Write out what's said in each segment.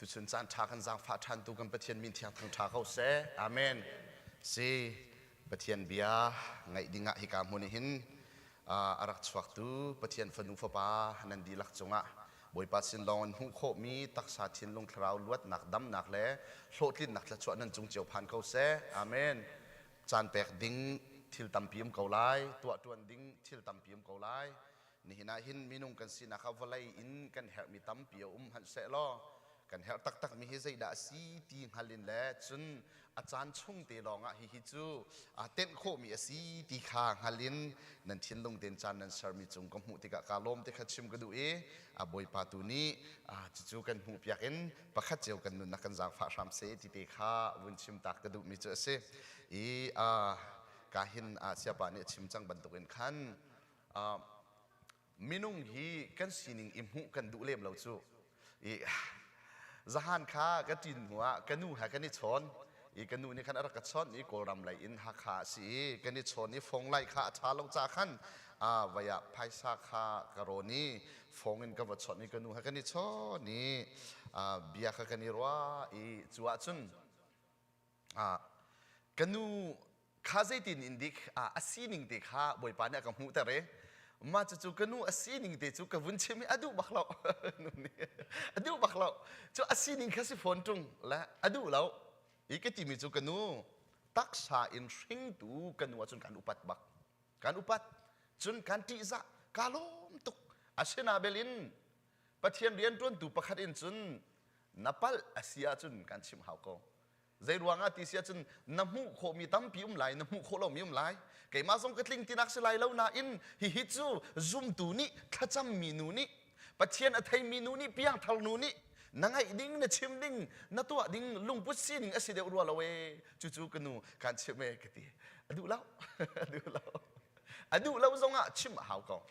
Tuchun caan ṭha kan zaangfah ṭhantu kan Pathian min thiang thangṭha ko seh. Amen. Si Pathian bia ngaih dingah hika hmun hin a rak chuaktu Pathian fanu fapa nan dihlak cungah Bawipa sin lawng in hmuh khawhmi taksa thinlung thlarau luatnak damnak le hlawhtlinnak thluachuah nan cung cio phan ko seh. Amen. Caan pek ding thil tampi um ko lai, tuah ṭuan ding thil tampi um ko lai. Nihin ah hin minung kan sinak ah vawlei in kan herhmi tampi a um hmanh sehlaw kan herh taktakmi hi zeidah a si ti hngal in le cun a caan chung te lawngah hihi cu aa tenh khawhmi a si ti kha hngal in nan thinlung tein caan nan sermi cung ka hmuh tikah kaa lawm ti kha chim ka duh i a Bawipa tu nih cucu kan hmuhpiak in pakhat cio kan nunnak kan zaangfah hram seh ti te kha vun chim tak ka duhmi cu a si i ka hin siapa nih a chim cang bantukin khan Minung hi kan sining i hmuh kan duh lem lo cu. I zahan kha ka ṭin hnu ah ka nu he kan i chawn i ka nu nih khan a rak ka chawnh i Kawlram lei in Hakha a si i kan i chawn i fong lai kha a ṭha lo ca khan vai ah phaisa kha ka rawn i fong in ka va chawnh i ka nu he kan i chawn i bia kha kan i ruah i cu ahcun Ka nu kha zeitin in dik a sining te kha Bawipa nih a ka hmuhter i mah cucu ka nu a sining te cu ka vun chim i a duh bak lo. A duh bak lo. Cu a sining kha si fawn ṭung le a duh lo. I ka timi cu ka nu taksa in hringtu ka nu ahcun kan upat bak. Kan upat. Cun kan ṭihzah. Ka lawm tuk. Asina belin Pathian rianṭuantu pakhat in cun na palh a si ahcun kan chimh hau ko. Zei ruangah ti si ahcun na hmuh khawhmi tampi um lai, na hmuh khawh lomi um lai. Keimah zong ka tling tinak si lai lo nain hihi cu zumtu nih thlacammi nu nih Pathian a theimi nu nih piangthar nu nih na ngaih ding, na chim ding, na tuah ding lungput sining a si deuh rua lo ee. Cucu ka nu kan chimh ee ka ti. A duh lo. A duh lo. A duh lo zongah chim a hau ko.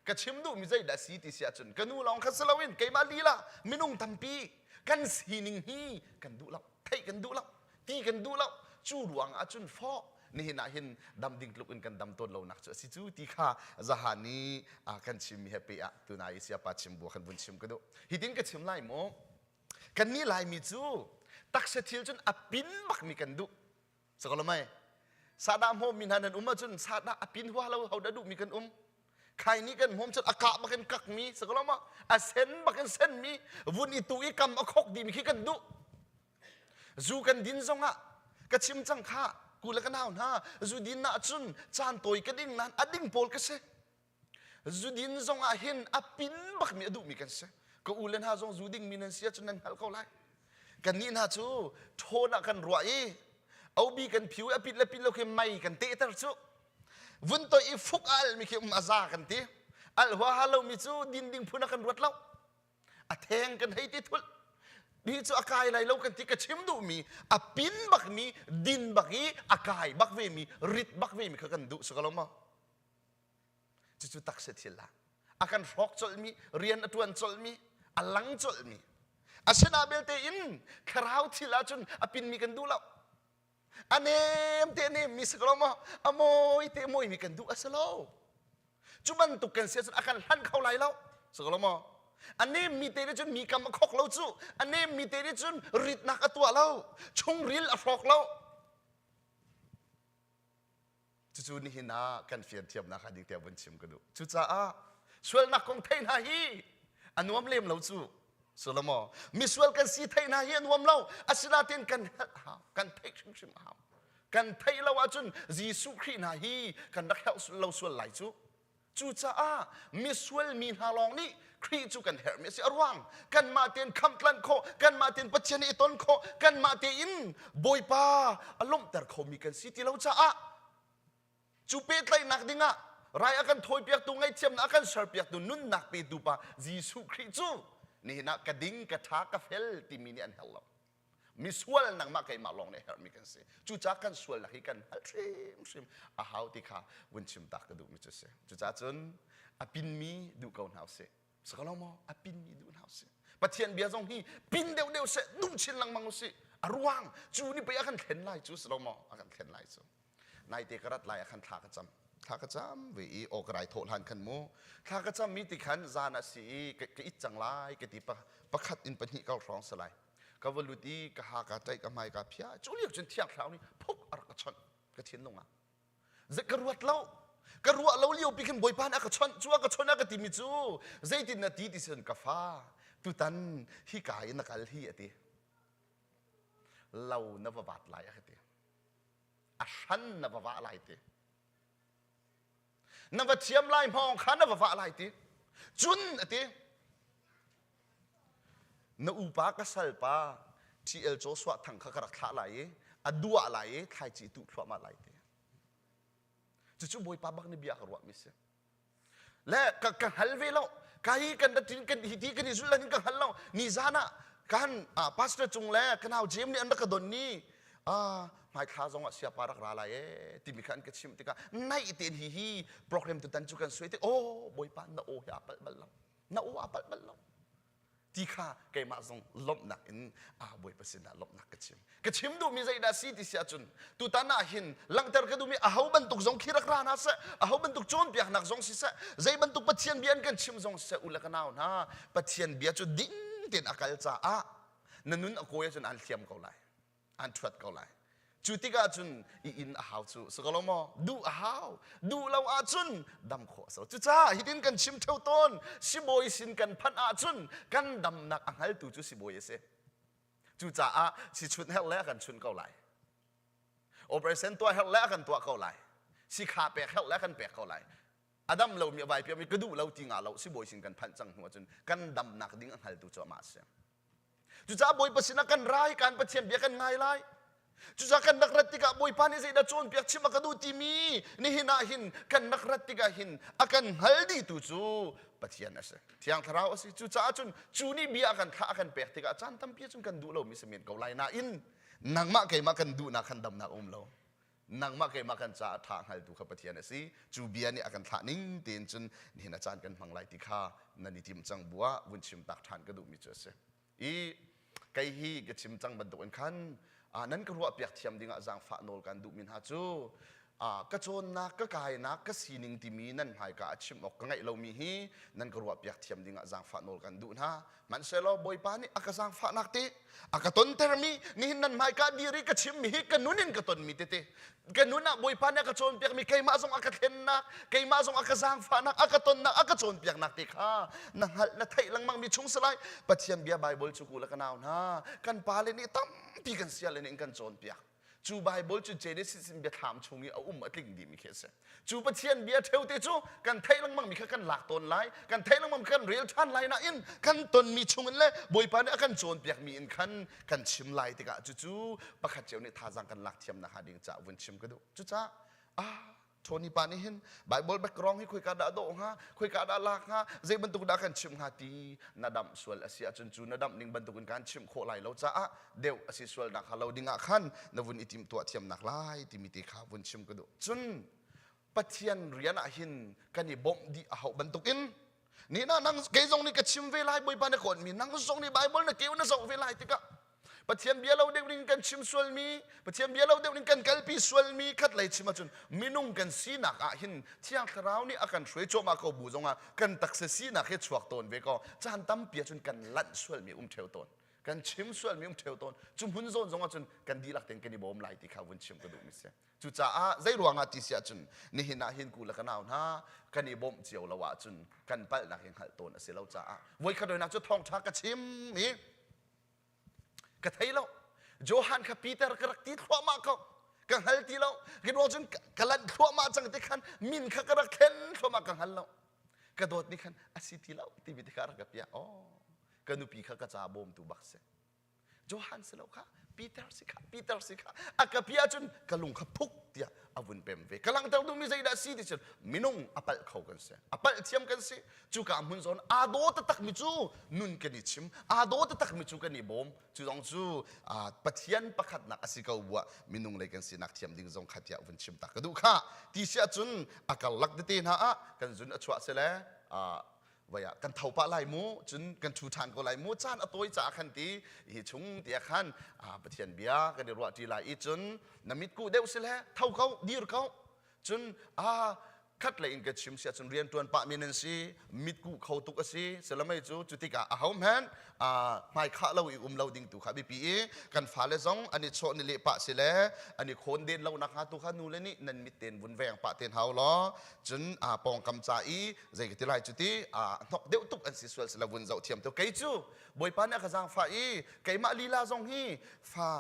Ka chim duhmi zeidah si ti si ahcun ka nu lawng kha si loin keimah lila minung tampi kan sining hi kan duh lo, theih kan duh lo, ti kan duh lo. Cu ruang ahcun fawh nihin ah hin dam ding tluk in kan dam tawn lonak cu a si cu ti kha zahan i kan chimmi he pe ah tunai i siapa chim bua kan vun chim ka duh. Hitin ka chim lai maw? Kannih Laimi cu taksa thil cun a pin bakmi kan duh. Sakalomai sahdah hmawmmi hna nan um ahcun sahdah a pin hua lo ho dah duhmi kan um khai nih kan hmawm cun a kah bakin kakmi sakaloma a sen bakin senmi vun i tu i kam a khok dimi khi kan duh zu kan din zongah ka chim cang kha ku le ka nau hna zu din na cun caan tawi ka ding nan a ding pawl ka si zu din zongah hin a pin bakmi a duhmi kan si ka u le hna zong zu dingmi nan si ahcun nan hngalh ko lai kannih hna cu ṭhawn ah kan ruah i obi kan phiu i a pit le pit lo khi mei kan tehter cu vun toi i fuk a almi khi um a za kan ti al huaha lomi cu din ding phun ah kan ruat lo a theng kan hei ti thulh hi cu a kai lai lo kan ti ka chim duhmi a pin bakmi din bak i a kai bak vemi rit bak vemi kha kan duh si ko lo maw Cucu taksa thil ah a kan hrawk colhmi, rian a ṭuan colhmi, a lang colhmi. Asina belte in thlarau thil ahcun a pinmi kan duh lo. A nem te nemmi si ko maw? A mawi te mawimi kan duh a si lo. Cu bantuk kan si ahcun a kan hlan kho lai lo. Si ko maw? A nemmi te nih cun mi kam a khok lo cu. A nemmi te nih cun ritnak a tuah lo. Chungril a hrawk lo. Cucu nihin ah kan fian thiamnak ah ding tiah vun chim ka duh. Cucaah sualnak kong theih hna hi a nuam lem lo cu. Solomo, misual kan si theih hna hi a nuam lo. Asinain kan helh hau, kan theih hrimhrim hau. Kan theih lo ahcun Jesuh Khrih hna hi kan rak helh lo sual lai cu. Cucaah misual mi hna lawng nih Khrih cu kan herhmi a si. A ruang kanmah tein khamhtlanh khawh, kanmah tein Pathian i ton khawh, kanmah tein Bawipa a lawmhter khomi kan si ti lo caah cu pehtlaihnak dingah rai a kan thawipiaktu ngaihthiamnak a kan serpiaktu nunnak petu pa Jesuh Khrih cu nihin ah ka ding ka ṭha ka fel timi nih an herh lo. Misual nangmah keimah lawng nih herhmi kan si. Cucaah kan sualnak hi kan hngalh hrimhrim a hau ti kha vun chim tak ka duhmi cu si. Cucaah cun a pinmi duh ko hna usih. Sakalo maw? A pinmi duh hna usih. Pathian bia zong hi pin deuhdeuh seh duh chin lengmang usih. A ruang cu ni pei a kan thlen lai cu si lo maw? A kan thlen lai cu. Naite ka rat lai ah khan thla ka cam. Thla ka cam ve i aw ka rai thawh hlan khan mu. Thla ka cam mi ti khan zan a si i ka it cang lai ka ti pakhat in pahnih kal hrawng si lai. Ka va lut i ka ha ka ṭaih ka hmai ka phia. Cu lio cun Thiang Thlarau nih phuk a rak ka chawnh ka thinlung ah. Zei ka ruat lo. Ka ruah lo lio pi khin Bawipa nih a ka chawnh. Cu a ka chawnh a ka timi cu zeitin na ti ti sin ka fa tutan hika i na kal hi a ti. Lo na va vat lai a ka ti. A hran na va vah lai ti. Na va thiam lai hmawng kha na va vah lai ti. Cun a ti. Na upa ka salpa TL Joshua Thang kha ka rak thlah lai i a duah lai i thlaici tuh thluahmah lai ti. Cucu Bawipa bak nih bia ka ruahmi si. Le ka, ka hngal ve lo. Ka hi kan rat kan hi ti kan i zulh lan ka hngal lo. Ni zan ah kan ah, pastor cung le ka nau James nih an rak ka don ni ah hmaithla zong ah siapa rak ra lai ee timi kha an ka chimh tikah naih tein hi hi program tutan cu kan suai tik oh Bawipa na aw hi aa palh bal lo. Na aw aa palh bal lo. Ti kha keimah zong lawmhnak in ah Bawipa sinah lawmhnak ka chim. Ka chim duhmi zeidah si ti si ahcun tutan ah hin langhter ka duhmi aho bantuk zong khi rak ra hna seh, aho bantuk cawnpiaknak zong siseh, zei bantuk Pathian bia an kan chim zong siseh, u le ka nau hna, Pathian bia cu ding tein a kal caah na nun a kawi ahcun aan hliam ko lai. An ṭhuat ko lai. Cu tikah cun i inn a hau cu si ko lo maw? Duh a hau. Duh lo ahcun dam khawh a si lo. Cucaah hitin kan chim ṭheo tawn. Sibawi sin kan phanh ahcun kan damnak a hngaltu cu sibawi a si. Cucaah si chunh herh le a kan chunh ko lai. Operation tuah herh le a kan tuah ko lai. Sikha pek herh le a kan pek ko lai. A dam lomi a vai piami ka duh lo ti nga lo sibawi sin kan phanh cang hnu ahcun kan damnak ding a hngaltu cu amah a si. Cucaah Bawipa sinah kan rai kan Pathian bia kan ngai lai. Cucaah kan rak rat tikah Bawipa nih zeidah cawnpiak chim a ka duh timi nihin ah hin kan rak rat tikah hin a kan hngal dihtu cu Pathian a si. Thiang Thlarau a si. Cucaah cun cu nih bia a kan thlah a kan pek tikah caan tampi cun kan duh lomi si men ko lai nain nangmah keimah kan duhnak khan damnak a um lo. Nangmah keimah kan caah ṭha hngaltu kha Pathian a si. Cu bia nih a kan thlah ning tein cun nihin a caan kan hmang lai ti kha nan i tim cang bu ah vun chim tak ṭhan ka duhmi cu a si. I kei hi ka chim cang bantukin khan nan ka ruahpiak thiam dingah zaangfah nawl kan duhmi hna cu ka cawnnak, ka kainak, ka sining timi nan hmaika ah chim awk ka ngeih lomi hi nan ka ruahpiak thiam dingah zaangfah nawl kan duh hna. Hmanhsehlaw Bawipa nih a ka zaangfahnak te a ka tontermi nihin nan hmaika dir i ka chimmi hi ka nun in ka tonmi tete ka nun ah Bawipa nih a ka cawnpiakmi keimah zong a ka thlennak keimah zong a ka zaangfahnak a ka tonnak a ka cawnpiaknak te kha na hngalh na theih lengmangmi chung si lai Pathian bia Baibal cu ku le ka nau hna kan pale nih tampi kan siale nih in kan cawnpiak Cu Baibal cu Genesis in biathlam chung i a um a tling dihmi khi a si. Cu Pathian bia ṭheute cu kan theih lengmangmi kha kan lak tawn lai, kan theih lengmang kan rel ṭhan lai nain kan tonmi chungin le Bawipa nih a kan cawnpiakmi in khan kan chim lai tikah cucu pakhat cio nih thazaang kan lak thiam nakhnga ding caah vun chim ka duh. Cucaah ah Tony pa nih hin Bible background hi khoika dah dawh hnga, khoika dah lak hnga, zei bantuk dah kan chimh hnga ti na damh sual a si ahcun cu na damh ning bantuk in kan chimh khawh lai lo caah deuh a si sual nak lo ding ah khan na vun i tim tuah thiamnak lai timi te kha vun chim ka duh. Cun Pathian rian ah hin kan i bawmh dih a hauh bantukin ni na nang kei zong nih ka chim ve lai Bawipa na kawnmi nang zong nih Bible na keu na zoh ve lai tikah Pathian bia lo deuh ding kan chim sualmi, Pathian bia lo deuh ding kan kalpi sualmi khat lei chim ahcun minung kan sinak ah hin Thiang Thlarau nih a kan hruai cuahmah ko bu zongah kan taksa sinak hi chuak tawn ve ko. Caan tampi ahcun kan lanh sualmi um ṭheo tawn. Kan chim sualmi um ṭheo tawn. Cu hmun zawn zong ahcun kan dihlak tein kan i bawm lai ti kha vun chim ka duhmi si. Cucaah zei ruangah ti si ahcun nihin ah hin ku le ka nau hna kan i bawmh cio lo ahcun kan palhnak hi hngalh tawn a si lo caah voikhat voinak cu thawngṭha ka chim i Ka thei lo. Johan kha Peter ka rak ti thluahmah ko. Ka hngal ti lo. Ka ruang cun ka lanh thluahmah cang ti khan min kha ka rak thlen thluahmah ka hngal lo. Ka dawt nih khan a si ti lo timi te kha rak ka piah. Oh, ka nupi kha ka ca bawmtu bak si. Johan si lo kha Peter si kha Peter si kha a ka piah cun ka lung kha phuk tiah a vun pem ve. Ka langhter duhmi zeidah si ti cun minung a palh kho kan si. A palh thiam kan si. Cuka hmun zawn aa daw taktakmi cu nun kan i chim aa daw taktakmi cu kan i bawm cu zong cu Pathian pakhatnak a si ko buah minung lei kan sinak thiam ding zong kha tiah vun chim tak ka duh kha ti si ahcun a karlak tete hna ah kan zun a chuah sile vai ah kan tho pah lai mu cun kan ṭhu ṭhan ko lai mu caan a tawi caah khan ti hi chung tiah khan Pathian bia kan i ruah ṭi lai i cun na mitkuh deuh sile tho ko dir ko cun a. Khat lei in ka chim si ahcun rianṭuan pahmi nan si, mitkuh kho tuk a si. Silamei cu cu tikah ahohmanh hmaikhah lo i um lo ding tu kha biapi i kan fale zong an i chawh ni leh pah si le an i khawn den lo nak hnga tu kha nule nih nan mit ten vun veng pah ten hau law cun pawngkam ca i zei ka ti lai cu ti hnok deuh tuk an si sual si lo vun zoh thiam tu kei cu Bawipa nih a ka zaangfah i keimah lila zong hi fa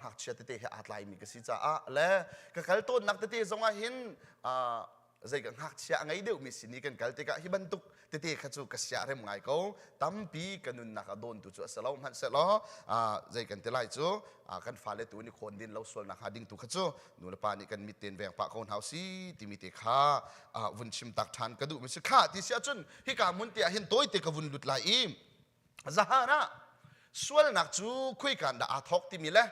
ngakchia tete he aa tlaimi ka si caah le ka kal tawnnak tete zong ah hin zei ka ngakchia a ngei deuhmi sin i kan kal tikah hi bantuk tete kha cu ka sia rem ngai ko. Tampi ka nunnak a dawntu cu a si lo. Hmanhsehlaw zei kan ti lai cu kan fale tu nih khawn din lo sualnak hnga ding tu kha cu nu le pa nih kan mit ten veng pah ko hna si timi te kha vun chim tak ṭhan ka duhmi si. Kha ti si ahcun hika hmun te ah hin tawite ka vun lut lai i zahan ah sualnak cu khuikan dah aa thawk timi le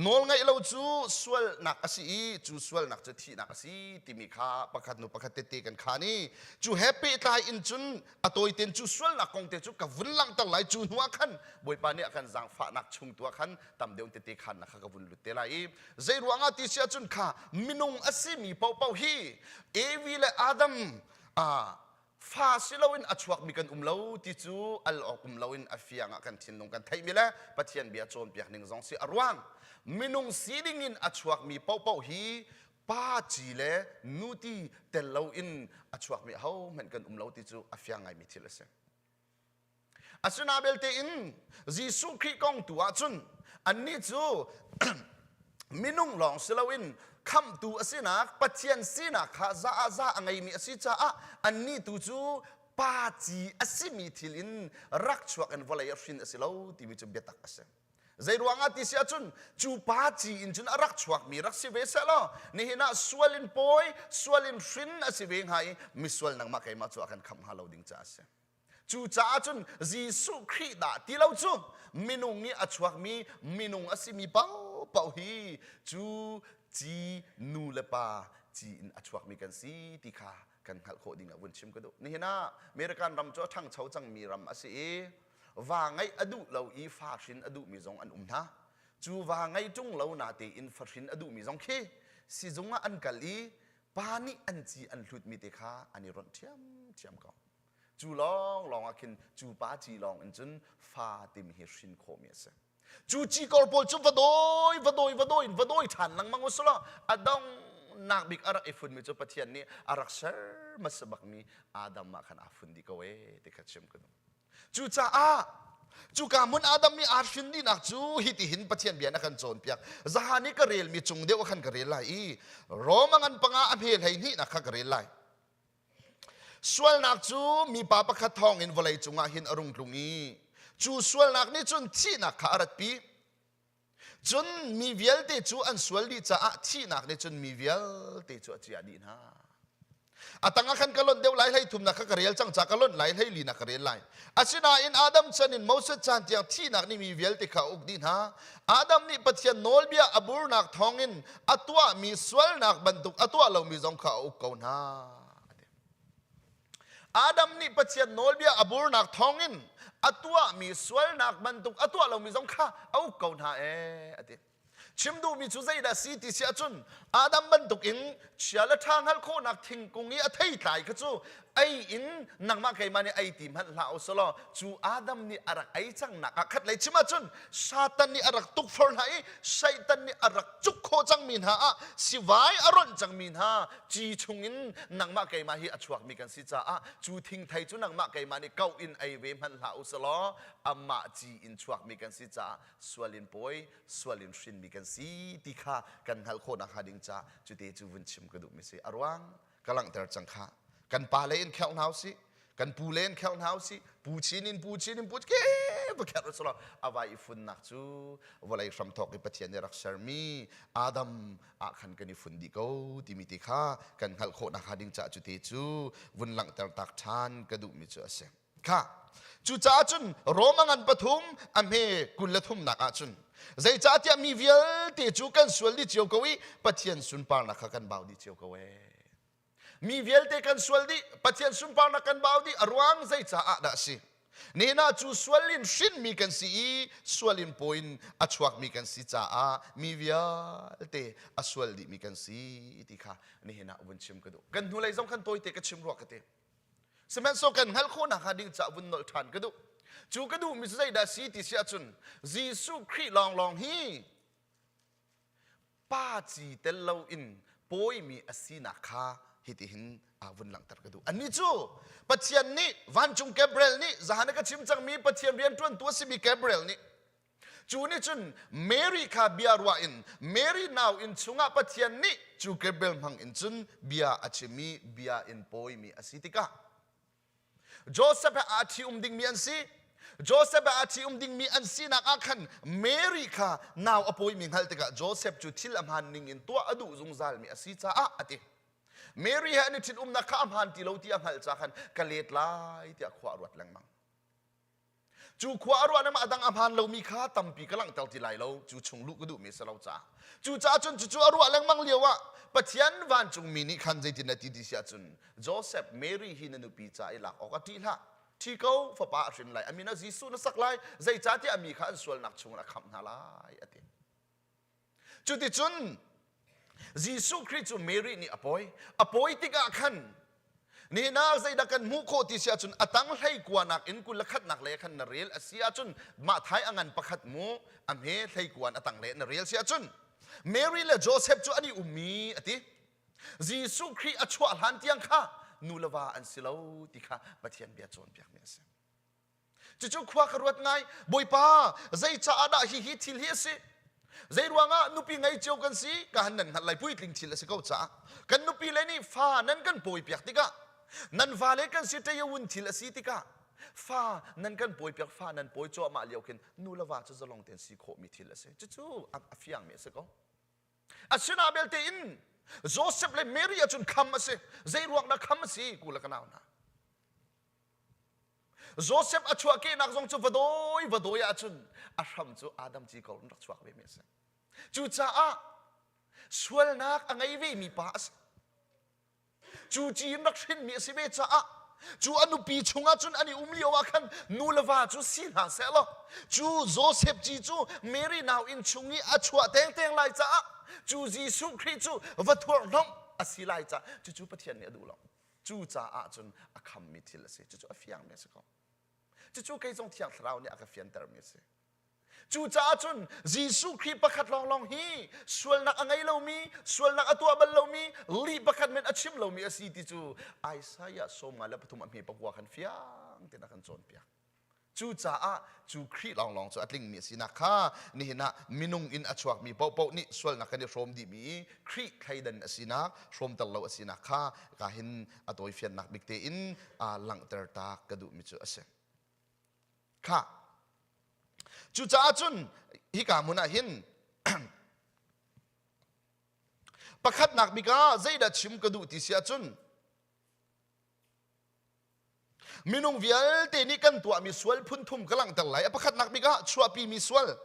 nawlngaih lo cu sualnak a si i cu sualnak cu thihnak a si timi kha pakhat hnu pakhat tette kan khan i cu he pehtlai in cun a tawiten cu sualnak kong te cu ka vun langhter lai. Cu hnu ah khan Bawipa nih a kan zaangfahnak chung tu ah khan tam deuh tete khannak kha ka vun lut te lai i zei ruangah ti si ahcun kha minung a simi paohpaoh hi Evi le Adam fa si loin a chuakmi kan um lo ti cu al awk um loin a fiang ah kan thinlung kan theihmi le Pathian bia cawnpiak ning zong si. A ruang minung sining in a chuakmi paohpaoh hi pa ci le nu ti tel loin a chuakmi ahohmanh kan um lo ti cu a fiang ngaimi thil a si. Asina belte in Jesuh Khrih kong tu ahcun annih cu minung lawng si loin khamhtu a sinak Pathian sinak kha za ah za a ngeimi a si caah annih tu cu pa ci a simi thil in rak chuak in vawlei ah hrin a si lo timi cu biatak a si. Zei ruangah ti si ahcun cu pa ci in cun a rak chuakmi rak si ve seh law nihin ah sual in pawi, sual in hrin a si ve hnga i misual nangmah keimah cu a kan khamh hnga lo ding caah a si. Cucaah cun Jesuh Khrih dah ti lo cu minung i a chuakmi minung a simi paohpaoh hi cu ci nu le pa ci in a chuakmi kan si ti kha kan hngalh khawh ding ah vun chim ka duh. Nihin ah American ram cu a ṭhangcho cangmi ram a si i va ngeih a duh lo i fa hrin a duhmi zong an um hna. Cu va ngei ṭung lo natein fa hrin a duhmi zong khi sizung ah an kal i pa nih an ci an hlutmi te kha an i ronh ṭhiamṭhiam ko. Cu lawnglawng ah khin cu pa ci lawng in cun fa timi hi hrin khawhmi a si. Cu cikor pawl cu va dawi, va dawi, va dawi in va dawi ṭhan lengmang u sulaw a donghnak bik a rak i funmi cu Pathian nih a rak ser hmasa bakmi Adam ah khan aa fun dih ko ee ti kha chim ka duh. Cucaah cuka hmun Adam nih aa hrin dihnak cu hitihin Pathian bia in a kan cawnpiak. Zahan i ka relmi cung deuh ah khan ka rel lai i Roma ngan panga a hme 12 nak kha ka rel lai. Sualnak cu mipa pakhat thawngin vawlei cungah hin a rung tlung i cu sualnak nih cun thihnak kha a ratpi. Cun mi vialte cu an sual dih caah thihnak nih cun mi vialte cu a ciah dih hna. A tangah khan ka lonh deuh lai, 13 nak kha ka rel cang ca ka lonh lai, 14 nak ka rel lai. Asinain Adam chan in Moses chan tiang thihnak nih mi vialte kha a uk dih hna. Adam nih Pathian nawlbia a burnak thawngin a tuahmi sualnak bantuk a tuah lomi zong kha a uk ko hna. Adam nih Pathian nawlbia a burnak thawngin a tuahmi sualnak bantuk a tuah lomi zong kha a uk ko hna ee a ti. Chim duhmi cu zeidah si ti si ahcun Adam bantukin chia le ṭha hngalh khawhnak thingkung i a theitlai kha cu ei in nangmah keimah nih ei ti hmanh hlah usulaw cu Adam nih a rak ei cangnak ah khat lei chim ahcun Satan nih a rak tukforh hna i Satan nih a rak cuk khawh cangmi hna ah sivai a ronh cangmi hna ci chungin nangmah keimah hi a chuakmi kan si caah cu thingthei cu nangmah keimah nih koh in ei ve hmanh hlah usulaw amah ci in chuakmi kan si caah sual in pawi sual in hrinmi kan si ti kha kan hngalh khawh nakhnga ding caah cute cu vun chim ka duhmi si. A ruang ka langhter cang kha. Kan pa le in kherh hna usih, kan pu le in kherh hna usih, pu chin in pu chin in pu ke va kherh usih a vai i funnak cu vawlei hramthawk i Pathian nih rak sermi Adam ah khan kan i fun dih ko timi te kha kan hngalh khawh nakhnga ding caah cute cu vun langhter tak ṭhan ka duhmi cu a si. Kha cucaah cun Roma ngan pathum a hme 23 nak ah cun zeicahtiah mi vialte cu kan sual dih cio ko i Pathian sunparnak kha kan bau dih cio ko ee. Mi vialte kan sual dih, Pathian sunparnak kan bau dih. A ruang zei caah dah a si? Nehna cu sual in hrinmi kan si i sual in paw in a chuakmi kan si caah mi vialte a sual dihmi kan si ti kha nihin ah vun chim ka duh. Kan hnulei zong khan tawite ka chim rua ka ti. Sihmanhsehlaw kan hngalh khawhnak hnga ding caah vun nolh ṭhan ka duh. Cu ka duhmi cu zeidah si ti si ahcun Jesuh Khrih lawnglawng hi pa ci tel loin pawimi a sinak kha hitihin a vun langhter ka duh. Annih cu Pathian nih vancung Gabriel nih zahan ka chim cangmi Pathian rianṭuantu a simi Gabriel nih cu nih cun Mary kha bia ruah in Mary nau inn chungah Pathian nih cu Gabriel hmang in cun bia a chim i bia in pawimi a si tikah Joseph he aa ṭhi-um dingmi an si. Joseph he aa ṭhi-um dingmi an sinak ah khan Mary kha nau a pawimi hngalh tikah Joseph cu thil a hmaan ning in tuah a duh zungzalmi a si caah a ti. Mary he an i ṭhitumnak kha a hmaan ti lo ti a hngalh caah khan ka let lai tiah khua a ruat lengmang. Cu khua a ruah lengmang a dang a hmaan lomi kha tampi ka langhter ti lai lo cu chung luh ka duhmi a si lo caah. Cucaah cun cucu a ruah lengmang lio ah Pathian vancungmi nih khan zeitin a ti ti si ahcun Joseph Mary hi na nupi ca i lak awk ah ṭih hlah. Ṭhi ko fapa a hrin lai a min ah Jesuh na sak lai zeicahtiah a mi kha an sualnak chungin a khamh hna lai a ti. Cuticun Jesuh Khrih cu Mary nih a pawi. A pawi tikah khan nihin ah zeidah kan hmuh khawh ti si ahcun a tang hlei kuanak in 21nak lei khan na rel a si ahcun mah thai a ngan pakhat mu a hme hlei kuan a tang le na rel si ahcun Mary le Joseph cu an i ummi a ti. Jesuh Khrih a chuah hlan tiang kha nu le va an si lo ti kha Pathian bia cawnpiakmi a si. Cucu khua ka ruat ngai. Bawipa, zeicaah dah hihi thil hi a si? Zei ruangah nupi ngei cio kan si? Ka han nan hngalh lai puitling thil a si ko caah. Kan nupi le nih fa nan kan pawipiak tikah, nan vale kan si ṭayawun thil a si tikah, fa nan kan pawipiak fa nan pawi cuahmah lio khin nu le va cu zalong tein si khawhmi thil a si. Cucu a fiangmi a si ko. Asinain belte in Joseph le Mary ahcun kham a si. Zei ruang dah kham a si? Ku le ka nau hna. Joseph a chuahkehnak zong cu va dawi va dawi ahcun a hram cu Adam ci ko in rak chuak vemi a si. Cucaah sualnak a ngei vemi pa a si. Cu ci in rak hrinmi a si ve caah cu a nupi chungah cun an i um lio ah khan nu le va cu si hna seh law cu Joseph ci cu Mary nau inn chung i a chuah tengteng lai caah cu Jesuh Khrih cu va thuarhnomh a si lai caah cucu Pathian nih a duh lo. Cucaah cun a khammi thil a si. Cucu a fiangmi a si ko. Cucu kei zong Thiang Thlarau nih a ka fiantermi a si. Cucaah cun Jesuh Khrih pakhat lawnglawng hi sualnak a ngei lomi, sualnak a tuah bal lomi, lih pakhat men a chim lomi a si ti cu Isaiah 53 a hme pakua khan fiang tein a kan cawnpiak. Cucaah cu Khrih lawnglawng cu a tlingmi a sinak kha nihin ah minung in a chuakmi paohpaoh nih sualnak kan i hrawm dihmi i Khrih thleidan a sinak, hrawmter lo a sinak kha ka hin a tawifiannak bik tein aa langhter ta ka duhmi cu a si. Kha. Cucaah cun hika hmun ah hin pakhatnak bik ah zeidah chim ka duh ti si ahcun Minung vialte nih kan tuahmi sual phun thum ka langhter lai. A pakhatnak bik ah chuahpimi sual.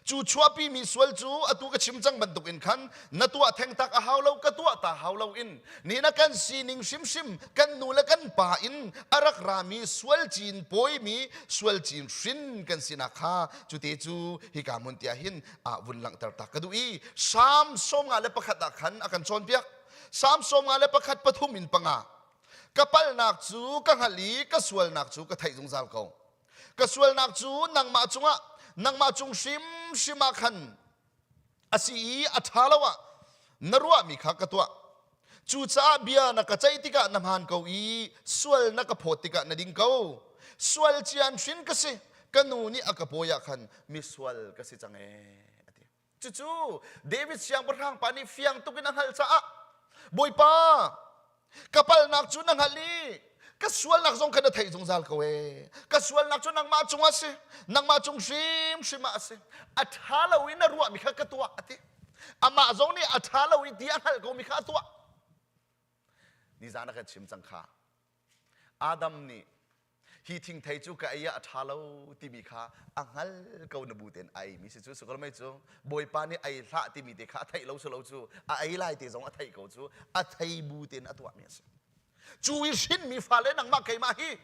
Cu chuahpimi sual cu atu ka chim cang bantuk in khan na tuah theng tak a hau lo, ka tuah ta hau lo in ni na kan sining hrimhrim kan nu le kan pa in a rak rami sual cin pawimi sual cin hrin kan sinak kha cute cu hika hmun tiah hin ah vun langhter tak ka duh i Salm 51 ah khan a kan cawnpiak. Salm 51 pathum in panga Ka palhnak cu ka hngalh i ka sualnak cu ka theih zungzal ko. Ka sualnak cu nangmah cungah, nangmah cung hrimhrim ah khan a si i a ṭha lo ah na ruahmi kha ka tuah. Cucaah bia na ka ceih tikah na hmaan ko i sual na ka phawt tikah na ding ko. Sual cian hrin ka si, ka nu nih a ka pawi ah khan misual ka si cang ee, a ti. Cucu David siangpahrang pa nih fiang tuk in a hngalh caah Bawipa ka palhnak cu na hngalh i ka sualnak zong kha na theih zungzal ko ee ka sualnak cu nangmah cungah a si nangmah cung hrimhrim ah a si a ṭha lo in na ruahmi kha ka tuah a ti amah zong nih a ṭha lo i ti a hngalh komi kha a tuah nizan a kan chim cang kha Adam nih hi thingthei cu ka ei ah a ṭha lo timi kha a hngal ko na bu tein a eimi si cu sukal mei cu Bawipa nih ei hlah timi te kha a theih lo si lo cu a ei lai te zong a theih ko cu a thei bu tein a tuahmi a si cu i hrinmi fale nangmah keimah hi.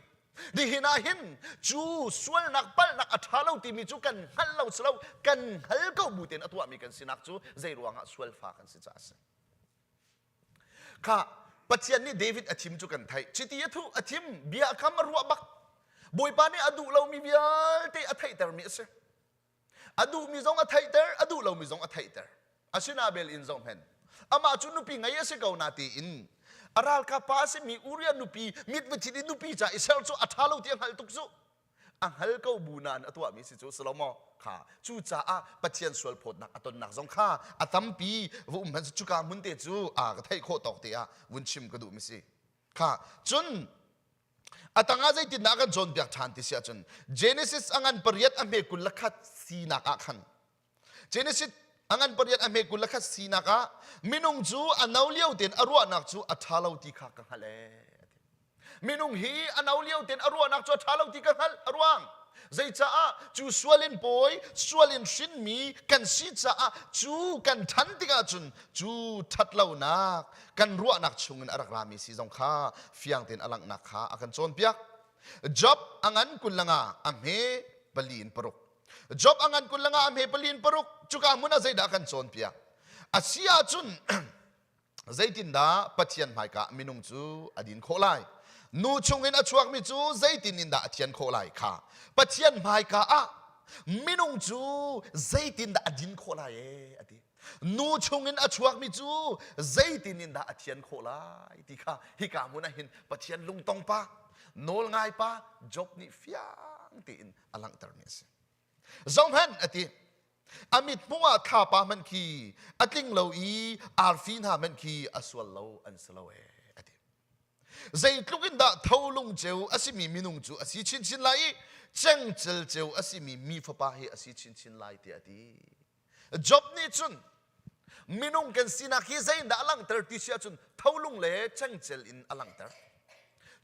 Nihin ah hin cu sualnak palhnak a ṭha lo timi cu kan hngalh lo si lo kan hngal ko bu tein a tuahmi kan sinak cu zei ruangah sualfa kan si caah a si. Kha Pathian nih David a thim cu kan theih. Chiti a thuh a thim bia a kam a ruah bak. Bawipa nih a duh lomi vialte a theihtermi a si. A duhmi zong a theihter, a duh lomi zong a theihter. Asinain in zong hen. Amah cu nupi ngei a si ko na tiin a ralkap pa a simi Uriah nupi mitvathit i nupi ca i ser cu a ṭha lo ti a hngalh tuk cu. A hngal ko bu nain a tuahmi si cu Salomo kha cucaah Pathian sualphawtnak a tonnak zong kha a tampi va um hmanh cuka hmun te cu a ka theih khawh tawk te ah vun chim ka duhmi si. Kha cun A tangah zeitindah kan cawnpiak ṭhan ti si ahcun Genesis a ngan pariat a hme 21 sinak ah khan Genesis a ngan pariat a hme 21 sinak ah minung cu a no lio tein a ruahnak cu a ṭha lo ti kha ka hngalh ee. Minung hi a no lio tein a ruahnak cu a ṭha lo ti ka hngalh a ruang. Zeicaah cu sual in pawi, sual in hrinmi kan si caah cu kan ṭhan tikah cun cu ṭhatlonak kan ruahnak chungin a rak rami si zong kha fiang tein a langhnak kha a kan cawnpiak. Job a ngan 25 a hme pali in paruk. Job a ngan 25 a hme pali in paruk cuka hmun ah zeidah a kan cawnpiak? A si ahcun zeitindah Pathian hmaika minung cu a din khawh lai? Nu chungin a chuakmi cu zeitin in dah a thian khawh lai kha Pathian hmaika ah minung cu zeitindah a din khawh lai ee a ti. Nu chungin a chuakmi cu zeitin in dah a thian khawh lai ti kha hika hmun ah hin Pathian lungtong pa nawlngai pa Job nih fiang tein a langhtermi a si. Zohhmanh a ti. A mithmuh ah thlapa hmanh khi a tling lo i arfi hna hmanh khi a sual lo an si lo ee a ti. Zeitluk in dah tholung ceu a simi minung cu a si chinchin lai i cengcel ceu a simi mi fapa hi a si chinchin lai tiah a ti. Job nih cun minung kan sinak hi zeidah a langhter ti si ahcun tholung le cengcel in a langhter.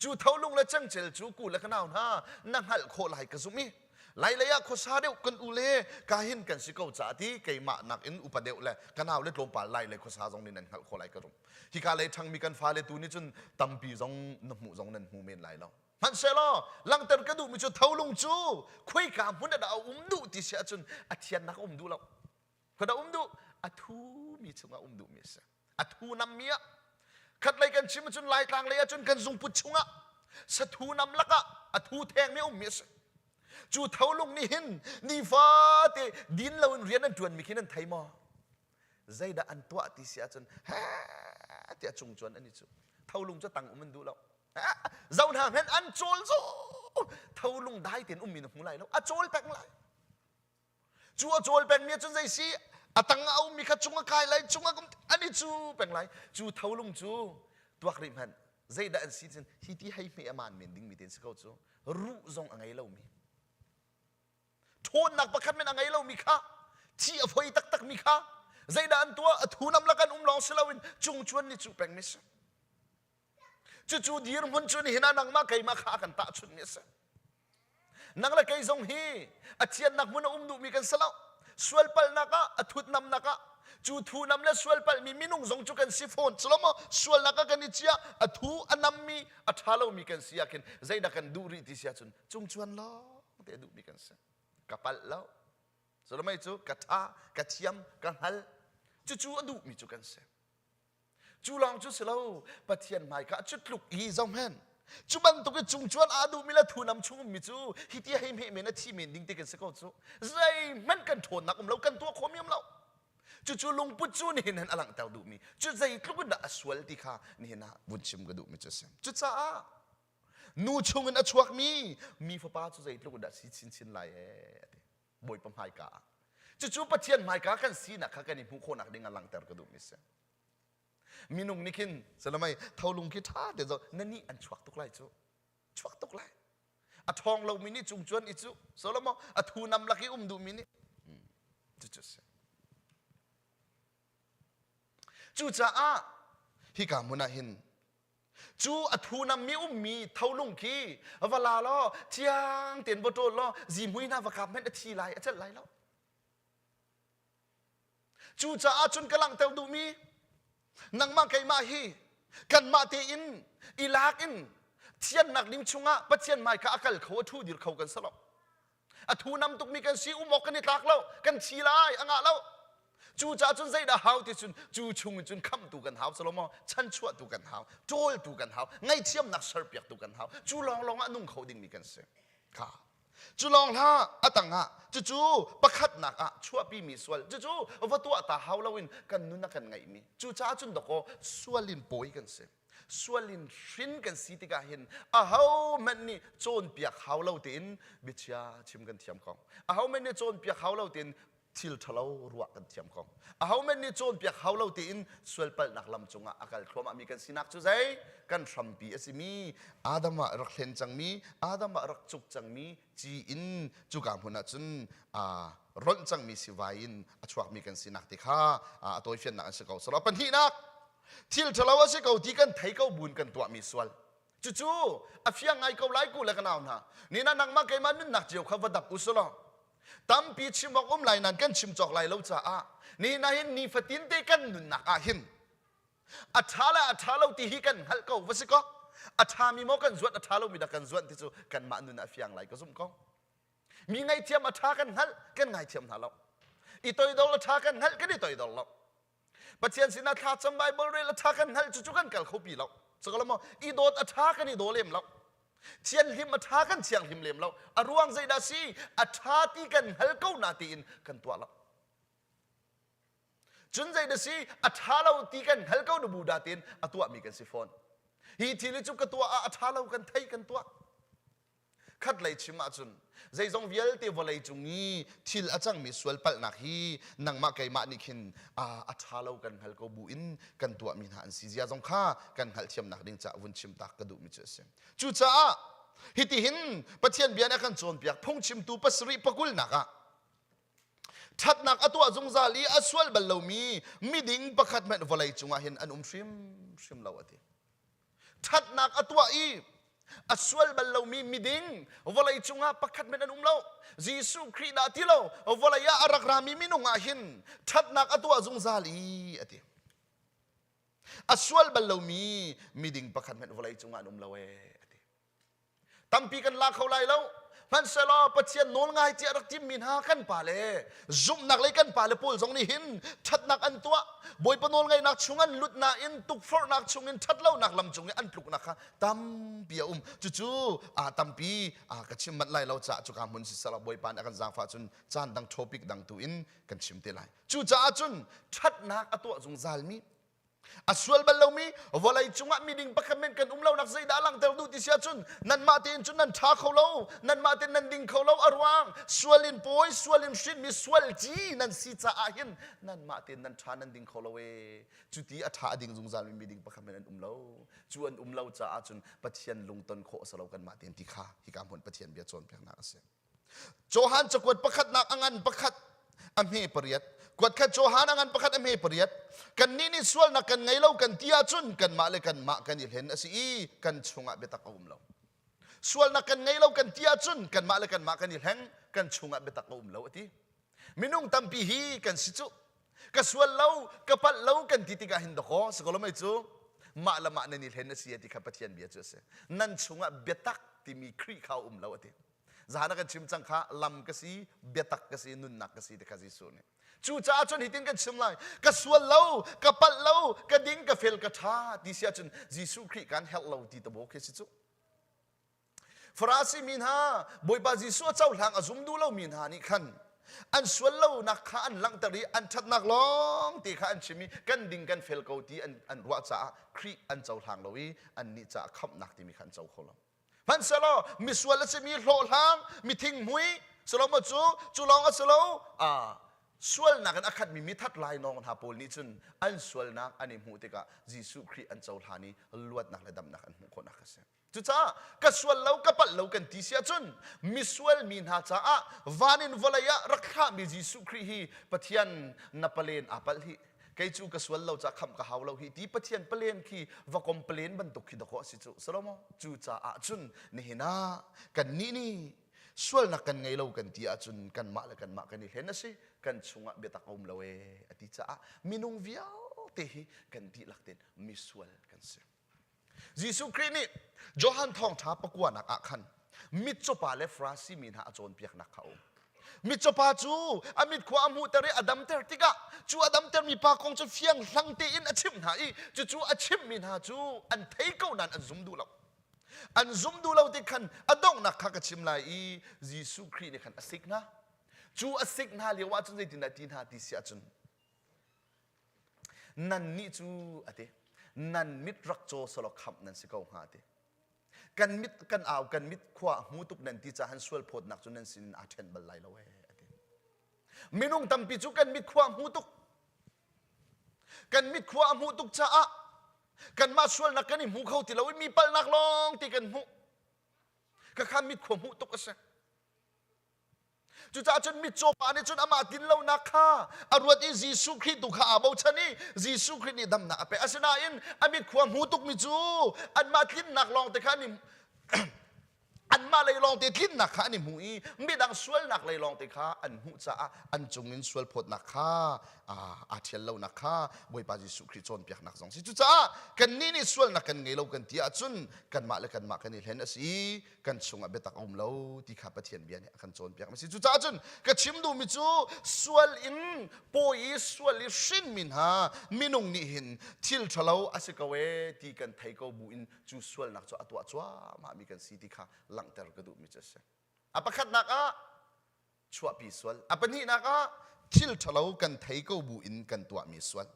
Cu tholung le cengcel cu ku le ka nau hna na hngalh khawh lai ka zumh i Lailei ah khuasa deuh kan u le ka hin kan si ko caah ti keimah nakin upa deuh le ka nau le tlawmpal lai le khuasa zong nih nan hngalh khawh lai ka rum. Hika lei ṭhangmi kan fale tu nih cun tampi zong na hmuh zong nan hmu men lai lo. Hmanhsehlaw langhter ka duhmi cu tholung cu khuika hmun ah dah a um duh ti si ahcun a thiannak a um duh lo. Khua dah um duh? A thumi chungah um duhmi a si. A thu nammi ah khatlei kan chim ahcun Laitlang lei ahcun kan zungput chungah sathu nam lakah a thu thengmi a ummi a si. Cu tholung nih hin nifate din loin rian an ṭuanmi khi nan thei maw? Zeidah an tuah ti si ahcun he tiah cung cuan an i cu. Tholung cu tang um an duh lo. Zo hna hmenh an cawl zo tholung dai tein ummi na hmu lai lo. A cawl peng lai. Cu a cawl pengmi cun zei si a tang a ummi kha cung a kai lai cung a an i cu peng lai. Cu tholung cu tuak rih hmanh zeidah an si cun hi ti hei hme aman men dingmi te si ko cu ruh zong a ngei lomi ṭhawnnak pakhat men a ngei lomi kha thi a foi taktakmi kha zeidah an tuah a thu nam lak an um lawng si loin cung cuan ni cu pengmi si cucu dirhmun cu nihin ah nangmah keimah kha a kan tahchunhmi a si Nang le kei zong hi a thiannak hmun a um duhmi kan si lo. Sualpalhnak ah a thutnamnak ah cu thu nam le sualpalhmi minung zong cu kan si fawn. Culo maw sualnak ah kan i ciah a thu a nammi a ṭha lomi kan si ah khin zeidah kan duh rih ti si ahcun cungcuan lawng te a duhmi kan si. Ka palh lo. Culo mei cu ka ṭha, ka thiam, ka hngal. Cucu a duhmi cu kan si. Cu lawng cu si lo, Pathian hmaika cu tluk i zohhmanh. Cu bantuk i cungcuan aa duhmi le thunam chung ummi cu hiti hei hmeh men a thi men ding ti kan si ko cu. Zeihmanh kan ṭhawnnak um lo, kan tuah khawhmi um lo. Cucu lungput cu nihin hin a langhter duhmi. Cu zeitluk in dah a sual ti kha nihin ah vun chim ka duhmi cu a si. Cucaah nu chungin a chuakmi mi fapa cu zeitluk in dah si chinchin lai ee a ti. Bawipa hmaika ah. Cucu Pathian hmaika kan sinak kha kan i hmuh khawhnak ding ah langhter ka duhmi si. Minung nih khin salamai tholung khi ṭha te zo na nih an chuak tuk lai cu. Chuak tuk lai. A ṭhawng lomi nih cung cuan i cu Solomon a thu nam lak i um duhmi nih cucu si. Cucaah hika hmun ah hin Cu a thu nammi ummi tholung khi va la law thiang tein va ṭawl law zihmui hna va kap hmanh a thi lai a celh lai lo. Cucaah cun ka langhter duhmi nangmah keimah hi kanmah tein i lak in. Thiannak ding chungah Pathian hmai kha a kal kho a thu dir kho kan si lo. A thu nam tukmi kan si um awk kan i tlak lo, kan thi lai a ngah lo. Cucaah cun zeidah hau ti cun cu chung in cun khamhtu kan hau salomo chanchuahtu kan hau, ṭawltu kan hau, ngaihthiamnak serpiaktu kan hau. Cu lawnglawng ah nung kho dingmi kan si. Kha Cu lawng hlah a tangah cucu pakhatnak ah chuahpimi sual cucu va tuah ta hau loin kan nun a kan ngeihmi cucaah cun dakaw sual in pawi kan si sual in hrin kan si tikah hin ahohmanh nih cawnpiak hau lo tein biachia chim kan thiam ko ahohmanh nih cawnpiak hau lo tein thil ṭhalo ruah kan thiam ko. Ahohmanh nih cawnpiak hau lo tein sualpalhnak lam cungah a kal thluahmahmi kan sinak cu zei? Kan hrampi a simi Adam ah rak hlen cangmi, Adam ah rak cuk cangmi ci in cuka hmun ah cun aa ronh cangmi sivai in a chuakmi kan sinak ti kha a tawifiannak an si ko. Salo pahnihnak, thil ṭhalo a si ko ti kan thei ko buin kan tuahmi sual. Cucu a fiang ngai ko lai ku le ka nau hna. Nina nangmah keimah nunnak cio kha va dap u sulaw tampi chim awk um lai nan kan chim cawk lai lo caah ni na hin nifatin te kan nunnak ah hin a ṭha le a ṭha lo ti hi kan hngalh ko va si ko a ṭhami maw kan zuat a ṭha lomi dah kan zuan ti cu kanmah nun ah fiang lai ka zumh ko mi ngaihthiam a ṭha kan hngalh kan ngaithiam hna lo i toidor a ṭha kan hngalh kan i toidor lo Pathian sinah thlacam Bible rel a ṭha kan hngalh cucu kan kal kho pi lo. Sakalam i dawt a ṭha kan i daw lem lo. Thianhlim a ṭha kan thianghlim lem lo. A ruang zeidah si? A ṭha ti kan hngal ko na tiin kan tuah lo. Cun zeidah si? A ṭha lo ti kan hngal ko na bu dah tiin a tuahmi kan si fawn. Hi thil hi cu ka tuah ah a ṭha lo kan thei kan tuah. Khatlei chim ahcun zeizong vialte vawlei cung i thil a cangmi sual palhnak hi nangmah keimah nih khin a ṭha lo kan hngal ko bu in kan tuahmi hna an si zia zong kha kan hngalhthiamnak ding caah vun chim tak ka duhmi cu a si. Cucaah hitihin Pathian bia nih a kan cawnpiak phungchimtu pasarih pakulnak ah ṭhatnak a tuah zungzal i a sual bal lomi miding pakhat hmanh vawlei cungah hin an um hrimhrim lo a ti. ṭhatnak a tuah i a sual bal lomi miding vawlei cungah pakhat men an um lo Jesuh Khrih dah ti lo vawlei ah a rak rami minung ah hin ṭhatnak a tuah zungzal i a ti a sual bal lomi miding pakhat hmanh vawlei cungah an um lo ee a ti Tampi kan la kho lai lo. Hmanhsehlaw Pathian nawl ngai tiah rak timmi hna kan pale zumhnak lei kan pale pawl zong nih hin ṭhatnak an tuah. Bawipa nawl ngaihnak chung an lut nain tukforhnak chungin ṭhatlonak lam cung i an tluknak kha tampi a um. Cucu aa tampi aa ka chim manh lai lo caah cuka hmun siseh Bawipa nih a kan zaangfah cun caan dang topic dang tu in kan chim te lai. Cucaah cun ṭhatnak a tuah zungzalmi A sual bal lomi vawlei cungah miding pakhat men kan um lonak zeidah langhter duh ti si ahcun nanmah tein cun nan ṭha kho lo nanmah tein nan ding kho lo a ruang sual in pawi sual in hrinmi sual ci nan si caah hin nanmah tein nan ṭha nan ding kho lo ee cuti a ṭha a ding zungzalmi miding pakhat men an um lo cu an um lo caah cun Pathian lungton khawh a si lo kanmah tein ti kha hika hmun Pathian bia cawnpiaknak a si. Johan cakuat pakhatnak a ngan pakhat a hme pariat kuat khat Johan a ngan pakhat a hme pariat kannih nih sualnak kan ngei lo kan ti ahcun kanmah le kanmah kan i hlen a si i kan chungah biatak a um lo sualnak kan ngei lo kan ti ahcun kanmah le kanmah kan i hleng kan chungah biatak a um lo a ti minung tampi hi kan si cu ka sual lo ka palh lo kan ti tikah hin dakaw sikolomei cu mah le mah nan i hlen a si a ti kha Pathian bia cu a si nan chungah biatak timi Khrih kha a um lo a ti Zahan a kan chim cang kha lam ka si, biatak ka si, nunnak ka si ti kha Jesuh nih. Cucaah cun hitin kan chim lai, ka sual lo, ka palh lo, ka ding, ka fel, ka ṭha ti si ahcun Jesuh Khrih kan herh lo ti tabaw khi si cu. Farasi mi hna, Bawipa Jesuh a cohlang a zum duh lomi hna nih khan an sual lonak kha an langhter i an ṭhatnak lawng te kha an chim i kan ding kan fel ko ti an, an ruah caah Khrih an cohlang lo i annih caah khamhnak timi kha an co kho lo. Hmanhsehlaw misual a simi hlawhhlang, mithinghmui, silo maw cu, cu lawng a si lo, ah sualnak in a khatmi mithat lainawng hna pawl nih cun an sualnak an i hmuh tikah Jesuh Khrih an cohlan i luatnak le damnak an hmuh khawhnak a si. Cucaah ka sual lo, ka palh lo kan ti si ahcun misual mi hna caah van in vawlei ah rak thlahmi Jesuh Khrih hi Pathian na palen aa palh hi kei cu ka sual lo ca khamh ka hau lo hi ti Pathian palen khi va complain bantuk khi dawh a si cu salomo cu caah cun nihin ah kannih nih sualnak kan ngei lo kan ti ahcun kanmah le kanmah kan i hlen a si kan chungah biatak a um lo ee a ti caah minung vialte hi kan dihlak tein misual kan si. Jesuh Khrih nih Johan thawngṭha pakuanak ah khan mitcawpa le Farasi mi hna a cawnpiaknak kha a um. Mitcawpa cu a mit khua a hmuhter i a damter tikah cu a damtermi pa kong cu fiang hlang tein a chimh hna i cucu a chimhmi hna cu an thei ko nain an zum duh lo. An zum duh lo tik khan a donghnak kha ka chim lai i Jesuh Khrih nih khan a sik hna. Cu a sik hna lio ah cun zeitindah ti hna ti si ahcun Nannih cu a ti, nan mit rak caw selaw khamh nan si ko hnga a ti. Kan mit kan au kan mit khua hmu tuk nan ti cahan sual phawtnak cu nan sinin aa ṭhen bal lai lo ee a ti. Minung tampi cu kan mit khua hmu tuk. Kan mit khua a hmuh tuk caah kanmah sualnak kan i hmu kho ti lo i mi palhnak lawng ti kan hmuh. Khakha mit khua hmuh tuk a si. Cucaah cun mitcaw pa nih cun amah dinlonak kha a ruat i Jesuh Khrih tu kha aa bochan i Jesuh Khrih nih damnak a pek. Asinain a mit khua hmu tukmi cu anmah tlinnak lawngte kha an i anmah lei lawngte tlinnak kha an i hmu i midang sualnak lei lawngte kha an hmuh caah an cungin sualphawtnak kha aa ṭhial lonak kha Bawipa Jesuh Khrih cawnpiaknak zong si. Cucaah kannih nih sualnak kan ngei lo kan ti ahcun kanmah le kanmah kan i hlen a si. Kan chungah biatak a um lo ti kha Pathian bia nih a kan cawnpiak a si. Cucaah cun ka chim duhmi cu sual in pawi i sual i hrinmi hna minung nih hin thil ṭhalo a si ko ee ti kan thei ko bu in cu sualnak cu a tuah cuahmahmi kan si ti kha langhter ka duhmi cu a si. A pakhatnak ah chuahpi sual. A pahnihnak ah thil ṭhalo kan thei ko bu in kan tuahmi sual.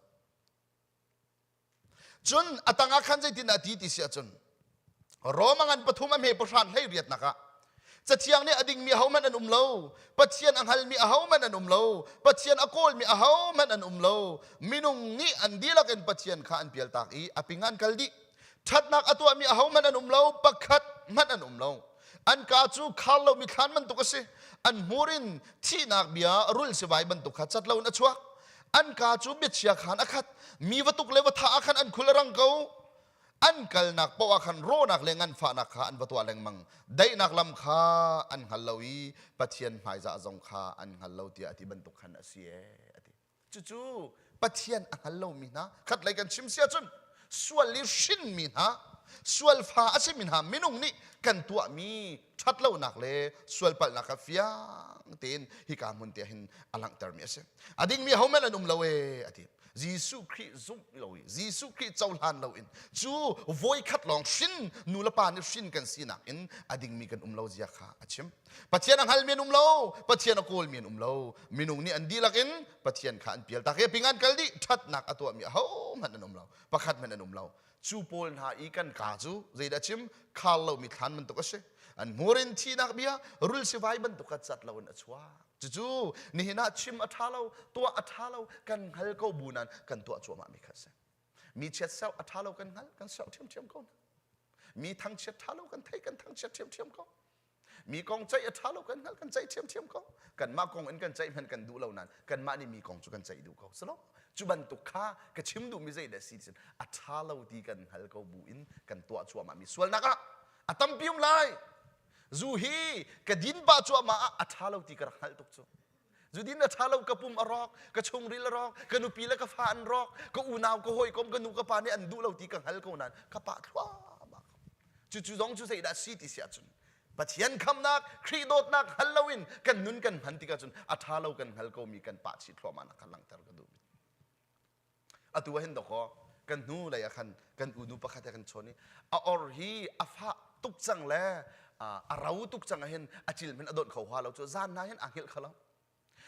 Cun a tangah khan zeitin a ti ti si ahcun Roma ngan pathum a hme pahran hlei riatnak ah Cathiang nih a dingmi ahohmanh an um lo Pathian a hngalmi ahohmanh an um lo Pathian a kawlmi ahohmanh an um lo minung nih an dihlak in Pathian kha an pialtak i a ping an kal dih ṭhatnak a tuahmi ahohmanh an um lo pakhat hmanh an um lo an kaa cu khar lomi thlan bantuk a si an hmur in thihnak bia rul sivai bantuk kha cat loin a chuak an kaa cu biachia khan a khat mi va tuk le va thah ah khan an khul a rang ko an kalnak paoh ah khan rawhnak le nganfahnak kha an va tuah lengmang daihnak lam kha an hngal lo i Pathian hmaizah zong kha an hngal lo tiah a ti bantuk khan a si ee a ti cucu Pathian a hngal lomi hna khatlei kan chim si ahcun sual i hrinmi hna sual fa a simi hna minung nih kan tuahmi ṭhatlonak le sualpalhnak kha fiang tein hika hmun te hin a langhtermi a si a dingmi ahohmanh an um lo ee a ti Jesuh Khrih zumh lo i Jesuh Khrih cohlan lo in cu voikhat lawng hrin nu le pa nih hrin kan sinak in a dingmi kan um lo zia kha a chim Pathian a hngalmi an um lo Pathian a kawlmi an um lo minung nih an dihlak in Pathian kha an pial tak i ping an kal dih ṭhatnak a tuahmi ahohmanh an um lo pakhat hmanh an um lo cu pawl hna i kan kaa cu zeidah chim khar lomi thlan bantuk a si an hmur in thihnak bia rul sivai bantuk kha cat loin a chuak cucu nihin ah chim a ṭha lo tuah a ṭha lo kan hngal ko bu nain kan tuah cuahmah mi kha a si mi chiat serh a ṭha lo kan hngal kan serh ṭhiamṭhiam ko hna mi thangchiat ṭha lo kan thei kan thangchiat ṭhiamṭhiam ko Mi kong ceih a ṭha lo kan hngalh kan ceih ṭhiamṭhiam ko. Kanmah kong in kan ceih hmanh kan duh lo nain kanmah nih mi kong cu kan ceih duh ko. Silo cu bantuk kha ka chim duhmi zeidah si cun a ṭha lo ti kan hngal ko bu in kan tuah cuahmah mi sualnak ah a tampi um lai. Zu hi ka din pah cuahmah ah a ṭha lo ti ka rak hngalh tuk cu. Zu din a ṭha lo ka pum a rawk, ka chungril a rawk, ka nupi le ka fa an rawk, ka unau ka hawikom ka nu ka pa nih an duh lo ti ka hngal ko nain ka pah thluahmah ko. Cucu zong cu zeidah si ti si ahcun Pathian khamnak, Khrih dawtnak hngal loin kan nun kan hman tikah cun a ṭha lo kan hngal komi kan pah chih thluahmah nak kha langhter ka duh. Atu ah hin dawkaw kan hnu lei ah khan kan unu pakhat he kan chawn i a or hi a fah tuk cang le a ro tuk cang ah hin a cil hmanh a donh kho hua lo cu zan hna hin aa hngilh kho lo.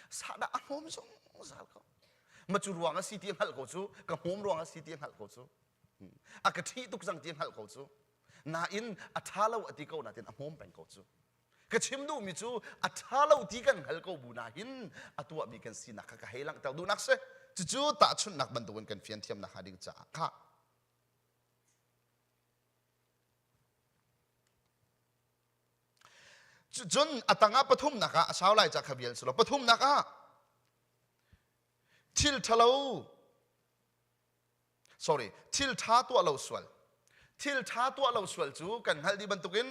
Sahdah a hmawm zungzal ko. Ma cu ruang a si ti hngalh ko cu ka hmawm ruang a si ti hngalh ko cu. A ka ṭhih tuk cang ti hngalh ko cu. Nain a ṭha lo a ti ko nain a hmawm peng ko cu. Ka chim duhmi cu a ṭha lo ti kan hngal ko bu nahin a tuahmi kan sinak kha ka hei langhter duhnak si. Cucu tahchunhnak bantukin kan fian thiamnak hnga ding caah kha Cun a tangah pathumnak ah a sau lai ca kha vial si lo pathumnak ah thil ṭhalo sorry thil ṭha tuah lo sual thil ṭha tuah lo sual cu kan hngalh dih bantukin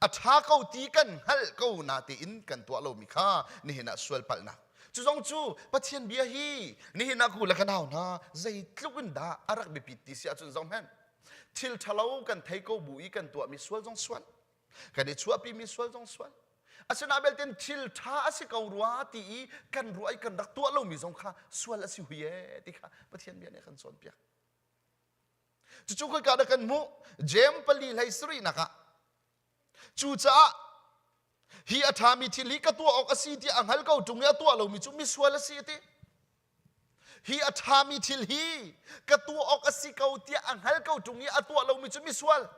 a ṭha ko ti kan hngalh ko natein kan tuah lomi kha nihin ah sual palhnak cu zong cu Pathian bia hi nihin ah ku le ka nau hna zeitluk in dah a rak biapit ti si ahcun zoh hmanh. Thil ṭhalo kan thei ko bu i kan tuahmi sual zong sual. Kan i chuahpimi sual zong sual. Asinain belten thil ṭha a si ko rua ti i kan ruah i kan rak tuah lomi zong kha sual a si hui ee ti kha Pathian bia nih a kan cawnpiak. Cucu khoika dah kan hmuh? Jeim pali hlei sarihnak ah Cucaah hi a ṭhami thil hi ka tuah awk a si tiah a hngal ko ṭung i a tuah lomi cu misual a si a ti. Hi a ṭhami thil hi ka tuah awk a si ko tiah a hngal ko ṭung i a tuah lomi cu misual.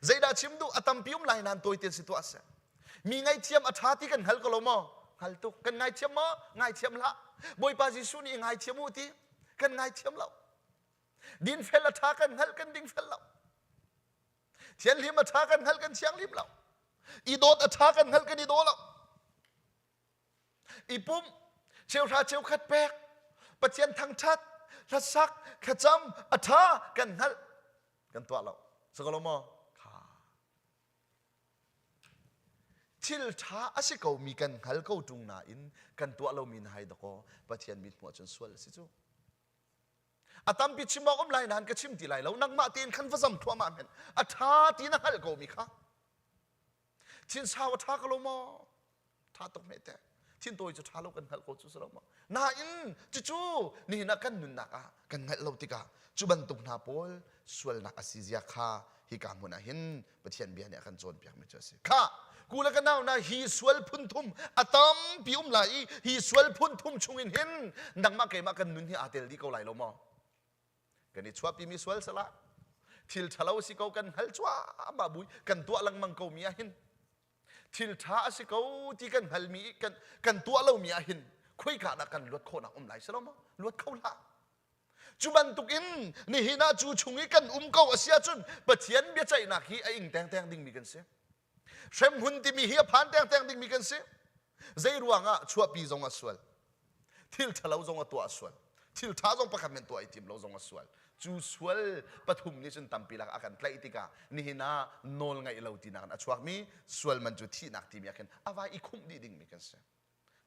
Zeidah chim duh a tampi um lai nain tawi tein si tuah seh. Mi ngaithiam a ṭha ti kan hngal ko lo maw? Hngal tuk. Kan ngaithiam maw? Ngaithiam hlah. Bawipa Jesuh nih i ngaithiam u ti. Kan ngaithiam lo. Dinfel a ṭha kan hngalh kan dingfel lo. Thianhlim a ṭha kan hngalh kan thianghlim lo. I dawt a ṭha kan hngalh kan i daw lo. I pumh, cheuhra cheukhat pek, Pathian thangṭhat, hlasak, thlacam a ṭha kan hngalh kan tuah lo. Sakalo maw? Kha. Thil ṭha a si komi kan hngal ko ṭung nain kan tuah lomi na hai dakaw Pathian mithmuh ahcun sual a si cu. A tampi chim awk um lai nain ka chim ti lai lo. Nangmah tein khan va zam thluahmah hmenh. A ṭha ti na hngalh komi kha. Thin sau a ṭha ko lo maw? Ṭha tuk hme teh. Thin tawi cu ṭha lo kan hngalh ko cu si lo maw? Nain cucu nihin ah kan nunnak ah kan hngalh lo tikah cu bantuk hna pawl sualnak a si zia kha hika hmun ah hin Pathian bia nih a kan cawnpiakmi cu a si. Khah, ku le ka nau na hi sual phun thum a tampi um lai i hi sual phun thum chungin hin nangmah keimah kan nun hi aa tel dih ko lai lo maw? Kan i chuahpimi sual salah thil ṭhalo si ko kan hngal cuahmah bui kan tuah lengmang ko mi ah hin thil ṭha a si ko ti kan hngalmi kan kan tuah lomi ah hin khoika dah kan luat khawhnak um lai si lo maw? Luat kho hlah. Cu bantukin nihin ah cu chung i kan um ko a si ahcun Pathian biaceihnak hi a ing tengteng dingmi kan si. Hremhmun timi hi a phan tengteng dingmi kan si. Zei ruangah chuahpi zong a sual. Thil ṭhalo zong a tuah a sual. Thil ṭha zong pakhat men tuah i tim lo zong a sual. Cu sual pathum nih cun tampi lak a kan tlaih tikah nihin ah nawl ngaih lo tinak in a chuakmi sual man cu thihnak timi ah khin a vai i khumh dih dingmi kan si.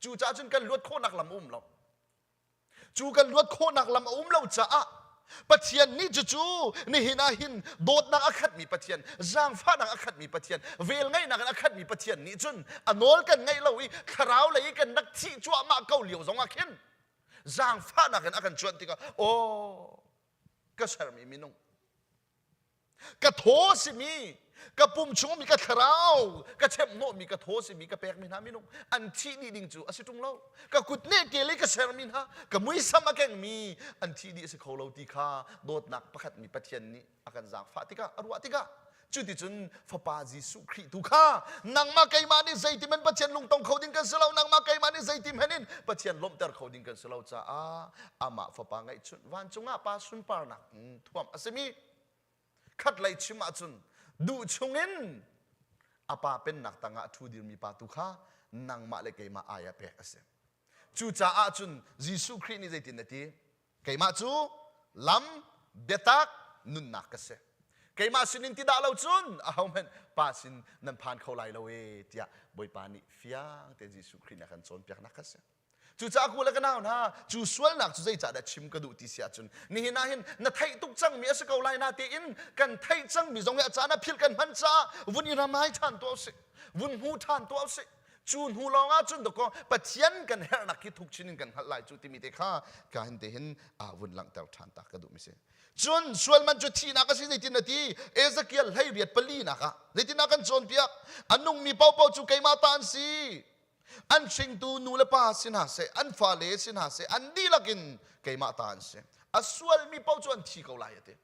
Cucaah cun kan luat khawhnak lam a um lo. Cu kan luat khawhnak lam a um lo caah Pathian nih cucu nihin ah hin dawtnak a khatmi Pathian, zaangfahnak a khatmi Pathian, velngeihnak in a khatmi Pathian nih cun a nawl kan ngaih lo i thlarau lei i kan rak thih cuahmah ko lio zong ah khin zaangfahnak in a kan cuanh tikah aw ka sermi minung Ka thaw simi, ka pum chungmi ka thlarau, ka chemhnawhmi ka thaw simi ka pekmi hna minung an thih dih ding cu a si ṭung lo. Ka kut neh kel i ka sermi hna, ka muisam a kengmi an thih dih a si kho lo ti kha dawtnak pakhat mi Pathian nih a kan zaangfah tikah, a ruah tikah cuticun Fapa Jesuh Khrih tu kha nangmah keimah nih zeitimen Pathian lungtong kho ding kan si lo, nangmah keimah nih zeitimhen in Pathian lawmhter kho ding kan si lo caah amah Fapa ngeihchunh vancung ah Pa sunparnak thuam a simi Khatlei chim ahcun duh chungin a pa pennak tangah a ṭhu dirmi pa tu kha nangmah le keimah ai ah pek a si. Cucaah cun Jesuh Khrih nih zeitin a ti? Keimah cu lam, biatak, nunnak ka si. Keimah sinin ti dah lo cun ahohmanh Pa sin nan phan kho lai lo e tiah Bawipa nih fiang tein Jesuh Khrih nih a kan cawnpiaknak kha a si. Cucaah ku le ka nau hna, cu sualnak cu zeicahdah chim ka duh ti si ahcun nihin ah hin na theih tuk cangmi a si ko lai na tein kan theih cangmi zong hi a caan ah philh kan hman caah vun i ramai ṭhan tuah usih, vun hmu ṭhan tuah usih. Cu hnu lawng ah cun dakaw Pathian kan herhnak hi thuk chin in kan hngalh lai cu timi te kha ka hin te hin ah vun langhter ṭhan ta ka duhmi si. Cun sual man cu thihnak a si zeitin na ti? Ezekiel 18 pali nak ah zeitin ah kan cawnpiak? A nungmi paohpaoh cu keimah ta an si. An hringtu nu le pa si hna seh, an fale si hna seh, an dihlak in keimah ta an si. A sualmi paoh cu an thi ko lai a ti.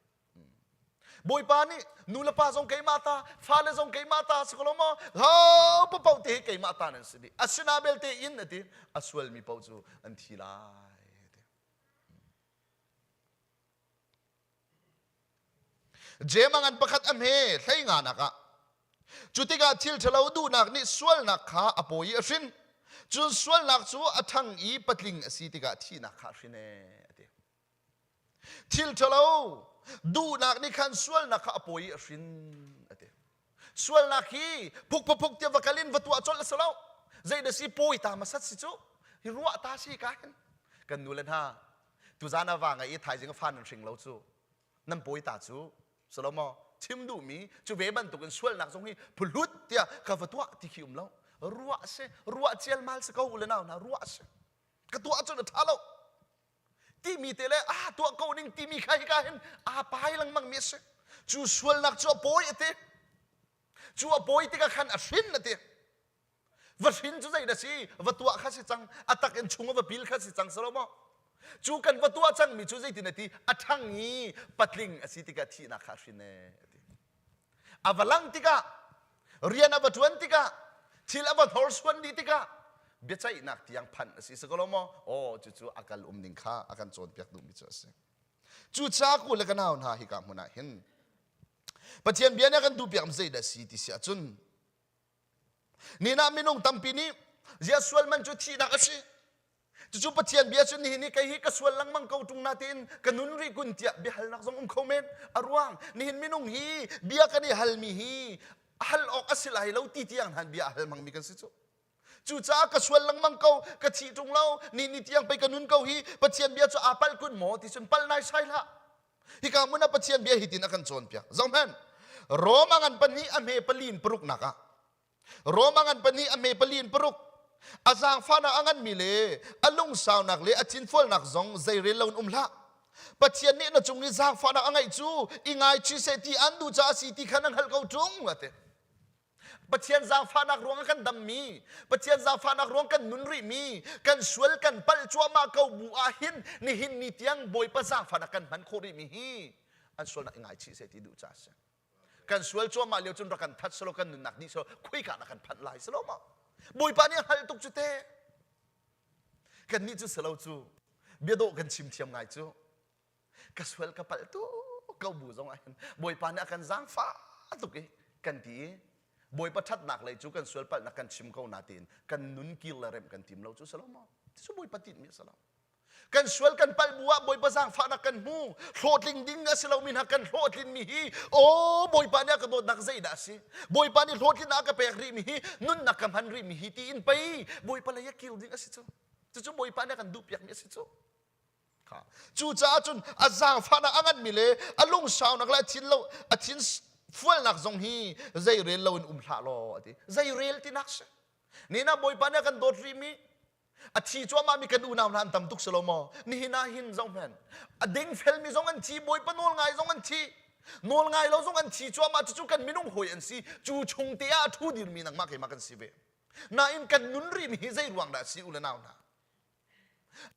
Bawipa nih nu le pa zong keimah ta, fale zong keimah ta si ko lo maw? Ho paoh te hi keimah ta nan si dih. Asina belte in a ti, a sualmi paoh cu an thi lai a ti. Jeim a ngan pakhat a hme hlei nganak ah cu tikah thil ṭhalo duhnak nih sualnak kha a pawi i a hrin cun sualnak cu a ṭhang i patling a si tikah thihnak kha a hrin ee a ti thil ṭhalo duhnak nih khan sualnak kha a pawi i a hrin a ti sualnak hi phuk phuk tiah va kal in va tuah colh a si lo zei da si pawi ta masat si cu hi ruah ta si ka hin kan nu le hna tuzan a va ngai i thaizing a fa nan hring lo cu. Nan pawi ta cu Salomo chim duhmi cu ve bantukin sualnak zong hi phuhlut tiah ka va tuah ti khi um lo. Ruah si, ruah cialmal si ko u le nau hna, ruah si. Ka tuah cun a ṭha lo. Timi te le ah tuah ko ning timi kha hika hin aa pai lengmang mi a si. Cu sualnak cu a pawi a ti. Cu a pawi tikah khan a hrin a ti. Va hrin cu zei dah si? Va tuah kha si cang. A tak in chung a va pil kha si cang si lo maw? Cu kan va tuah cangmi cu zeitin a ti? A ṭhang i patling a si tikah thihnak kha a hrin ee a ti. A va lang tikah, rian a va ṭuan tikah, thil a va hnorsuan dih tikah biaceihnak tiang phanh a si si ko lo maw? Aw, cucu a kal um ning kha a kan cawnpiak duhmi cu a si. Cucaah ku le ka nau hna hika hmun ah hin Pathian bia nih a kan duhpiak zeidah si ti si ahcun Nihin ah minung tampi nih zia sual man cu thihnak a si. Cucu Pathian bia cu nihin hi kei hi ka sual lengmang ko ṭung natein ka nun rih kun tiah biahalnak zong um kho men. A ruang nihin minung hi bia kan i halmi hi hal awk a si lai lo ti tiang hnan bia a hal hmangmi kan si cu. Cucaah ka sual lengmang ko, ka thih ṭung lo, ni ni tiang pei ka nun ko hi Pathian bia cu aa palh kun maw ti cun palh naisai hlah. Hika hmun ah Pathian bia hitin a kan cawnpiak. Zohhmanh, Roma ngan pahnih a hme pali in paruknak ah Roma ngan pahnih a hme pali in paruk a zaangfahnak a nganmi le a lungsaunak le a thinfualnak zong zeirel loin um hlah. Pathian nih na cung i zaangfahnak a ngeih cu i ngaichih seh ti an duh caah a si ti kha na hngalh ko ṭung a ti. Pathian zaangfahnak ruang ah kan dammi, Pathian zaangfahnak ruang kan nun rihmi, kan sual kan palh cuahmah ko bu ah hin nihin ni tiang Bawipa zaangfahnak kan hman khawh rihmi hi an sualnak i ngaichih seh ti duh caah a si. Kan sual cuahmah lio cun rak kan that selaw kan nunnak dih selaw khuika dah kan phanh lai selaw maw? Bawipa nih a hngalh tuk cu te. Kannih cu selo cu biadawh kan chim thiam ngai cu. Ka sual ka palh tuk ko bu zong ah hin Bawipa nih a kan zaangfah tuk i kan ti i Bawipa ṭhatnak lei cu kan sual palhnak kan chim ko natein kan nun kir le remh kan tim lo cu si lo maw? Cu Bawipa tinhmi a si lo. Kan sual kan palh bu ah Bawipa zaangfahnak kan hmu. Hlawhtling ding a si lomi hna kan hlawhtlinmi hi aw Bawipa nih a ka dawtnak zeidah a si? Bawipa nih hlawhtlinnak a ka pek rihmi hi nunnak ka hman rihmi hi tiin pei Bawipa lei ah kir ding a si cu. Cucu Bawipa nih a kan duhpiakmi a si cu. Cucaah cun a zaangfahnak a nganmi le a lungsaunak le a thin lo a thin fualnak zong hi zeirel loin um hlah law a ti. Zeirel tinak si. Nina Bawipa nih a kan dawt rihmi a thi cuahmahmi kan unau hna an tam tuk si lo maw? Nihin ah hin zoh hmanh. A dingfelmi zong an thi, Bawipa nawl ngai zong an thi. Nawl ngai lo zong an thi cuahmah cucu kan minung hawi an si. Cu chung te ah a ṭhu dirmi nangmah keimah kan si ve. Nain kan nun rihmi hi zei ruang dah a si u le nau hna?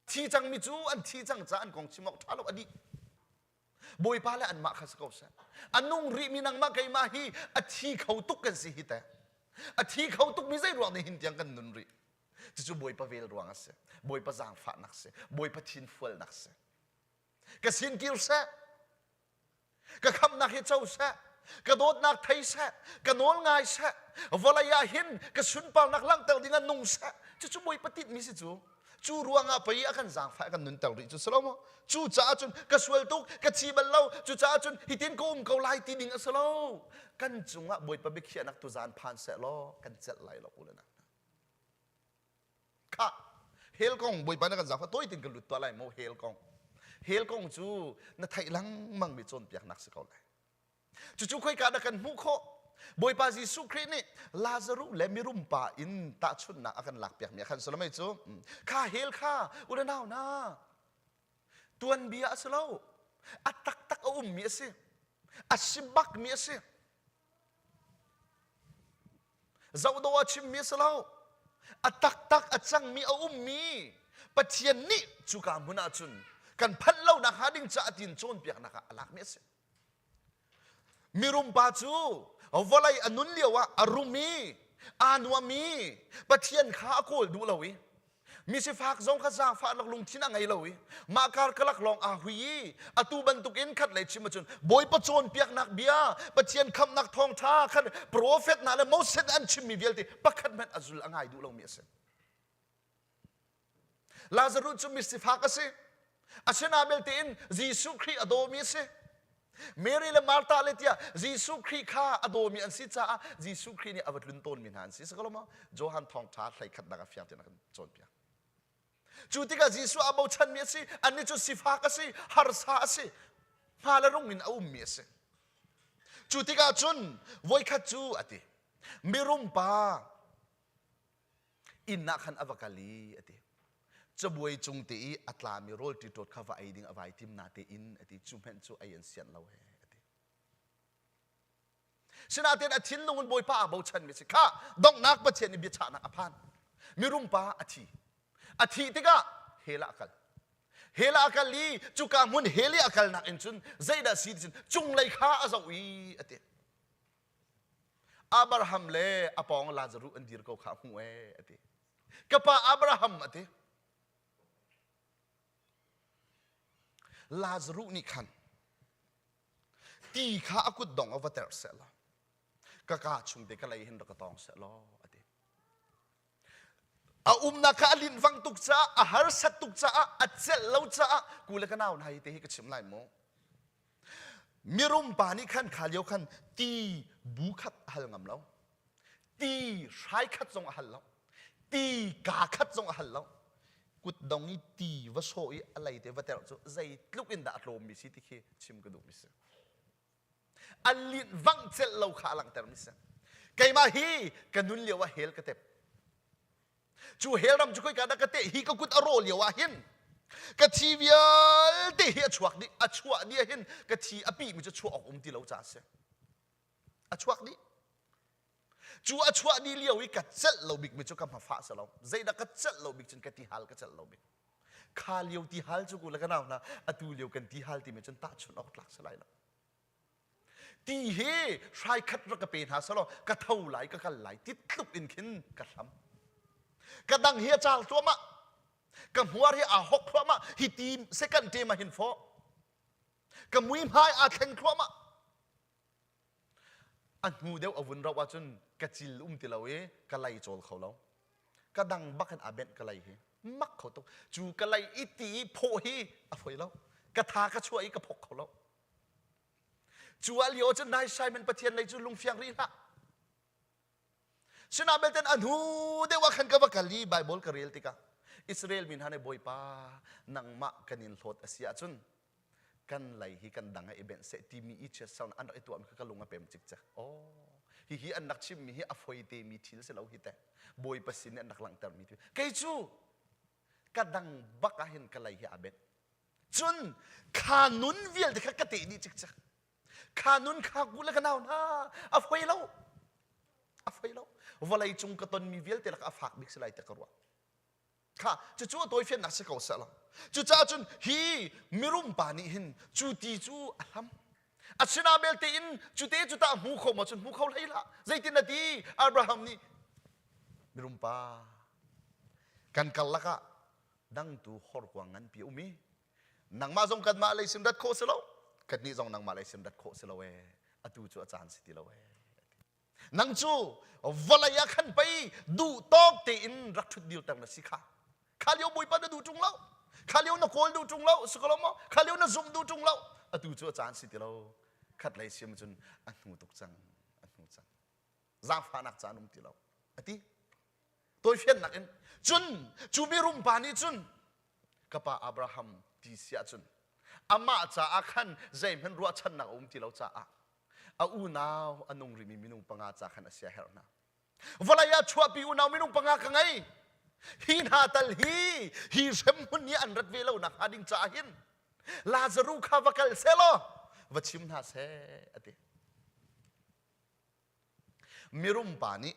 Thi cangmi cu an thi cang caah an kong chim awk ṭha lo a dih. Bawipa le anmah kha si ko seh. A nung rihmi nangmah keimah hi a thi kho tuk kan si hi teh. A thi kho tukmi zei ruang nih hin tiang kan nun rih. Cucu Bawipa vel ruang a si. Bawipa zaangfahnak si. Bawipa thinfualnak si. Ka sin kir seh. Ka khamhnak hi co seh, ka dawtnak thei seh, ka nawl ngai seh, vawlei ah hin ka sunparnak langhter ding ah nung seh. Cucu Bawipa tinhmi si cu. Cu ruangah pei a kan zaangfah kan nunter rih cu si lo maw? Cu caah cun ka sual tuk, ka thi bal lo, cucaah cun hitin ka um ko lai ti ding a si lo. Kan cungah Bawipa biakhiahnak tuzaan phan seh law kan celh lai lo u le nau. Khah, hell kong Bawipa na kan zaangfah tawi tin kan lut tuah lai maw hell kong. Hell kong cu na theih lengmang mi cawnpiaknak si ko lai. Cucu khoika dah kan hmuh khawh? Bawipa Jesuh Khrih nih Lazaruh le mirum pa in tahchunhnak a kan lakpiakmi a khan salamei cu kha hell kha u le nau na tuanbia a si lo a taktak a ummi a si a si bakmi a si Zohdawh a chimmi a si lo. A taktak a cangmi a ummi Pathian nih cuka hmun ah cun kan phanh lonak hnga ding caah tiin cawnpiaknak ah a lakmi a si. Mirum pa cu vawlei a nun lio ah a rum i aa nuam i Pathian kha a kawl duh lo i Misifak zong kha zaangfahnak lungthin a ngei lo i mah karkalak lawng aa hui i atu bantukin khat lei chim ahcun Bawipa cawnpiaknak bia Pathian khamhnak thawngṭha khan profet hna le Moses an chimmi vialte pakhat hmanh a zul a ngai duh lomi a si. Lazarus cu misifak a si. Asinain belte in Jesuh Khrih a dawmi a si. Mary le Martha le tiah Jesuh Khrih kha a dawmi an si caah Jesuh Khrih nih a va tlun tawnmi hna an si. Sakalo maw? Johan thawngṭha hleikhatnak a fiang tiah kan cawnpiak. Cu tikah Jesuh aa bochanmi a si, annih cu sifak a si, harsa a si. Hma le rung in a ummi a si. Cu tikah cun voikhat cu a ti. Mirum pa inn ah khan a va kal i a ti. Cabuai cung te i a tlami rawl ṭiṭawt kha va ei ding a vai tim na te in a ti. Cu hmenh cu ei an sianh lo he a ti. Sinain a thinlung in Bawipa aa bochanmi si. Kha donghnak Pathian nih biachahnak a phan. Mirum pa a thi. A thih tikah hell ah a kal. Hell ah a kal i cuka hmun hell i a kalnak in cun zeidah si ti cun cunglei kha a zoh i a ti. Abraham le a pawng Lazaruh an dir ko kha a hmuh ee a ti. Ka pa Abraham a ti. Lazaruh nih khan ti kha a kutdong ah va terh sehlaw ka kaa chung te ka lei hin rak ka tawng sehlaw a ti. A umnak kha a linh vang tuk caah a harsat tuk caah a celh lo caah ku le ka nau hna hi te hi ka chim lai mu. Mirum pa nih khan kha lio khan ti bu khat a hal ngam lo. Ti hrai khat zong a hal lo. Ti kaa khat zong a hal lo. Kutdong i ti va sawh i a lei te va terh cu zeitluk in dah a tlawmmi si ti khi chim ka duhmi si. A linh vangh celh lo kha a langhtermi si. Keimah hi ka nun lio ah hell ka tep. Cu hell ram cu khoika dah ka teh hi ka kut a rawh lio ah hin ka thi vialte hi a chuak dih a chuah dih ah hin ka thi a pihmi cu chuah awk um ti lo caah a si. A chuak dih. Cu a chuah dih lio i ka celh lo bikmi cu ka hmafah si lo. Zeidah ka celh lo bik cun ka tihal ka celh lo bik. Kha lio tihal cu ku le ka nau hna atu lio kan tihal timi cun tahchunh awk tlak si lai lo. Ti hi hrai khat rak ka pe hna selaw ka tho lai ka kal lai ti tluk in khin ka hlam. Ka dang hi a caal thluahmah. Ka hmuar hi aa hok thluahmah. Hi ti second te ma hin fawh. Ka muihmai aa thleng thluahmah. A hnu deuh a vun rauh ahcun ka cil um ti lo i ka lei cawl kho lo. Ka dang bak in aa benh ka lei hi. Mak kho tuk. Cu ka lei i ti i phawh hi a foi lo. Ka tha ka chuah i ka phok kho lo. Cu ah lio cun nai Simon Pathian lei cu lungfiang rih hlah. Sinah belte a hnu deuh ah khan ka va kal i Bible ka rel tikah Israel mi hna nih Bawipa nangmah kan in hlawt a si ahcun kan lei hi kan dang ah i benh seh timi i chiatsernak an rak i tuahmi kha ka lung a pem cikcek. Oh, hihi an rak chimmi hi a foite mi thil si lo hi teh. Bawipa sin nih an rak langhtermi thil. Kei cu ka dang bak ah hin ka lei hi aa benh. Cun kha nun vialte kha ka teh dih cikcek. Kha nun kha ku le ka nau hna a foi lo. A foi lo. Vawlei cung ka tonmi vialte lakah a fak bik si lai ti ka ruah. Kha cucu a tawifiannak si ko seh law. Cucaah cun hi mirum pa nih hin cu ti cu a hlam. Asina belte in cu te cu tah hmu kho maw cun hmu kho hlei hlah. Zeitin na ti? Abraham nih mirum pa kan karlak ah dangtu horkuang nganpi a um i nangmah zong kanmah lei sin rat khawh si lo kannih zong nangmah lei sin rat khawh si lo ee atu cu a caan si ti lo ee nang cu vawlei ah khan pei duh tawk tein rak ṭhut dirter na si kha kha lio bawipa na duh ṭung lo kha lio na kawl duh ṭung lo si ko lo maw kha lio na zumh duh ṭung lo atu cu a caan si ti lo khat lei siam cun a hnu tuk cang a hnu cang zaangfahnak caan um ti lo a ti tawifiannak in cun cu mirum pa nih cun ka pa Abraham ti si ahcun amah caah khan zeihmanh ruahchannak a um ti lo caah a unau a nung rihmi minung panga ca khan a siaherh hna. Vawlei ah chuahpi unau minung panga ka ngei. Hi hna tal hi hi hremhmun i an rat ve lo nak hnga ding caah hin Lazaruh kha va kal seh law va chim hna seh a ti. Mirum pa nih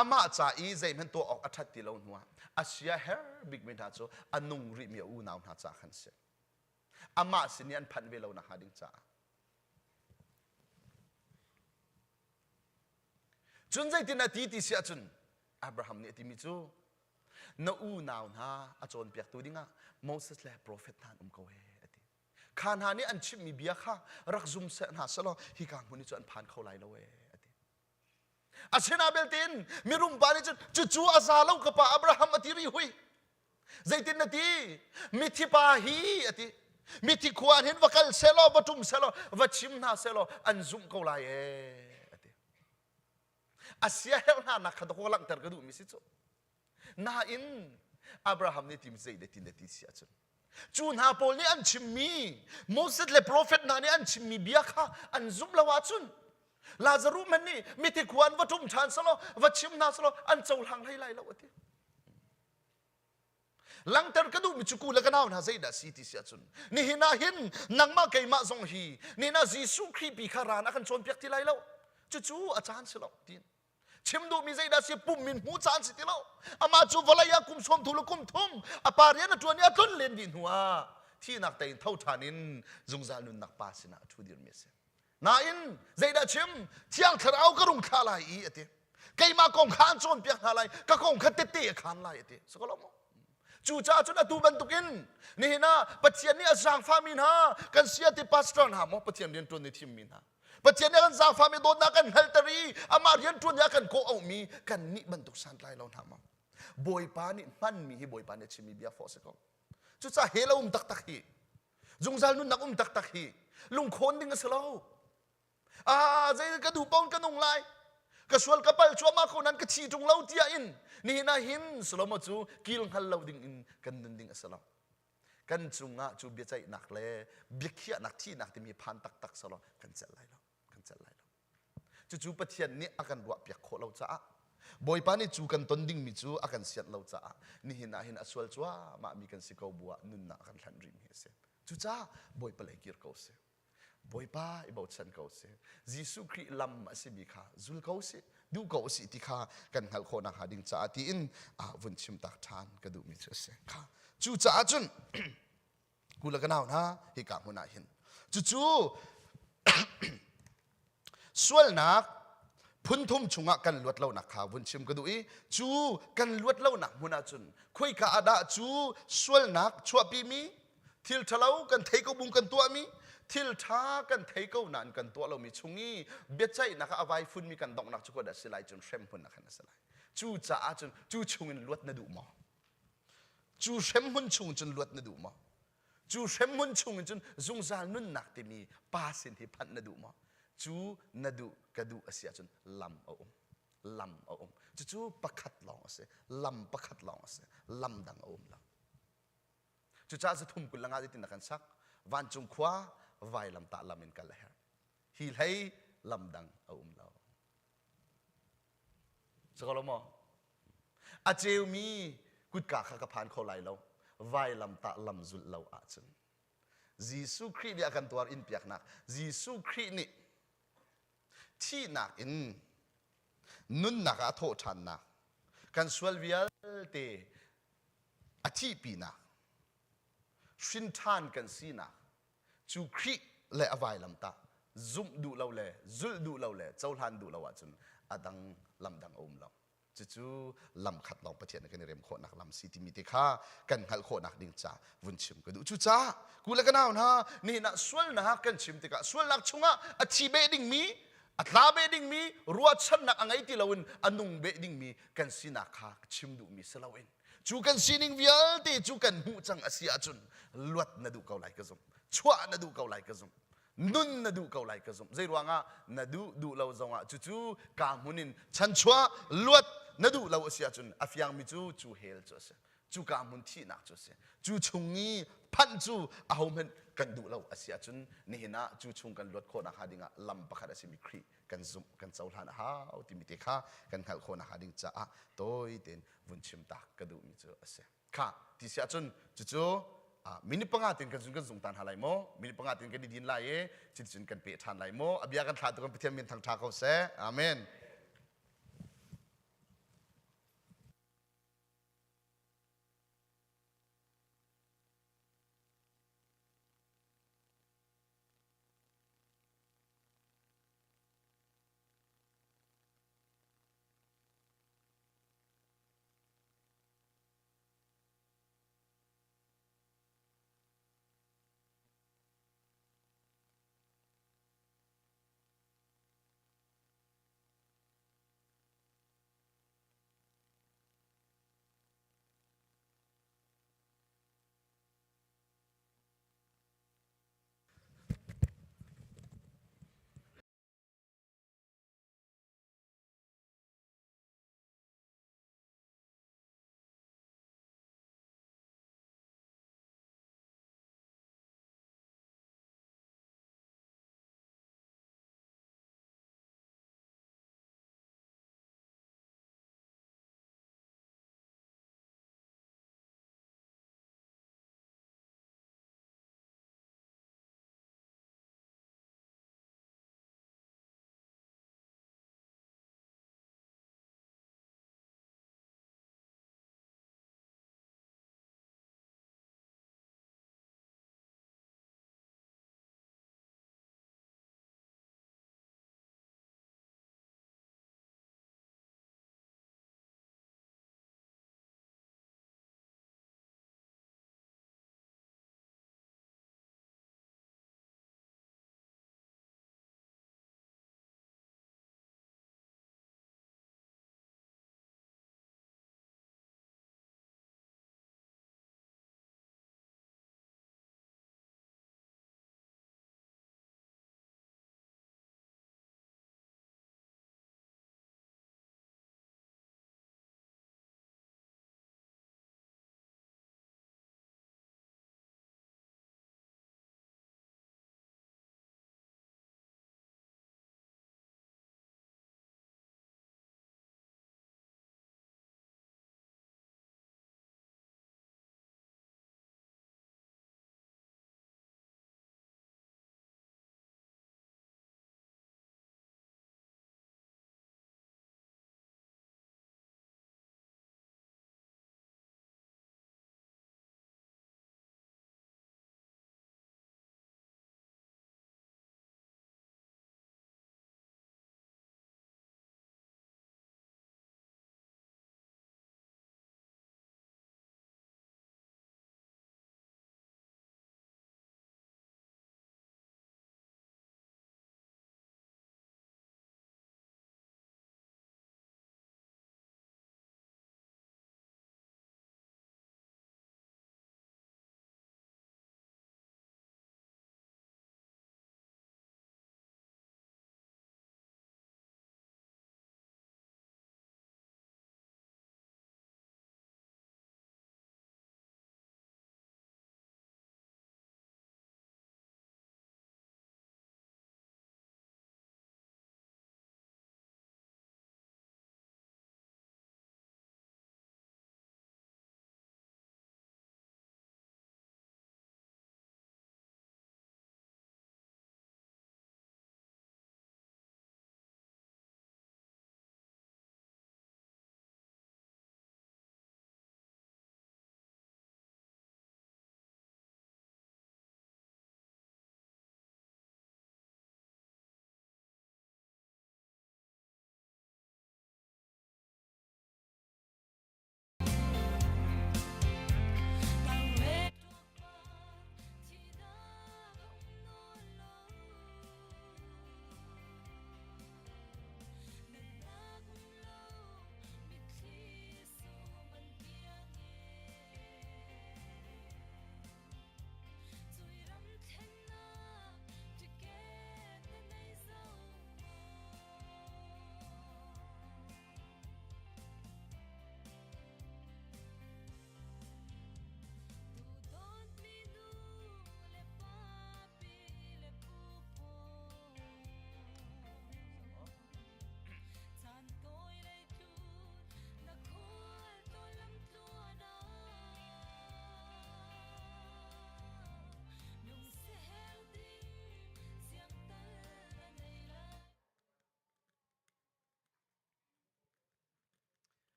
amah ca i zeihmanh tuah awk a ṭhat ti lo hnuah a sia her bikmi hna cu a nung rihmi a unau hna ca khan si. Amah sin i an phanh ve lo nakhnga ding caah. Cun zeitin a ti ti si ahcun Abraham nih a timi cu na unau hna a cawnpiaktu dingah Moses le profet hna an um ko ee a ti. Kha hna nih an chimmi bia kha rak zum seh hna selaw hika hmun hi cu an phan kho lai lo ee a ti. Asina belte in mirum pa nih cun cucu a za lo ka pa Abraham a ti rih hui. Zeitin na ti? Mithi pa hi a ti. Mithi khua hin va kal selaw va ṭum selaw va chim hna selaw an zumh ko lai ee a ti. A siaherh hna nak kha dawh langhter ka duhmi si cu. Nain Abraham nih tim zei le tin le ti si ahcun. Cu hna pawl nih an chimmi Moses le profet hna nih an chimmi bia kha an zumh lo ahcun Lazaruh hmanh nih mithi khua an va ṭum ṭhan selaw va chim hna selaw an cohlang hlei lai lo a ti. Langter ka duhmi cu ku le ka nau hna zeidah si ti si ahcun nihin ah hin nangmah keimah zong hi nihin ah Jesuh Khrih pi kha ran a kan cawnpiak ti lai lo. Cucu a caan si lo tiin chim duhmi zeidah si pum min hmu caan si ti lo amah cu vawlei ah kum sawm thu le kum thum a pa rian a ṭuan i a tlun len dih hnu ah thihnak tein tho ṭhan in zungzal nunnak pa sinah a ṭhu dirmi a si nain zeidah chim thiang thlarau ka rung thlah lai i a ti keimah kong kha an cawnpiak hna lai ka kong kha tette a khaan lai a ti si ko lo maw cucaah cun atu bantukin nihin ah Pathian nih a zaangfahmi hna kan sia ti pastor hna maw Pathian rian ṭuan i thimmi hna Pathian nih kan zaangfahmi dawtnak kan hngalhter i amah rian ṭuan i a kan kawh auhmi kan nih bantuk santlai lo hna maw Bawipa nih hmanmi hi Bawipa nih a chimmi bia fawh si ko cucaah hell a um taktak hi zungzal nunnak um taktak hi lungkhawn ding a si lo ah zei ka duh paoh ka nung lai ka sual ka pal cuahmah ko nan ka thi ṭung lo tiah in nihin ah hin Solomon cu kil hngal lo ding in kan nun ding a si lo kan cungah cu biaceihnak le biakhiahnak thihnak timi phan taktak selaw kan celh lai lo kan celh lai lo cucu Pathian nih a kan ruahpiak khawh lo caah Bawipa nih cu kan ton dingmi cu a kan sianh lo caah nihin ah hin a sual cuahmah mi kan si ko bu ah nunnak a kan hlanh rihmi a si cucaah Bawipa lei kir ko sih Bawipa i bochan ko sih. Jesuh Khrih lam a simi kha zul ko sih, duh ko sih ti kha kan hngalh khawh nakhnga ding caah tiin ah vun chim tak ṭhan ka duhmi cu a si. Kha cucaah cun ku le ka nau hna hika hmun ah hin cucu sualnak phunthum chungah kan luat lonak kha vun chim ka duh i cu kan luat lonak hmun ah cun khoika ah dah cu sualnak chuahpimi thil ṭhalo kan thei ko bung kan tuahmi thil ṭha kan thei ko nain kan tuah lomi chung i biaceihnak ah a vai funmi kan donghnak cu khuadah si lai cun hremhmun ah khan a si lai cu caah cun cu chungin luat na duh maw cu hremhmun chung cun luat na duh maw Cu hremhmun chungin cun zungzal nunnak timi pa sin hi phanh na duh maw? Cu na duh ka duh a si ahcun lam a um. Lam a um. Cucu pakhat lawng a si. Lam pakhat lawng a si. Lam dang a um lo. Cucaah zathum kul le nga zeitin na kan sak? Vancung khua vailamtah lam in kal a herh. Hi hlei lam dang a um lo. Si ko lo maw? A ceumi kutka kha ka phan kho lai lo. Vailamtah lam zulh lo ahcun. Jesuh Khrih nih a kan tuar in piaknak. Jesuh Khrih nih thihnak in nunnak ah a thawh ṭhannak. Kan sual vialte a thihpinak. Hrin ṭhan kan sinak. Cu Khrih le a vailamtah zumh duh lo le zulh duh lo le cohlan duh lo ahcun a dang lam dang a um lo. Cucu lam khat lawng Pathian kan i rem khawhnak lam si timi te kha kan hngalh khawhnak ding ca vun chim ka duh. Cucaah ku le ka nau hna nihin ah sualnak kan chim tikah sualnak chungah a thi beh dingmi a tla beh dingmi ruahchannak a ngei ti loin a nung beh dingmi kan sinak kha chim duhmi si loin cu kan sining vialte cu kan hmuh cang a si ahcun luat na duh ko lai ka zumh chuah na duh ko lai ka zumh nun na duh ko lai ka zumh zei ruangah na duh duh lo zongah cucu ka hmun in chanchuah luat na duh lo a si ahcun a fiangmi cu cu hell cu a si cu ka hmun thihnak cu a si cu chung i phanh cu ahohmanh kan duh lo a si ahcun nihin ah cu chung kan luat khawh nakhnga dingah lam pakhat a simi Khrih kan zumh kan cohlan a hau timi te kha kan hngalh khawh nakhnga ding caah tawi tein vun chim tak ka duhmi cu a si. Kha ti si ahcun cucu minute panga tin kan zun kan zung tan hna lai maw minute panga tin kan i din lai i cuticun kan peh ṭhan lai maw a bia kan thlah tu kan Pathian min thangṭha ko seh amen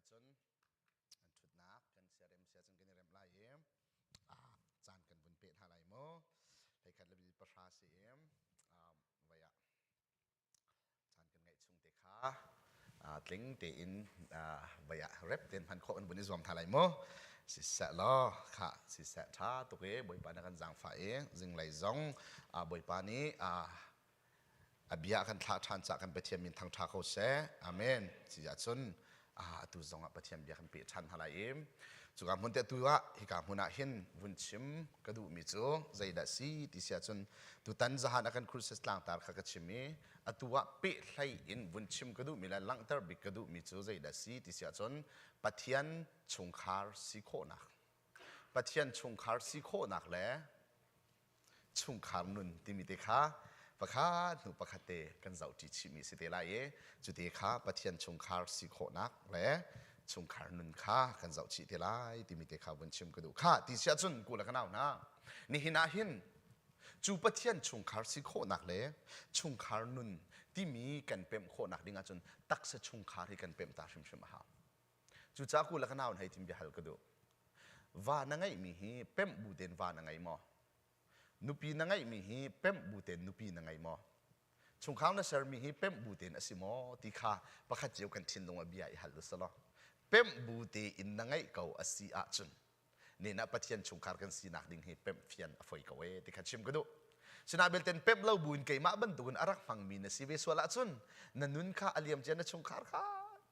ahcun an ṭhutnak kan siarem si ahcun kan i remh lai i caan kan vun peh hna lai mu. Hleikhat le minute pahra si i vai ah caan kan ngeih chung te kha tling tein vai ah rep tein hman khawh kan vun i zuam hna lai mu. Siseh law khah siseh ṭha tuk i Bawipa na kan zaangfah i zinglei zong Bawipa nih A bia a kan thlah ṭhan caah kan Pathian min thangṭha ko seh. Amen. Ci ahcun atu zong ah Pathian bia kan peh ṭhan hna lai i cuka hmun te atu ah hika hmun ah hin vun chim ka duhmi cu zeidah si ti si ahcun tutan zahan a kan crusade tlangtar kha ka chim i atu ah pehlei in vun chim ka duhmi le langhter bik ka duhmi cu zeidah si ti si ahcun Pathian chungkhar si khawhnak Pathian chungkhar si khawhnak le chungkhar nun timi te kha pakhat hnu pakhat te kan zohṭi chihmi si te lai i cute kha Pathian chungkhar si khawhnak le chungkhar nun kha kan zoh chih te lai timi te kha vun chim ka duh kha ti si ahcun ku le ka nau hna nihin ah hin cu Pathian chungkhar si khawhnak le chungkhar nun timi kan pemh khawhnak ding ahcun taksa chungkhar hi kan pemh ta hrimhrim a hau Cucaah ku le ka nau hei thim biahal ka duh. Va na ngeihmi hi pemh bu tein va na ngei maw? Nupi na ngeihmi hi pemh bu tein nupi na ngei maw? Chungkhar na sermi hi pemh bu tein a si maw ti kha pakhat cio kan thinlung ah bia i hal u selaw. Pemh bu tein na ngeih ko a si ahcun nen ah Pathian chungkhar kan sinak ding hi pemh fian a foi ko ee ti kha chim ka duh. Sina belte pemh lo buin keimah bantukin a rak hmangmi na si ve sual ahcun na nun kha a liam cia na chungkhar kha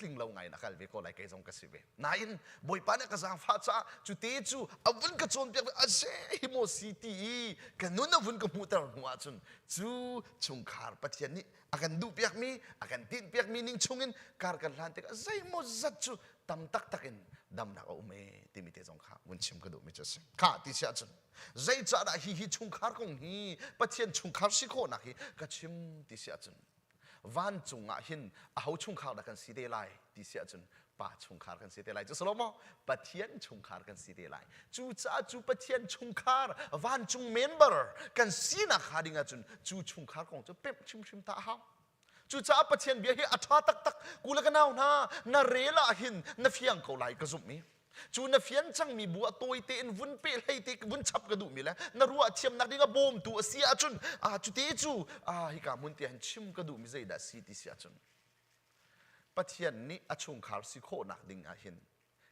tling lo ngai in a kal ve ko lai kei zong ka si ve. Nain Bawipa nih ka zaangfah caah cu te cu a vun ka cawnpiak ve a se hi maw si ti i ka nun a vun ka hmuhter hnu ahcun cu chungkhar Pathian nih a kan duhpiakmi a kan tinhpiakmi ning chungin kar kan hlan tikah zeimaw zat cu tam taktak in damnak a um ee timi te zong kha vun chim ka duhmi cu a si. Kha ti si ahcun zeicahdah hi hi chungkhar kong hi Pathian chungkhar si khawhnak hi ka chim ti si ahcun vancung ah hin aho chungkhar dah kan si te lai ti si ahcun pa chungkhar kan si te lai cu si lo maw Pathian chungkhar kan si te lai cucaah cu Pathian chungkhar vancung member kan sinak hnga ding ahcun cu chungkhar kong cu pemh hrimhrim ta a hau Cucaah Pathian bia hi a ṭha taktak. Ku le ka nau hna, na rel ah hin na fiang ko lai ka zumh i cu na fian cangmi bu ah tawi tein vun peh hlei te vun chap ka duhmi le na ruah thiamnak ding a bawmtu a si ahcun ah cute cu ah hika hmun te han chim ka duhmi zeidah si ti si ahcun Pathian nih a chungkhar si khawhnak ding ah hin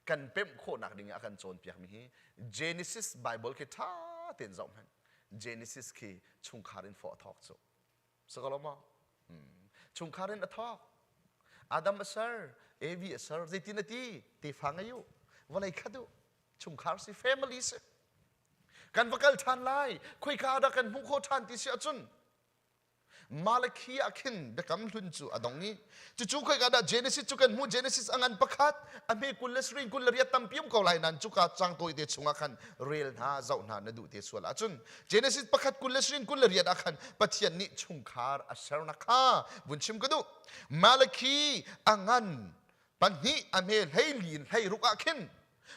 kan pemh khawhnak ding ah a kan cawnpiakmi hi Genesis Bible khi ṭha tein zoh hmanh Genesis khi chungkhar in fawh a thawk cu Sakalo maw? Hmm. Chungkhar in a thawk. Adam a ser, Evi a ser, zeitin a ti? Tefa ngei u. Vawlei khat u. Chungkhar si, family si. Kan va kal ṭhan lai. Khoika dah kan hmuh khawh ṭhan ti si ahcun Malakhi ah khin biakam hlun cu a dong i cucu khoika dah Genesis cu kan hmuh Genesis a ngan pakhat a hme kul le sarih kul le riat tampi um ko lai nain cuka cang tawi te chungah khan rel hna zoh hna na duh te sual ahcun Genesis pakhat kul le sirin kul le riat ah khan Pathian nih chungkhar a sernak kha vun chim ka duh. Malakhi a ngan pahnih a hme hleili in hleiruk ah khin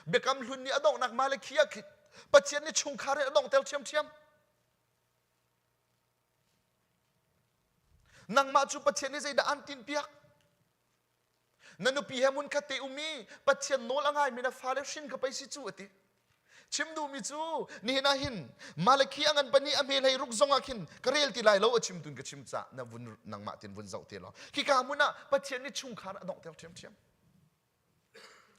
biakam hlun nih a donghnak Malakhi ah khin Pathian nih chungkhar in a donghter ṭhiamṭhiam. Nangmah cu Pathian nih zeidah aan tinhpiak? Na nupi he hmunkhat te um i Pathian nawl a ngaimi na fale hrin kha pei si cu a ti. Chim duhmi cu nihin ah hin Malakhi a ngan pahnih a hme hlei ruk zong ah khin ka rel ti lai lo a chim tun ka chim ca na vun nangmah tin vun zoh te law khika hmun ah Pathian nih chungkhar a donghter ṭhiamṭhiam.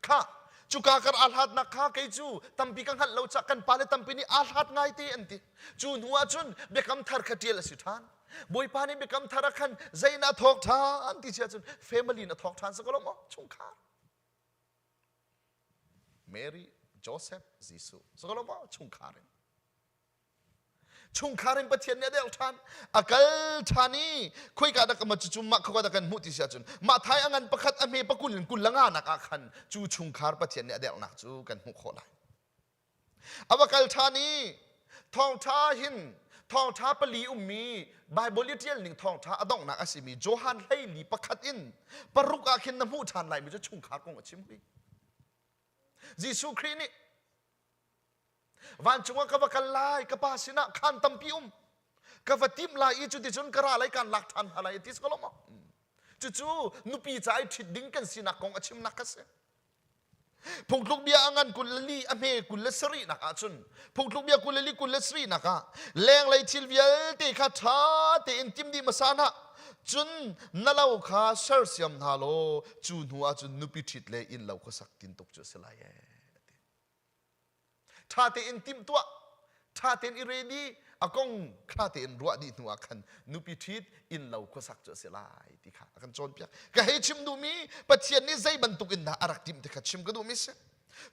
Kha cuka kar aa hlatnak kha kei cu tampi ka hngalh lo cah kan pale tampi nih aa hlat ngai te an ti. Cu hnu ah cun biakam thar kha ṭial a si ṭhan. Bawipa nih biakam thar ah khan zein a thawk ṭhan ti si ahcun family in a thawk ṭhan si ko lo maw chungkhar. Mary, Joseph, Jesuh si ko lo maw chungkhar in. Chungkhar in Pathian nih a deuh ṭhan a kal ṭhan i khoika dah ma cucu mah khoika dah kan hmuh ti si ahcun mah thai a ngan pakhat a hme pakul in kul le nga nak ah khan cu chungkhar Pathian nih a derhnak cu kan hmuh khawh lai. A va kal ṭhan i thawngṭha hin thawngṭha pali ummi Baibal i ṭial ning thawngṭha a donghnak a simi Johan hleili pakhat in paruk ah khin na hmuh ṭhan laimi cu chungkhar kong a chim hui. Jesuh Khrih nih Vancung ah ka va kal lai, ka pa sinah khaan tampi um. Ka va timh lai i cuticun ka ra lai kaan lak ṭhan hna lai ti si ko lo maw? Cucu nupi ca i ṭhit ding kan sinak kong a chimnak kha si. Phungthluk bia a ngan 24 a hme 27 nak ahcun phungthluk bia 24 27 nak ah lenglei thil vialte kha ṭha tein tim dih hmasa hna cun na lo kha sersiam hna law cu hnu ahcun nupi ṭhit le inn lo khuasak tintuk cu a si lai ee. Ṭha tein timhtuah, ṭha tein i ready, a kong kha tein ruah dih hnu ah khan nupi ṭhit inn lo khuasak cu a si lai ti kha a kan cawnpiak. Ka hei chim duhmi Pathian nih zei bantuk in dah a rak timh ti kha chim ka duhmi si.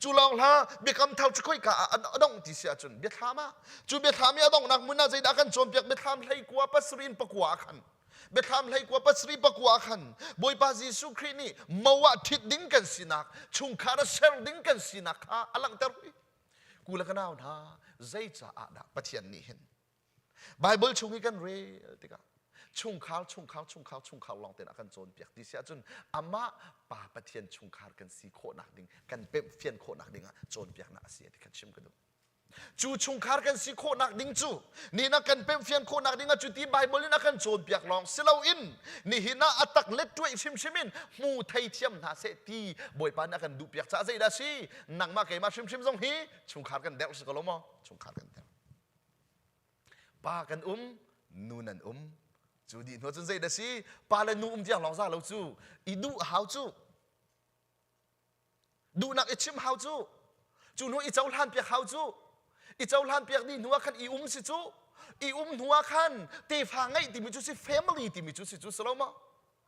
Cu lawng hlah biakam thar cu khoika ah a dongh ti si ahcun biathlam ah cu biathlam i a donghnak hmun ah zeidah a kan cawnpiak biathlam 19 pasarih in pakua ah khan Biathlam 19 pasarih pakua ah khan Bawipa Jesuh Khrih nih mo ah ṭhit ding kan sinak, chungkhar a ser ding kan sinak kha a langhter hui. Ku le ka nau hna, zeicaah dah Pathian nih hin Bible chung hi kan rel tikah chungkhar, chungkhar, chungkhar, chungkhar lawng tein a kan cawnpiak ti si ahcun amah Pa Pathian chungkhar kan si khawhnak ding, kan pemh fian khawhnak ding ah cawnpiaknak a si ti kha chim ka duh. Cu chungkhar kan si khawhnak ding cu nihin ah kan pemhfian khawhnak ding ah cuti Bible in a kan cawnpiak lawng si loin nihin ah a tak let tuai hrimhrim in hmu thei thiam hna seh ti Bawipa nih a kan duhpiak caah zeidah si nangmah keimah hrimhrim zong hi chungkhar kan derh si ko lo maw chungkhar kan derh pa kan um nu nan um cu dih hnu cun zeidah si pa le nu um tiang lawng za lo cu i duh hau cu Duhnak i chim hau cu. Cu hnu i cohlan piak hau cu. I cohlan piak dih hnu ah khan i um si cu. I um hnu ah khan tefa ngeih timi cu si family timi cu si cu si lo maw?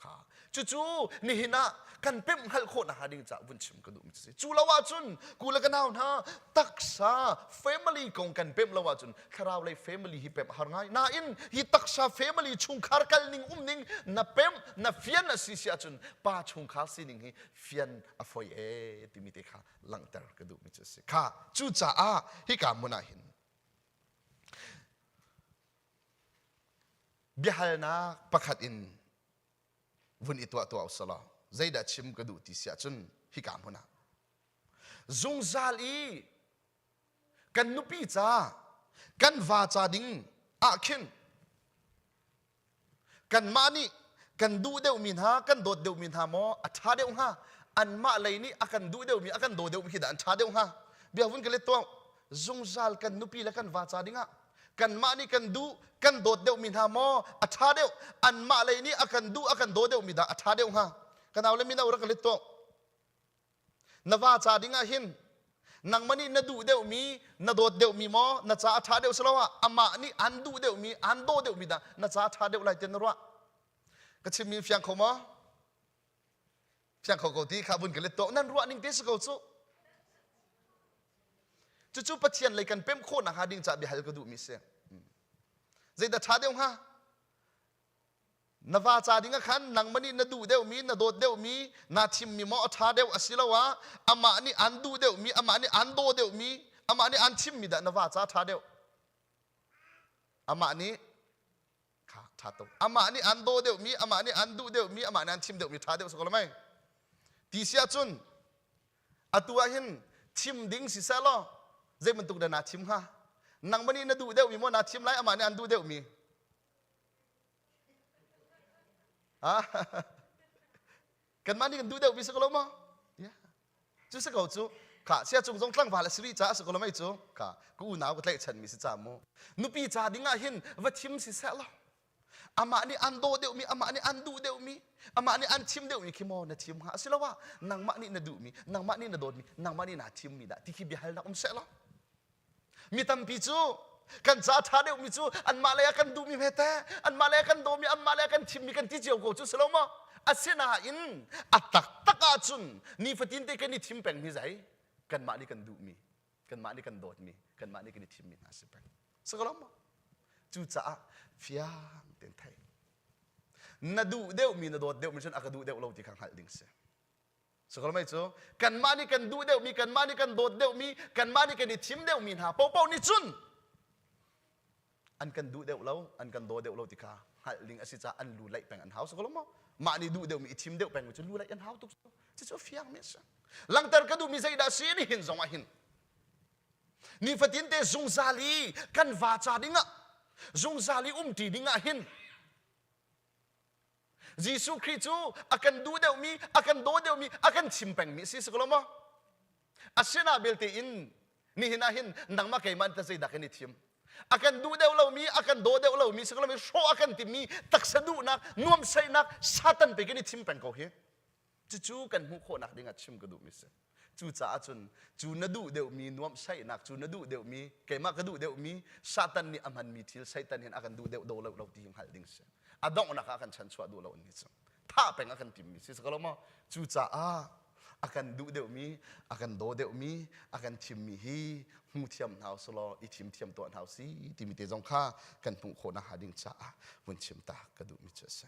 Kha. Cucu nihin ah kan pemh hngalh khawh nakhnga ding caah vun chim ka duhmi cu si. Cu lo ahcun ku le ka nau hna taksa family kong kan pemh lo ahcun thlarau lei family hi pemh har ngai. Nain hi taksa family chungkhar kal ning um ning na pemh na fian a si si ahcun pa chungkhar sining hi fian a foi e timi te kha langhter ka duhmi cu a si kha cucaah hika hmun ah hin biahalnak pakhat in vun i tuah tuah usalaw zeidah chim ka duh ti si ahcun hika hmun ah zungzal i kan nupi ca kan va ca ding ah khin Kanmah nih kan duh deuhmi hna, kan dawt deuhmi hna maw a ṭha deuh hnga? Anmah lei nih a kan duh deuhmi, a kan daw deuhmi khi dah an ṭha deuh hnga? Bia vun ka let tuah. Zungzal kan nupi le kan va ca dingah kanmah nih kan duh, kan dawt deuhmi hna maw a ṭha deuh? Anmah lei nih a kan duh, a kan daw deuhmi dah a ṭha deuh hnga? Ka nau le mino rak ka let tuah. Na va ca ding ah hin nangmah nih na duh deuhmi, na dawt deuhmi maw na ca a ṭha deuh siloah amah nih an duh deuhmi, an daw deuhmi dah na ca a ṭha deuh lai tiah na ruah? Ka chimmi fiang kho maw? Fiang kho ko ti kha vun ka let tuah. Nan ruah ning te si ko cu. Cucu Pathian lei kan pemh khawh nakhnga ding caah biahal ka duhmi si. Zeidah ṭha deuh hnga? Na va ca ding ah khan nangmah nih na duh deuhmi, na dawt deuhmi, naa thimmi maw a ṭha deuh asiloah amah nih aan duh deuhmi, amah nih aan daw deuhmi, amah nih aan thimmi dah na va ca ṭha deuh? Amah nih kha ṭha tuk. Amah nih aan daw deuhmi, amah nih aan duh deuhmi, amah nih aan thim deuhmi ṭha deuh si ko lo mei? Ti si ahcun atu ah hin thim ding si seh law zei bantuk dah naa thim hnga? Nangmah nih na duh deuhmi maw naa thim lai, amah nih aan duh deuhmi? Kanmah nih kan duh deuhmi si ko lo maw? Yeah. Cu si ko cu. Kha sia cung zong tlangval a si rih caah si ko lo mei cu. Kha ka unau ka tlaihchanmi si ca mu. Nupi ca ding ah hin va thim si seh law. Amah nih an daw deuhmi, amah nih an duh deuhmi, amah nih an thim deuhmi khi maw na thim hnga? Asiloah nangmah nih na duhmi, nangmah nih na dawtmi, nangmah nih naa thimmi dah ti khi biahalnak um seh law. Mi tampi cu kan ca ṭha deuhmi cu anmah lei ah kan duhmi hme teh, anmah lei ah kan dawmi, anmah lei ah kan thimmi kan ti cio ko cu si lo maw? Asinain a taktak ahcun nifatin te kan i thim peng hi zei? Kanmah nih kan duhmi, kanmah nih kan dawtmi, kanmah nih kan i thimmi hna si peng. Si ko lo maw? Cucaah fiang tein thei. Na duh deuhmi, na dawt deuhmi cun a ka duh deuh lo ti kha hngalh ding si. Sakalmei cu kanmah nih kan duh deuhmi, kanmah nih kan dawt deuhmi, kanmah nih kan i thim deuhmi hna paohpaoh nih cun an kan duh deuh lo, an kan daw deuh lo ti kha hngalh ding a si caah an lu laih peng an hau si ko lo maw? Mah nih duh deuhmi i thim deuh peng cu lu laih an hau tuk. Cucu fiang mi a si. Langhter ka duhmi zeidah si ni hin zong ah hin nifatin te zungzal i kan va ca dingah zungzal i umṭi dingah hin Jesuh Khrih cu a kan duh deuhmi, a kan daw deuhmi, a kan chim pengmi a si si ko lo maw? Asina belte in nihin ah hin nangmah keimah ta zeidah kan i thim? A kan duh deuh lomi, a kan daw deuh lomi, siklomi hrawh a kan timmi taksa duhnak, nuamsaihnak, Satan pe kan i thim peng ko hi. Cucu kan hmuh khawhnak ding ah chim ka duhmi si. Cucaah cun cu na duh deuhmi nuamhsaihnak, cu na duh deuhmi, keimah ka duh deuhmi, Satan nih a hmanmi thil Satan hin a kan duh deuh do lo lo ti hi hngalh ding si. A donghnak ah a kan chanchuah duh lo ni cu. Thah peng a kan timmi si si ko lo maw? Cucaah a kan duh deuhmi, a kan daw deuhmi, a kan thimmi hi hmu thiam hna usih law i thim thiam tuah hna usih timi te zong kha kan hmuh khawh nakhnga ding caah vun chim ta ka duhmi cu a si.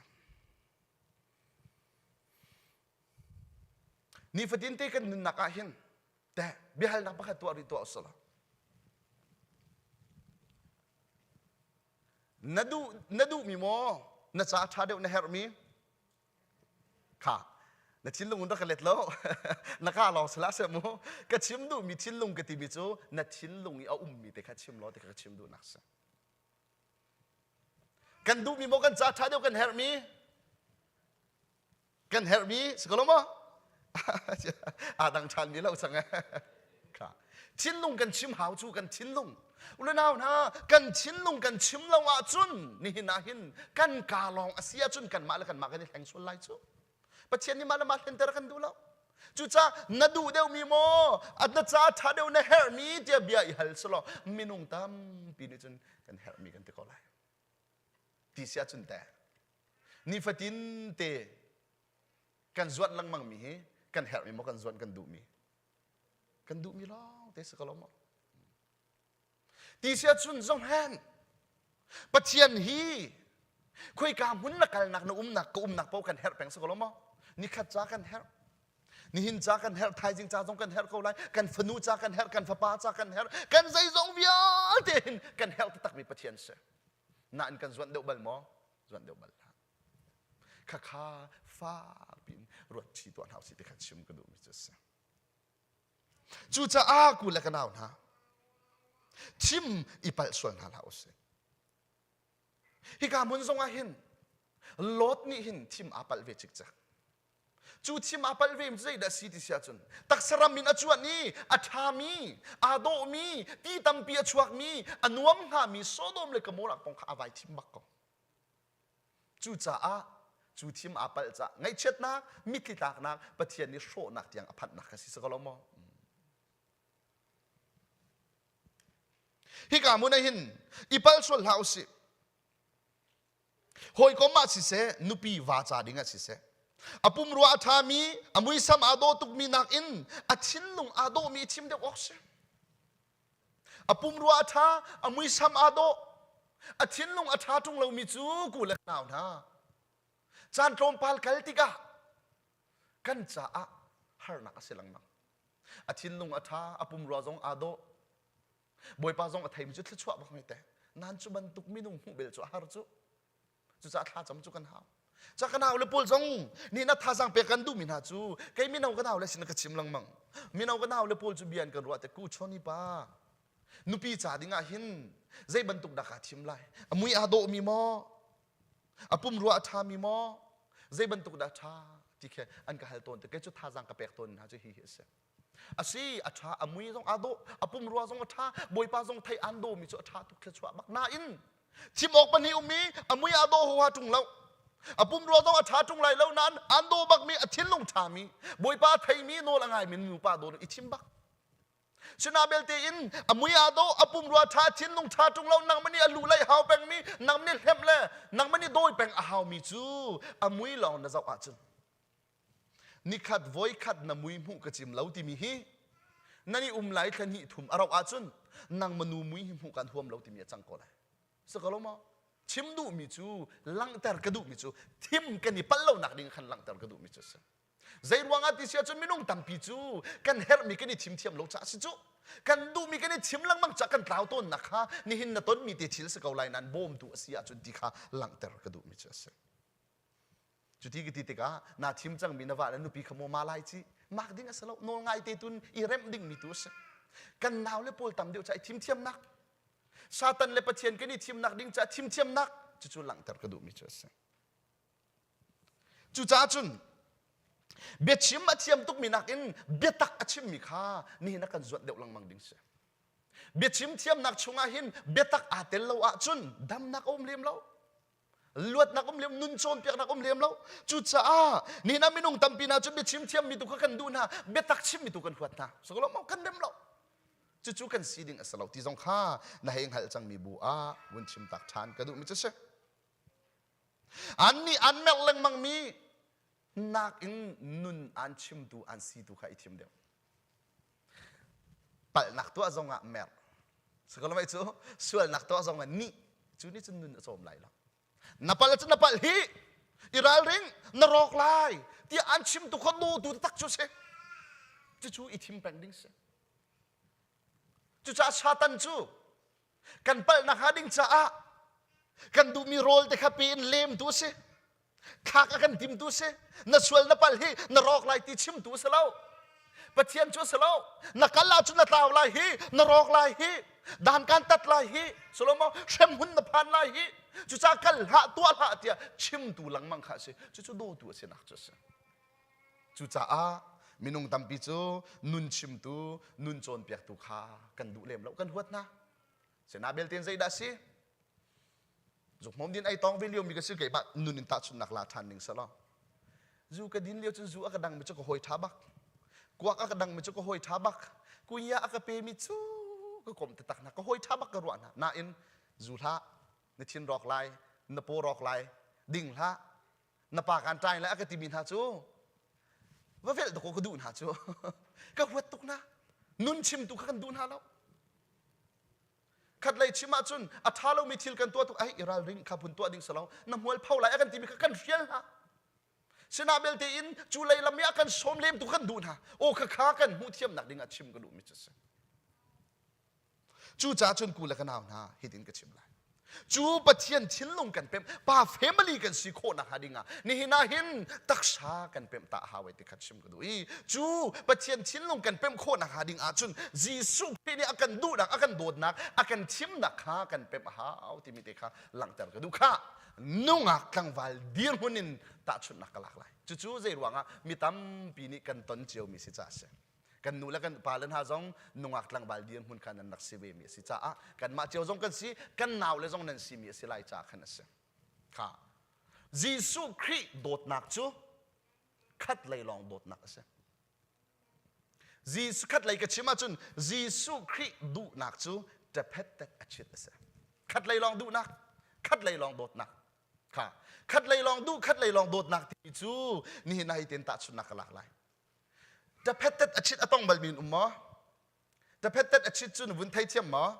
Nifatin te kan nunnak ah hin teh biahalnak pakhat tuah rih tuah usih law na duh na duhmi maw na ca ṭha deuh na herhmi kha na thinlung in rak ka let lo na ka lawng sila seh mu ka chim duhmi thinlung ka timi cu na thinlung i a ummi te kha chim law ti kha ka chim duhnak si Kan duhmi maw kan ca ṭha deuh kan herhmi? Kan herhmi si ko lo maw? Aa dang ṭhanmi lo cang kha. Thinlung kan chim hau cu kan thinlung. Ulenau hna kan thinlung kan chim lo ahcun nihin ah hin kan kaa lawng a si ahcun kanmah le kanmah kan i hleng sual lai cu. Pathian nih mah le mah hlenter kan duh lo. Cucaah na duh deuhmi maw na ca ṭha deuh na herhmi tiah bia i hal selaw minung tampi nih cun kan herhmi kan ti ko lai. Ti si ahcun teh nifatin te kan zuanh lengmangmi hi kan herhmi maw kan zuanh kan duhmi kan duhmi lawng te si ko lo maw? Ti si ahcun zohhen Pathian hi khoika hmun na kalnak na umnak ka umnak paoh kan herh peng si ko lo maw? Nikhat ca kan herh. Nihin ca kan herh, thaizing ca zong kan herh ko lai. Kan fanu ca kan herh, kan fapa ca kan herh. Kan zeizong vialte hin kan herh taktakmi Pathian si. Nain kan zuanh deuh bal maw? Zuanh deuh bal hlah. Khakha fak piin ruat chi tuah hna usih ti kha chim ka duhmi cu a si. Cucaah ku le ka nau hna, thim i palh sual hna hlah usih. Hika hmun zongah hin Lot nih hin thim aa palh ve cikcek. Cu thim aa palh ve mi zeidah si ti si ahcun taksa ram in a cuan i a ṭhami, aa dawhmi, ti tampi a chuakmi, a nuam hngami Sodom le Gomorrah kong kha a vai thim bak ko. Cucaah cu thim aa palh caah ngaihchiatnak, mitthli tlaknak, Pathian nih hrawhnak tiang a phanhnak kha si si ko lo maw? Hika hmun ah hin i palh sual hlah usih. Hawikom ah siseh, nupi va ca ding ah siseh, a pumrua a ṭhami, a muisam aa dawh tukmi nakin a thinlung aa dawhmi i thim deuh awk si. A pumrua a ṭha, a muisam aa dawh, a thinlung a ṭha ṭung lomi cu ku le nau hna. Caan tlawmpal kal tikah kan caah harnak a si lengmang. A thinlung a ṭha, a pumrua zong aa dawh. Bawipa zong a theimi cu thluachuah bak hei te. Nan cu bantuk minung hmuh bel cu a har cu. Cucaah thlacam cu kan hau. Ca ka nau le pawl zong nih na thazaang pek kan duhmi hna cu kei mino ka nau le sin ka chim lengmang. Mino ka nau le pawl cu bia an kan ruah te ku choni pa nupi ca ding ah hin zei bantuk dah kaa thim lai a mui aa dawhmi maw a pumrua a ṭhami maw zei bantuk dah ṭha ti khi an ka hal tawn te kei cu thazaang ka pek tawn hna cu hi hi a si a si a ṭha a mui zong aa dawh a pumrua zong a ṭha bawipa zong thei aan dawmi cu a ṭha tuk thluachuah bak nain thim awk pahnih um i a mui aa dawh huha ṭung lo a pumrua zong a ṭha ṭung lai lo nain aan daw bakmi a thinlung ṭhami bawipa a theimi nawl a ngaimi nupa daw i thim bak Sina belte in a mui aa dawh a pumrua ṭha thinlung ṭha ṭung lo nangmah nih a lu lei hau pengmi nangmah nih hlemh le nangmah nih dawi peng a haumi cu a mui lawng na zoh ahcun nikhat voikhat na mui hmuh ka cim lo timi hi nan i um lai thla hnih thum a rauh ahcun nang manu mui hi hmuh kan huam lo timi a cang ko lai si ko lo maw chim duhmi cu langhter ka duhmi cu thim kan i palh lonak ding khan langhter ka duhmi cu a si zei ruangah ti si ahcun minung tampi cu kan herhmi kan i thim thiam lo caah si cu kan duhmi kan i thim lengmang caah kan tlau tawnnak kha nihin na tonmi te thil si ko lai nain bawmtu a si ahcun ti kha langhter ka duhmi cu a si Cuti ka ti tikah naa thim cangmi na va le nupi kha maw ma lai ci mak ding a si lo nawl ngai te tun i remh dingmi tu a si. Kan nau le pawl tam deuh ca i thim thiamnak Satan le Pathian kan i thimnak ding ca thim thiamnak cucu langhter ka duhmi cu a si. Cucaah cun. Biachim a thiam tukmi nakin biatak a chimmi kha nihin ah kan zuanh deuh lengmang ding si. Biachim thiamnak chungah hin biatak aa tel lo ahcun damnak a um lem lo. Luatnak um lem, nun cawnpiaknak um lem lo. Cucaah nihin ah minung tampi hna cu biachim thiammi tu kha kan duh hna, biatak chimmi tu kan huat hna. Sokolo maw kan rem lo. Cucu kan si ding a si lo ti zong kha na hei hngalh cangmi bu ah vun chim tak ṭhan ka duhmi cu si. An nih an merh lengmangmi nakin nun an chimtu an situ kha i thim deuh. Palhnak tuah zongah merh. Sikalamai cu sualnak tuah zongah nih cu nih cun nun a cawm lai lo. Na palh cu na palh hi i ralring na rawk lai tiah an chimtu kha dawtu tak cu si. Cucu i thim peng ding si. Cucaah Satan cu kan palhnak hnga ding caah kan duhmi rawl te kha pe in lemtu a si thlak a kan timtu a si na sual na palh hi na rawk lai ti chimtu a si lo Pathian cu a si lo na kal ahcun na tlau lai hi na rawk lai hi dan kan tat lai hi Solomon hremhmun na phan lai hi cucaah kal hlah tuah hlah tiah chimtu lengmang kha a si cucu dawtu a sinak cu a si Cucaah minung tampi cu nun chimtu, nun cawnpiaktu kha kan duh lem lo, kan huat hna. Sina belte in zeidah a si? Zukhmawm din ai tong ve lio mi ka si keimah nun in tahchunhnak la ṭhan ning selaw. Zu ka din lio cun zu a ka dang mi cu ka hawi ṭha bak. Kuak a ka dang mi cu ka hawi ṭha bak. Kunya a ka pe mi cu ka kom taktak hna, ka hawi ṭha bak ka ruah hna. Nain zu hlah, na thin rawk lai, na paw rawk lai, ding hlah, na pa kan ṭai lai a ka timi hna cu va velh dawk ka duh hna cu ka huat tuk hna nun chimtu kha kan duh hna lo khat lei chim ahcun a ṭha lomi thil kan tuah tuk ai i ralring kha phun tuah ding si lo na hmual pho lai a kan timi kha kan hrial hna sinah belte in cu lei lam i a kan sawm lem tu kan duh hna aw kha kha kan hmuh thiamnak ding ah chim ka duhmi cu si Cucaah cun ku le ka nau hna hitin ka chim lai. Cu Pathian thinlung kan pemh, pa family kan si khawh nakhnga dingah nihin ah hin taksa kan pemh ta hau ai ti kha chim ka duh i cu Pathian thinlung kan pemh khawh nakhnga ding ahcun Jesuh Khrih nih a kan duhnak, a kan dawtnak, a kan thimnak kha kan pemh a hau timi te kha langhter ka duh kha nungak tlangval dirhmun in tahchunhnak ka lak lai. Cucu zei ruangah mi tampi nih kan ton ciomi si ca a si. Kan nu le kan pa le hna zong nungak tlangval dirhmun kha nan rak si ve mi a si caah kanmah cio zong kan si, kan nau le zong nan si mi a si lai caah khan a si. Kha Jesuh Khrih dawtnak cu khat lei lawng dawtnak a si. Jesuh khat lei ka chim ahcun Jesuh Khrih duhnak cu ṭephet tet a chit a si. Khat lei lawng duhnak, khat lei lawng dawtnak. Kha khat lei lawng duh, khat lei lawng dawtnak ti cu nihin ah hi ten tahchunhnak ka lak lai. Ṭaphettet a chit a tong balmi in um maw? Ṭaphettet a chit cu na vun theithiam maw?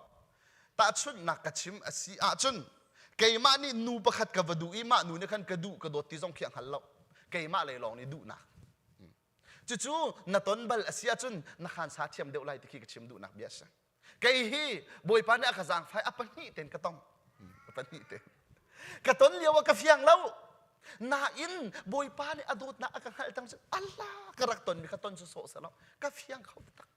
Tahchunhnak ka chim a si ahcun keimah nih nu pakhat ka va duh i mah nu nih khan ka duh ka dawt ti zong khi a hngal lo. Keimah lei lawng nih duhnak. Cucu na ton bal a si ahcun na khansa thiam deuh lai ti khi ka chim duhnak bia a si. Kei hi Bawipa nih a ka zaangfai a pahnih ten ka tong. A pahnih ten. Ka ton lio ah ka fiang lo. Nain Bawipa nih a dawtnak a ka hngalh tang Allah ka rak ton mi ka ton cu sawh selaw ka fiang kho tak.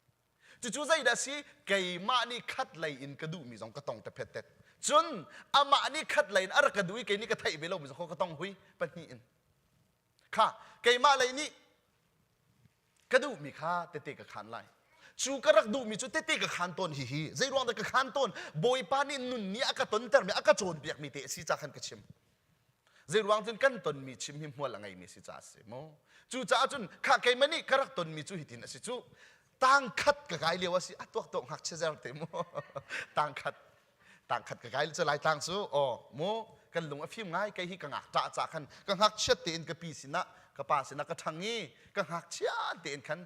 Cucu zeidah si keimah nih khat lei in ka duhmi zong ka tong te phet tet. Cun amah nih khat lei in a rak ka duh i kei nih ka theih ve lomi zong ka tong hui pahnih in. Kha keimah lei nih ka duhmi kha tete ka khaan lai cu ka rak duhmi cu tete ka khaan tawn hihi zei ruang dah ka khaan tawn bawipa nih nun nih a ka tontermi a ka cawnpiakmi te a si ca khan ka chim zei ruang cun kan tonmi chim hi hmual a ngeimi a si ca a si mu cucaah cun kha keimah nih ka rak tonmi cu hitin a si cu tang khat ka kai lio a si a tuak tuak ngakchia zer te mu tang khat tang khat ka kai cu lai tlang cu aw mu kan lung a fim ngai kei hi ka ngak ṭah ca khan ka ngakchiat tein ka pi sinah ka pa sinah ka ṭhang i ka ngakchia tein khan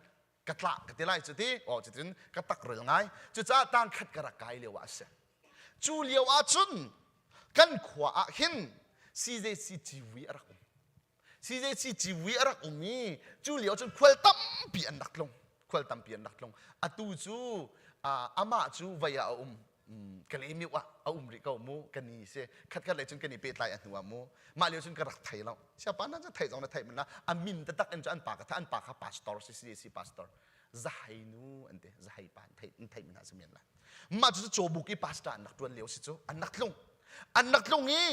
ka tlah ka ti lai cu ti aw cutin ka tak rel ngai cucaah tang khat ka rak kai lio ah a si cu lio ah cun kan khua ah hin CJC civui a rak um CJC civui a rak um i cu lio cun khual tampi an rak tlung khual tampi an rak tlung atu cu amah cu vei ah a um Kalemiu ah a um rih ko mu ka ni si khat khat lei cun kan i pehtlai a hnu ah mu mah lio cun ka rak thei lo siapa na cu thei zong na thei man la a min taktak in cu an pa ka an pa kha pastor si CAC pastor zahai nu an ti zahai pa an thei an thei min ha si men la mah cu cawbuk i pastor an rak tuan lio si cu an rak tlung an rak tlung i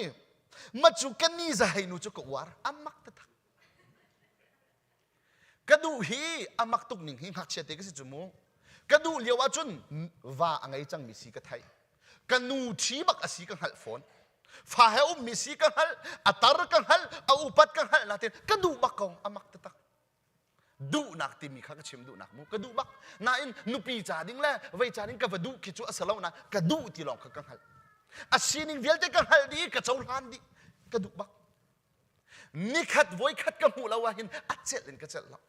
Ma cu ka ni zahei nu cu ka uar. A mak taktak. Ka duh hi a mak tuk ning hi ngakchia te ka si cu mu. Ka duh lio ahcun va a ngei cangmi si ka theih. Ka nu ṭhi bak a si ka hngalh fawn. Fa he ummi si ka hngalh, a tar ka hngalh, a upat ka hngalh nain ka duh bak ko, a mak taktak. Duhnak timi kha ka chim duhnak mu, ka duh bak. Nain nupi ca ding le vei ca ding ka va duh khi cu a si lo na ka duh ti lawng kha ka hngalh. A sining vialte ka hngalh dih, ka cohlan dih, ka duh bak. Nikhat voikhat ka hmuh lo ahhin a celh in ka celh lo.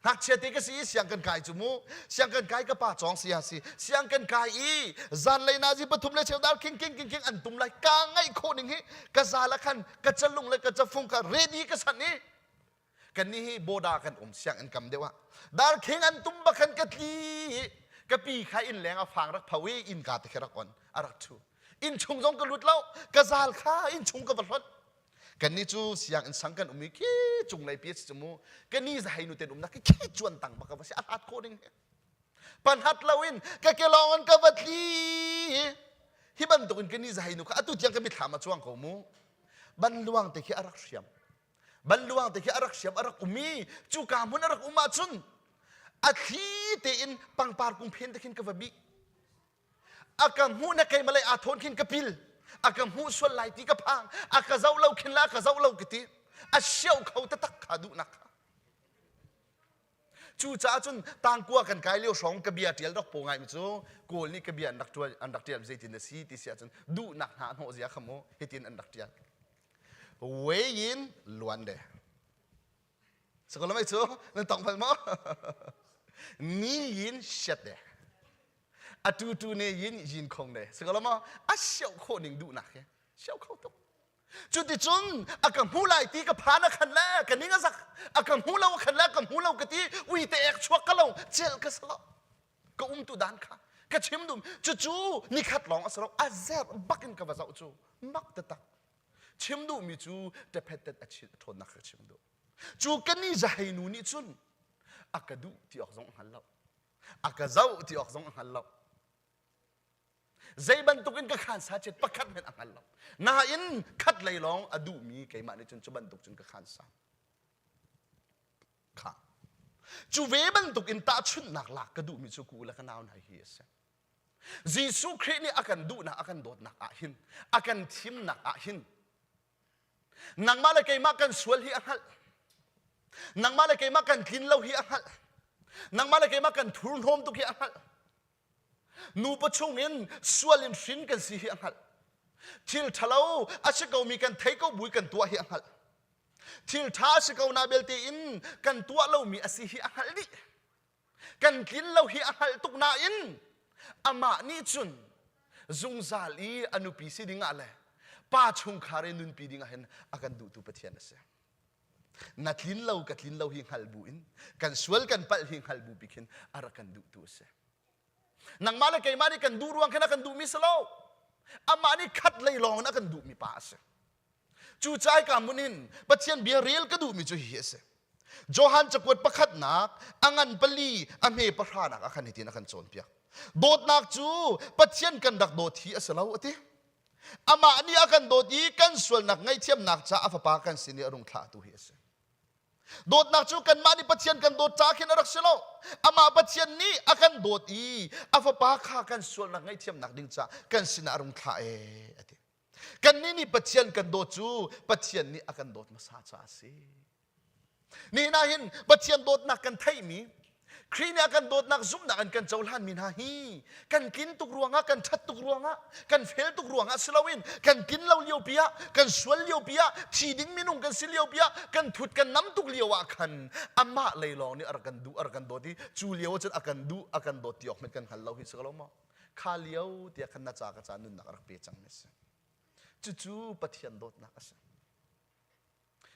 Ngakchia te ka si i siang kan kai cu mu. Siang kan kai ka pa cawng sia si. Siang kan kai i zanlei nazi pathum le cheu dar king king king king an tum lai. Ka ngaih khawh ning hi ka zal ah khan ka calung le ka cafung ka ready ka san i kan ni hi boda kan um sianginn kam deuh ah dar khing an tum bak khan ka tli ka pi kha inn leng a fang rak pho i inn ka te khi rak on a rak thu inn chung zong ka lut lo ka zal kha inn chung ka va hlonh kan ni cu sianginn sang kan um i khi cung lei pi a si cu mu ka ni zahei nu ten umnak khi khi cuan tang bak ka va si a hlat khawh ding hi panhat loin ka ke lawng in ka va tli hi bantuk in ka ni zahei nu kha atu tiang ka mithlam a cuang ko mu ban luang te khi a rak hriam banluang te khi a rak siam a rak um i cuka hmun a rak um ahcun a thli tein pangpar kung phen te khin ka va bih a ka hmuh na keimah lei aa thawn khin ka pil a ka hmuh sual lai ti ka phang a ka zoh lo khin la ka zoh lo ka ti a sioh kho taktak kha duhnak kha Cucaah cun tangkua kan kai lio hrawng ka bia ṭial rak paw ngaimi cu Kawl nih ka bia an rak ṭual an rak ṭial zeitin a si ti si ahcun duhnak hna hnawh zia kha mu hitin an rak ṭial. Wei in luan de. Sakalamai cu nan tong bal maw? Ni yin shet de. Atu tu ne yin yin khong de. Sakalama a sioh khawh ning duhnak hi sioh kho tuk. Cuticun a ka hmu lai ti ka phan a khan le ka ning a zak a ka hmu lo a khan le ka hmu lo ka ti uite ek chuak ka lo cel ka si lo ka um tu dan kha ka chim dum cucu nikhat lawng a si lo a zer bak in ka va zoh cu mak taktak chim duhmi cu tephet a ṭhawnnak ka chim duh cu ka ni zahei nu nih cun a ka duh ti awk zong a hngal lo a ka zoh ti awk zong a hngal lo Zei bantuk in ka khaan sa chet pakhat hmanh a hngal lo. Nain khat lei lawng a duhmi keimah nih cun cu bantuk cun ka khaan sa. Kha. Cu ve bantuk in tahchunhnak lak ka duhmi cu ku le ka nau hna hi a si. Jesuh Khrih nih a kan duhnak a kan dawtnak ah hin a kan thimnak ah hin nangmah le keimah kan sual hi a hngalh. Nangmah le keimah kan tlin lo hi a hngalh. Nangmah le keimah kan thurhnawm tuk hi a hngalh. Nupa chungin sual in hrin kan si hi a hngalh. Thil ṭhalo a si komi kan thei ko bui kan tuah hi a hngalh. Thil ṭha a si ko na belte in kan tuah lomi a si hi a hngalh dih. Kan tlin lo hi a hngalh tuk nain amah nih cun zungzal i a nupi si dingah le pa chungkhar i nunpi dingah hin a kan duhtu Pathian a si. Na tlin lo ka tlin lo hi hngal bu in kan sual kan palh hi hngal bu pi khin a rak kan duhtu a si. Nangmah le keimah nih kan duh ruang khin a kan duhmi si lo. Amah nih khat lei lawng in a kan duhmi pa a si. Cucaah ka mun in Pathian bia rel ka duhmi cu hihi a si. Johan cakuat pakhatnak a ngan pali a hme pahranak ah khan hitin a kan cawnpiak. Dawtnak cu Pathian kan rak dawt hi a si lo a ti. Amah nih a kan dawt i kan sualnak ngaihthiamnak caah a fapa kan sin i a rung thlahtu hi a si. Dawtnak cu kanmah nih Pathian kan dawt ca khin a rak si lo. Amah Pathian nih a kan dawt i a fapa kha kan sualnak ngaihthiamnak ding caah kan sinah a rung thlah ee a ti. Kannih nih Pathian kan dawt cu Pathian nih a kan dawt hmasa caah a si. Nihin ah hin Pathian dawtnak kan theihmi, Khrih nih a kan dawtnak zumhnak in kan cohlanmi hna hi kan tlin tuk ruangah, kan ṭhat tuk ruangah, kan fel tuk ruangah si loin kan tlin lo liopi ah, kan sual liopi ah, thi ding minung kan si liopi ah, kan thut kan nam tuk lio ah khan amah lei lawng nih a rak kan duh, a rak kan dawt i cu lio ah cun a kan duh, a kan dawt ti awk hmanh kan hngal lo hi si ko lo maw? Kha lio tiah khan na ca ka ca nunnak a rak pe cang mi a si. Cucu Pathian dawtnak a si.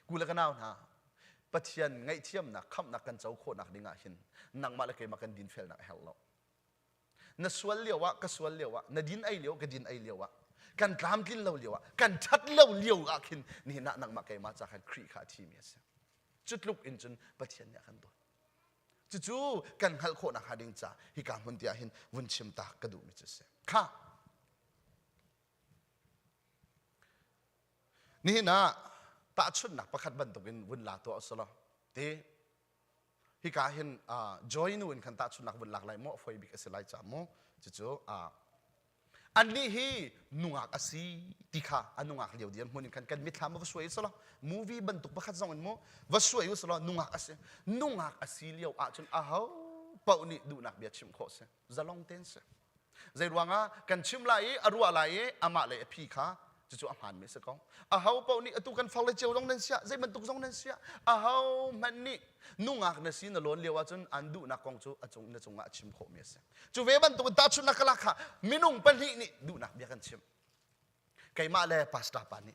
Ku le ka nau hna, Pathian ngaihthiamnak, khamhnak kan co khawhnak ding ah hin nangmah le keimah kan dinfelnak a herh lo. Na sual lio ah, ka sual lio ah, na din ei lio, ka din ei lio ah, kan tlamtlin lo lio ah, kan ṭhat lo lio ah khin nihin ah nangmah keimah ca khan Khrih kha a thimi a si. Cu tluk in cun Pathian nih a kan dawt. Cucu kan hngalh khawhnak hnga ding ca hika hmun te ah hin vun chim ta ka duhmi cu a si. Kha Nihin ah tahchunhnak pakhat bantukin vun la tuah usulaw ti. Hika hin Joy nu in khan tahchunhnak vun lak lai maw foi bik a si lai ca mu. Cucu annih hi nungak a si ti kha a nungak lio dir hmun in khan kan mitthlam va suai usulaw movie bantuk pakhat zong in mu va suai usulaw nungak a si. Nungak a si lio ahcun aho paoh nih duhnak bia chim khawh si. Zalong tein si. Zei ruangah kan chim lai i a ruah lai i amah le a phi kha cucu a hmaanmi a si ko. Aho paoh nih atu kan farle cio zong nan siah zei bantuk zong nan siah aho hmanh nih nungak na si na lawn lio ahcun an duhnak kong cu a cung na cungah a chim khawhmi a si. Cu ve bantuk in tahchunhnak ka lak kha minung pahnih nih duhnak bia kan chim. Keimah le pastor pa nih.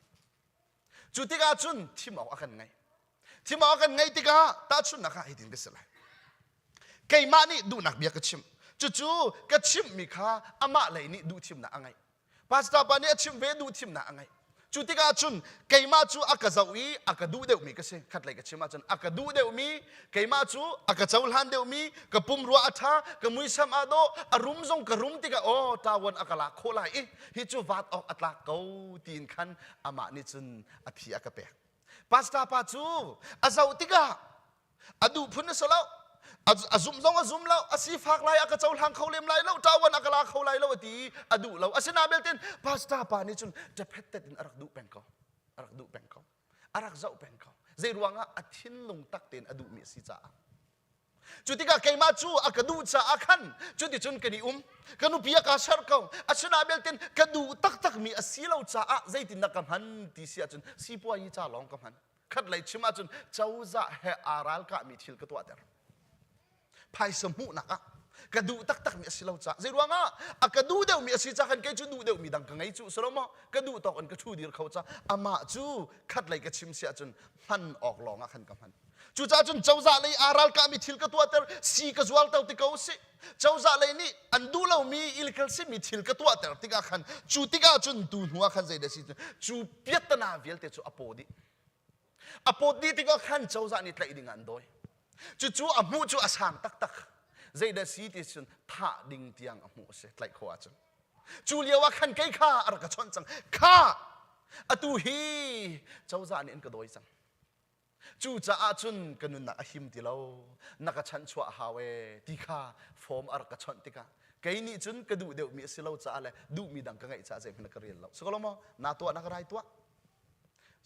Cu tikah cun thim awk a kan ngeih. Thim awk a kan ngeih tikah tahchunhnak ah hitin ka si lai. Keimah nih duhnak bia ka chim. Cucu ka chimhmi kha amah lei nih duhthimnak a ngeih. Pastor pa nih a chimh ve duhthimnak a ngeih. Cu tikah cun keimah cu a ka zoh i a ka duh deuhmi ka si. Khatlei ka chim ahcun a ka duh deuhmi, keimah cu a ka cohlan deuhmi, ka pumrua a ṭha, ka muisam aa dawh, a rum zong ka rum tikah aw ṭawan a ka lak khawh lai i hi cu vat awk a tlak ko tiin khan amah nih cun a phi a ka pek. Pastor pa cu a zoh tikah a duh phun a si lo a zum zong a zum lo a sifak lai a ka cohlang kho lem lai lo ṭawan a ka la kho lai lo a ti a duh lo asinain beltin pastor pa nih cun ṭaphettet in a rak duh peng ko a rak duh peng ko a rak zoh peng ko zei ruangah a thinlung tak tein a duhmi a si caah Cu tikah keimah cu a ka duh caah khan cuticun kan i um. Ka nupi a ka serh ko. Asinain beltin ka duh taktakmi a si lo caah zeitindah ka hman ti si ahcun sipuayi ca lawng ka hman. Khatlei chim ahcun cozah he aa ralkahmi thil ka tuahter. Phaisa hmuhnak ah ka duh taktakmi a si lo caah zei ruangah a ka duh deuhmi a si caah khan kei cu duh deuhmi dang ka ngei cu si lo maw ka duh tawk in ka ṭhu dir kho caah amah cu khatlei ka chim si ahcun hman awk lawng ah khan ka hman. Cucaah cun cozah lei aa ralkahmi thil ka tuahter, sii ka zuarter ti ko sih. Cozah lei nih an duh lomi illegal simi thil ka tuahter tikah khan cu tikah cun tu hnu ah khan zeidah si cu piattana vialte cu a paw dih. A pawt dih tikah khan cozah nih tlaih ding ah an dawi. Cucu a hmuh cu a sang taktak. Zeidah si ti cun thah ding tiang a hmuh a si tlaih khawh ahcun. Cu lio ah khan kei kha a rak ka chawnh cang. Kha atu hi cozah nih an ka dawi cang. Cucaah cun ka nunnak a him ti lo, na ka chanhchuah hau ee ti kha form a rak ka chawnh tikah kei nih cun ka duh deuhmi a si lo caah le duhmi dang ka ngeih caah zeihmanh ka rial lo. Siko maw naa tuah na ka rai tuah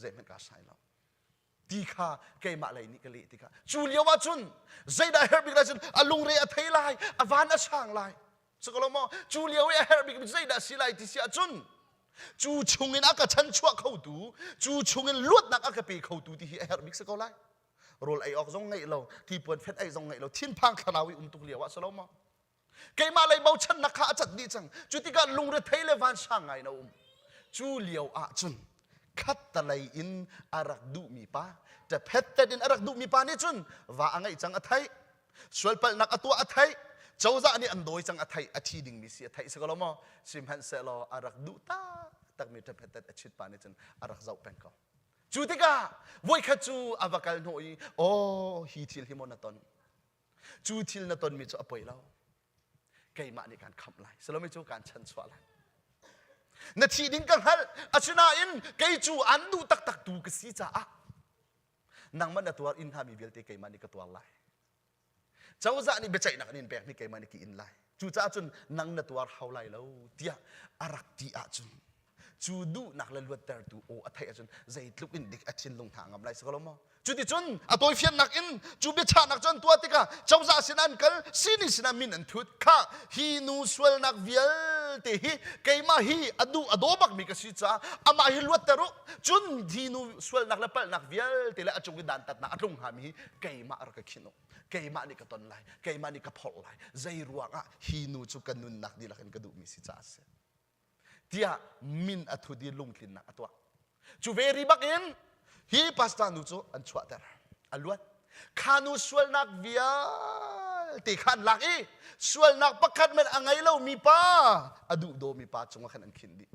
zeihmanh kaa sai lo ti kha keimah lei nih ka leh tikah cu lio ah cun zeidah herh bik lai cun a lungre a thei lai a van a sang lai Siko lo maw? Cu lio i a herh bikmi zeidah si lai ti si ahcun cu chungin a ka chanchuah khotu, cu chungin luatnak a ka pe khotu ti hi a herh bik si ko lai. Rawl ei awk zong ngeih lo, tipuan fet ei zong ngeih lo, thinphang thlarau i um tuk lio ah si lo maw? Keimah lei bochannak kha a cat dih cang. Cu tikah lungrethei le vansang ngai in a um. Cu lio ah cun khattalei in a rak duhmi pa, ṭaphettet in a rak duhmi pa nih cun va a ngeih cang a theih. Sualpalhnak a tuah a theih. Cozah nih an dawi cang a theih. A thi dingmi si a theih si ko lo maw? Sihmanhsehlaw a rak duh taktakmi ṭaphettet a chit pa nih cun a rak zoh peng ko. Cu tikah voikhat cu a va kal hnawh i, aw hi thil hi maw na ton? Cu thil na tonmi cu a poi lo. Keimah nih kaan khamh lai. Salomi cu kaan chanchuah lai. Na thi ding ka hngalh. Asinain kei cu an duh taktak tu ka si caah nangmah na tuar in hngami vialte keimah nih ka tuar lai cozah nih biaceihnak an in pek ni keimah nih ka in lai cucaah cun nang na tuar hau lai lo tiah a rak ti ahcun cu duhnak le luattertu aw a theih ahcun zeitluk in dik a thinlung hna ngam lai si ko lo maw Cuticun a tawifiannak in cu biachahnak cu an tuah tikah cozah sinah an kal, sini sinah min an thut. Khah, hi nu sualnak vialte hi keimah hi a duh a daw bakmi ka si caah amah hi luatter u. Cun hi nu sualnak le palhnak vialte le a cung i dantatnak a tlung hngami hi keimah rak ka khinh u. Keimah nih ka ton lai, keimah nih ka phorh lai. Zei ruangah hi nu cu ka nunnak dihlak in ka duhmi si caah a si. Tiah min a thut i lungtlinnak a tuah. Cu ve ri bak in hi pastor nu cu an chuahter. A luat. Kha nu sualnak vialte kha an lak i sualnak pakhat men a ngei lomi pa a duh dawmi pa cungah khan an khinh dih.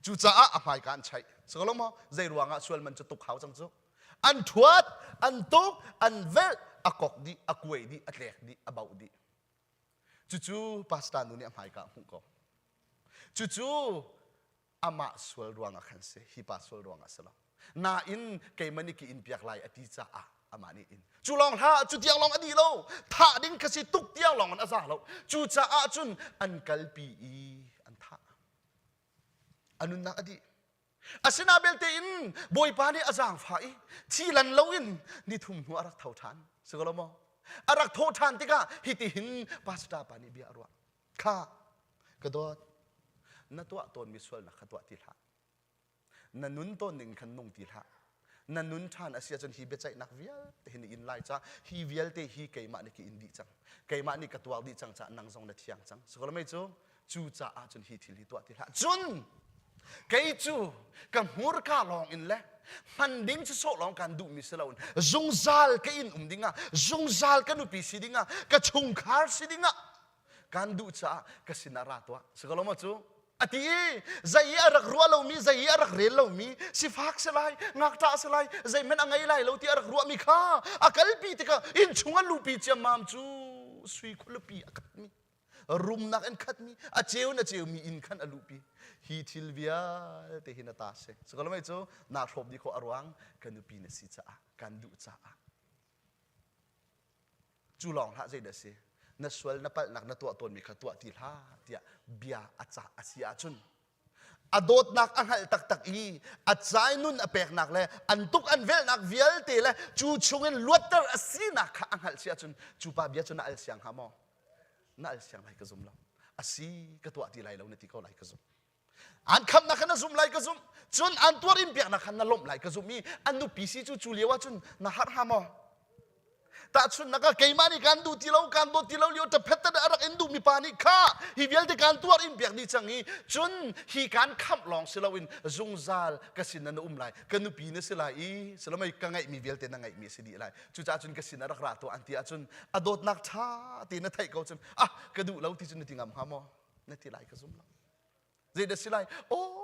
Cucaah a hmaika an chaih. Siko maw? Zei ruangah sual man cu tuk hau cang cu. An ṭhuat, an tuk, an velh, a kok dih, a kuai dih, a tlek dih, a bauh dih. Cucu pastor nu nih a hmaika a hmuh ko. Cucu amah sual ruangah khan si, hi pa sual ruangah si lo. Nain keimah nih ka in piak lai a ti caah. Amah nih in. Cu lawng hlah, cu tiang lawng a dih lo. Thah ding kha si tuk tiang lawng in a za lo. Cucaah cun an kalpi i an thah. A nunnak a dih. Asina belte in Bawipa nih a zaangfah i thi lan loin nithum hnu a rak tho ṭhan. Si ko lo maw? A rak thawh ṭhan tikah hitihin pastor pa nih bia a ruah. Kha, ka dawt, na tuah tawnmi sualnak kha tuah ti hlah. Na nun tawn ning khan nung ti hlah. Na nun ṭhan a si ahcun hi biaceihnak vialte hi na in lai ca hi vialte hi keimah nih ka in dih cang. Keimah nih ka tuar dih cang caah nang zong na thiang cang. Si ko lo mei cu? Cucaah cun hi thil hi tuah ti hlah. Cun kei cu ka hmurka lawng in le hman ding cu sawh lawng kan duhmi si loin zungzal ka inn um dingah zungzal ka nupi si dingah ka chungkhar si dingah kan duh caah ka sinah ra tuah. Si ko lo maw cu? A ti i zei i a rak ruah lomi, zei i a rak rel lomi, sifak si lai, ngakṭah si lai, zeihmanh a ngei lai lo ti a rak ruahmi kha a kalpi tikah innchung a lupi ciammam cu sui khualipi a khatmi rumnak in khatmi a ceu in a ceumi inn khan a luhpi. Hi thil vialte hi na ta si. Sakalmei cu naa hrawm dih khawh a ruang ka nupi na si caah kan duh caah. Cu lawng hlah zeidah si? Na sual na palhnak na tuah tawnmi kha tuah ti hlah tiah bia a cah a si ahcun a dawtnak a hngalh taktak i a cai nun a peknak le an tuk an velhnak vialte le cu chungin luatter a sinak kha a hngalh si ahcun cu pa bia cu na al siang hnga maw? Na al siang lai ka zum lo. A si ka tuah ti lai lo na ti ko lai ka zum. An khamnak kha na zumh lai ka zumh. Cun an tuar in piaknak kha na lawmh lai ka zumh i an nupi si cu cu lio ahcun na harh hnga maw? Tahchunhnak ah keimah nih kan duh ti lo, kan dawt ti lo lio ṭaphet a rak in duhmi pa nih kha hi vialte kan tuar in piak dih cang i cun hi kan khamh lawng si loin zungzal ka sin na um lai, ka nupi na si lai i silomei ka ngeihmi vialte na ngeihmi a si dih lai. Cucaah cun ka sin a rak ra tuah an ti ahcun a dawtnak ṭha tein na theih ko cun ah ka duh lo ti cun na ti ngam hnga maw? Na ti lai ka zum lo. Zeidah si lai? Aw,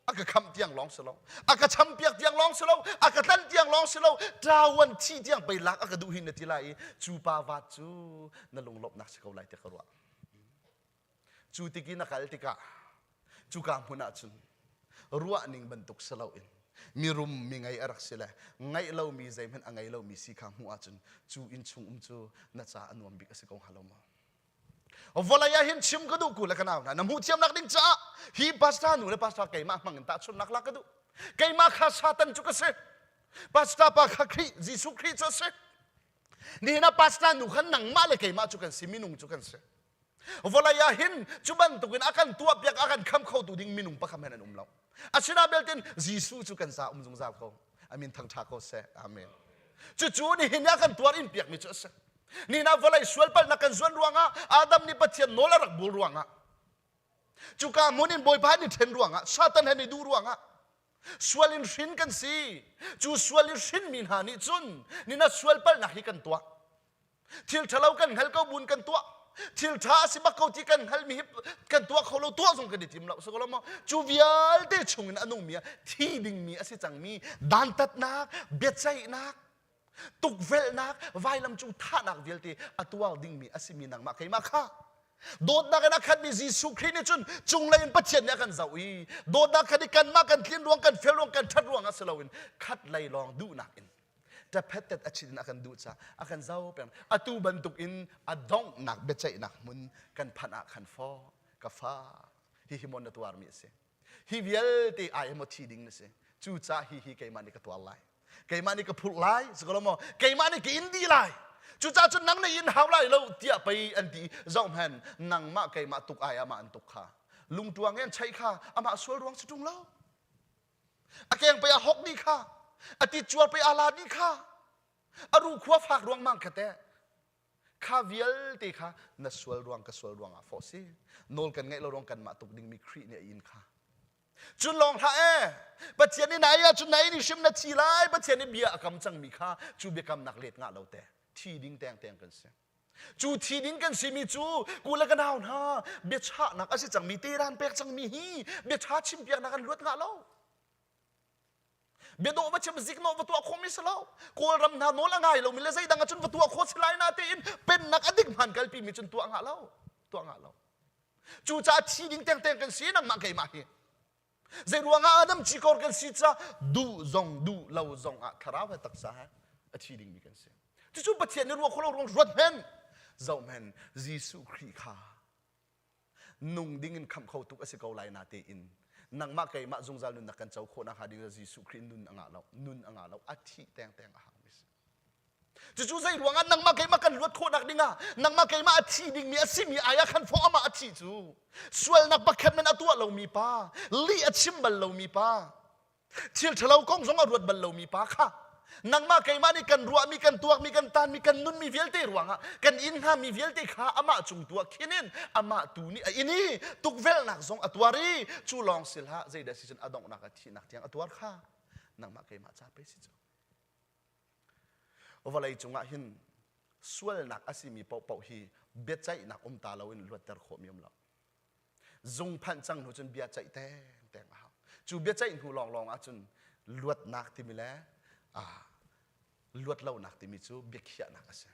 a ka khamh tiang lawng si lo. A ka champiak tiang lawng si lo. A ka tlanh tiang lawng si lo. Ṭawan thi tiang pei lak a ka duh hi na ti lai i cu pa vat cu na lunglawmhnak si ko lai tiah ka ruah. Cu tik i na kal tikah cuka hmun ah cun ruahning bantuk si loin mirum mi ngei a rak si le ngeih lomi zeihmanh a ngei lomi si kha hmuh ahcun cu innchung um cu na ca a nuam bik a si ko hnga lo maw? Vawlei ah hin chim ka duh ku le ka nau hna na hmuh thiamnak ding caah hi pastor nu le pastor keimah hmang in tahchunhnak lak ka duh. Keimah kha Satan cu ka si. Pastor pa kha Khrih Jesuh Khrih cu a si. Nihin ah pastor nu kha nangmah le keimah cu kan si minung cu kan si. Vawlei ah hin cu bantukin a kan tuahpiak a kan kham khotu ding minung pakhat hmanh an um lo. Asinain beltin Jesuh cu kan za um zungzal ko. Amin thangṭha ko seh. Amen. Cucu nihin ah kan tuar in piakmi cu a si. Nihin ah vawlei sualpalhnak kan zuan ruangah Adam nih Pathian nawl a rak bul ruangah cuka hmun in Bawipa nih ṭhen ruangah Satan he nih duh ruangah sual in hrin kan si. Cu sual in hrinmi hna nih cun nina sualpalhnak hi kan tuah. Thil ṭhalo kan hngal ko buin kan tuah. Thil ṭha a si bak ko ti kan hngalmi hi kan tuah kho lo tuah zong kan i tim lo. Si ko lo maw? Cu vialte chungin a nungmi ah thi dingmi a si cangmi dantatnak, biaceihnak, tukvelhnak vailam cung thahnak vialte a tuar dingmi a simi nangmah keimah kha dawtnak in a khatmi Jesuh Khrih nih cun cunglei in Pathian nih a kan zoh i dawtnak khat i kanmah kan tlin ruang kan fel ruang kan ṭhat ruang ah si loin khat lei lawng duhnak in ṭaphettet a chin in a kan duh caah a kan zoh peng atu bantuk in a donghnak biaceihnak hmun kan phanh ah khan faw ka fa hihi maw na tuarmi a si hi vialte ai maw thi ding na si cucaah hi hi keimah nih ka tuar lai keimah nih ka phurh lai si ko maw keimah nih ka in dih lai cucaah cun nang na in hau lai lo tiah pei an ti zoh hman nangmah keimah tuk ai amah an tuk kha lungtuang in cheih kha amah sual ruang si ṭung lo a keng pei a hok dih kha a ti cuar pei a la dih kha a ru khua fak ruang mang kha teh kha vialte kha na sual ruang ka sual ruang ah fawh si nawl kan ngaih lo ruang kanmah tuk dingmi Khrih nih a in kha Cun lawng hlah ee Pathian nih nai ahcun nai nih hrim na thi lai Pathian nih bia a kam cangmi kha cu biakamnak let ngah lo te thi ding tengteng kan si. Cu thi ding kan simi cu ku le ka nau hna biachahnak a si cangmi teran pek cangmi hi biaṭha chimpiaknak an luat ngah lo. Biadawh va chim ziknawh va tuah khawhmi si lo. Kawlram hna nawl a ngai lomi le zeidang ahcun va tuah khawh si lai na tein pennak a dik hmaan kalpimi cun tuah ngah lo. Tuah ngah lo. Cucaah thi ding tengteng kan si nangmah keimah hi. Zei ruangah Adam cikor kan si ca duh zong duh lo zong ah thlarau he taksa he. A thi dingmi kan si. Cucu Pathian nih ruah kholo ruang ruat hmen. Zoh hmen Jesuh Khrih kha nung ding in khamh kho tuk a si ko lai na tein nangmah keimah zungzal nunnak kan co khawh nakhnga ding Jesuh Khrih nun a ngah lo nun a ngah lo a thih tengteng a hau mi si. Cucu zei ruangah nangmah keimah kan luat khawhnak dingah nangmah keimah a thi dingmi a simi ai ah khan fawh amah a thi cu sualnak pakhat men a tuah lomi pa lih a chim bal lomi pa thil ṭhalo kong zong a ruat bal lomi pa kha nangmah keimah nih kan ruahmi kan tuakmi kan tanmi kan nunmi vialte ruangah kan inn hngami vialte kha amah cung tu ah khin in amah tu nih a in i tukvelhnak zong a tuar i cu lawng si hlah zeidah si cun a donghnak ah thihnak tiang a tuar kha nangmah keimah ca pei si cu Vawlei cungah hin sualnak a simi paohpaoh hi biaceihnak um ta loin luatter khawhmi um lo. Zung phanh cang hnu cun bia ceih tengteng a hau. Cu biaceih hnu lawnglawng ahcun luatnak timi le ah, luat lonak timi cu biakhiahnak a si.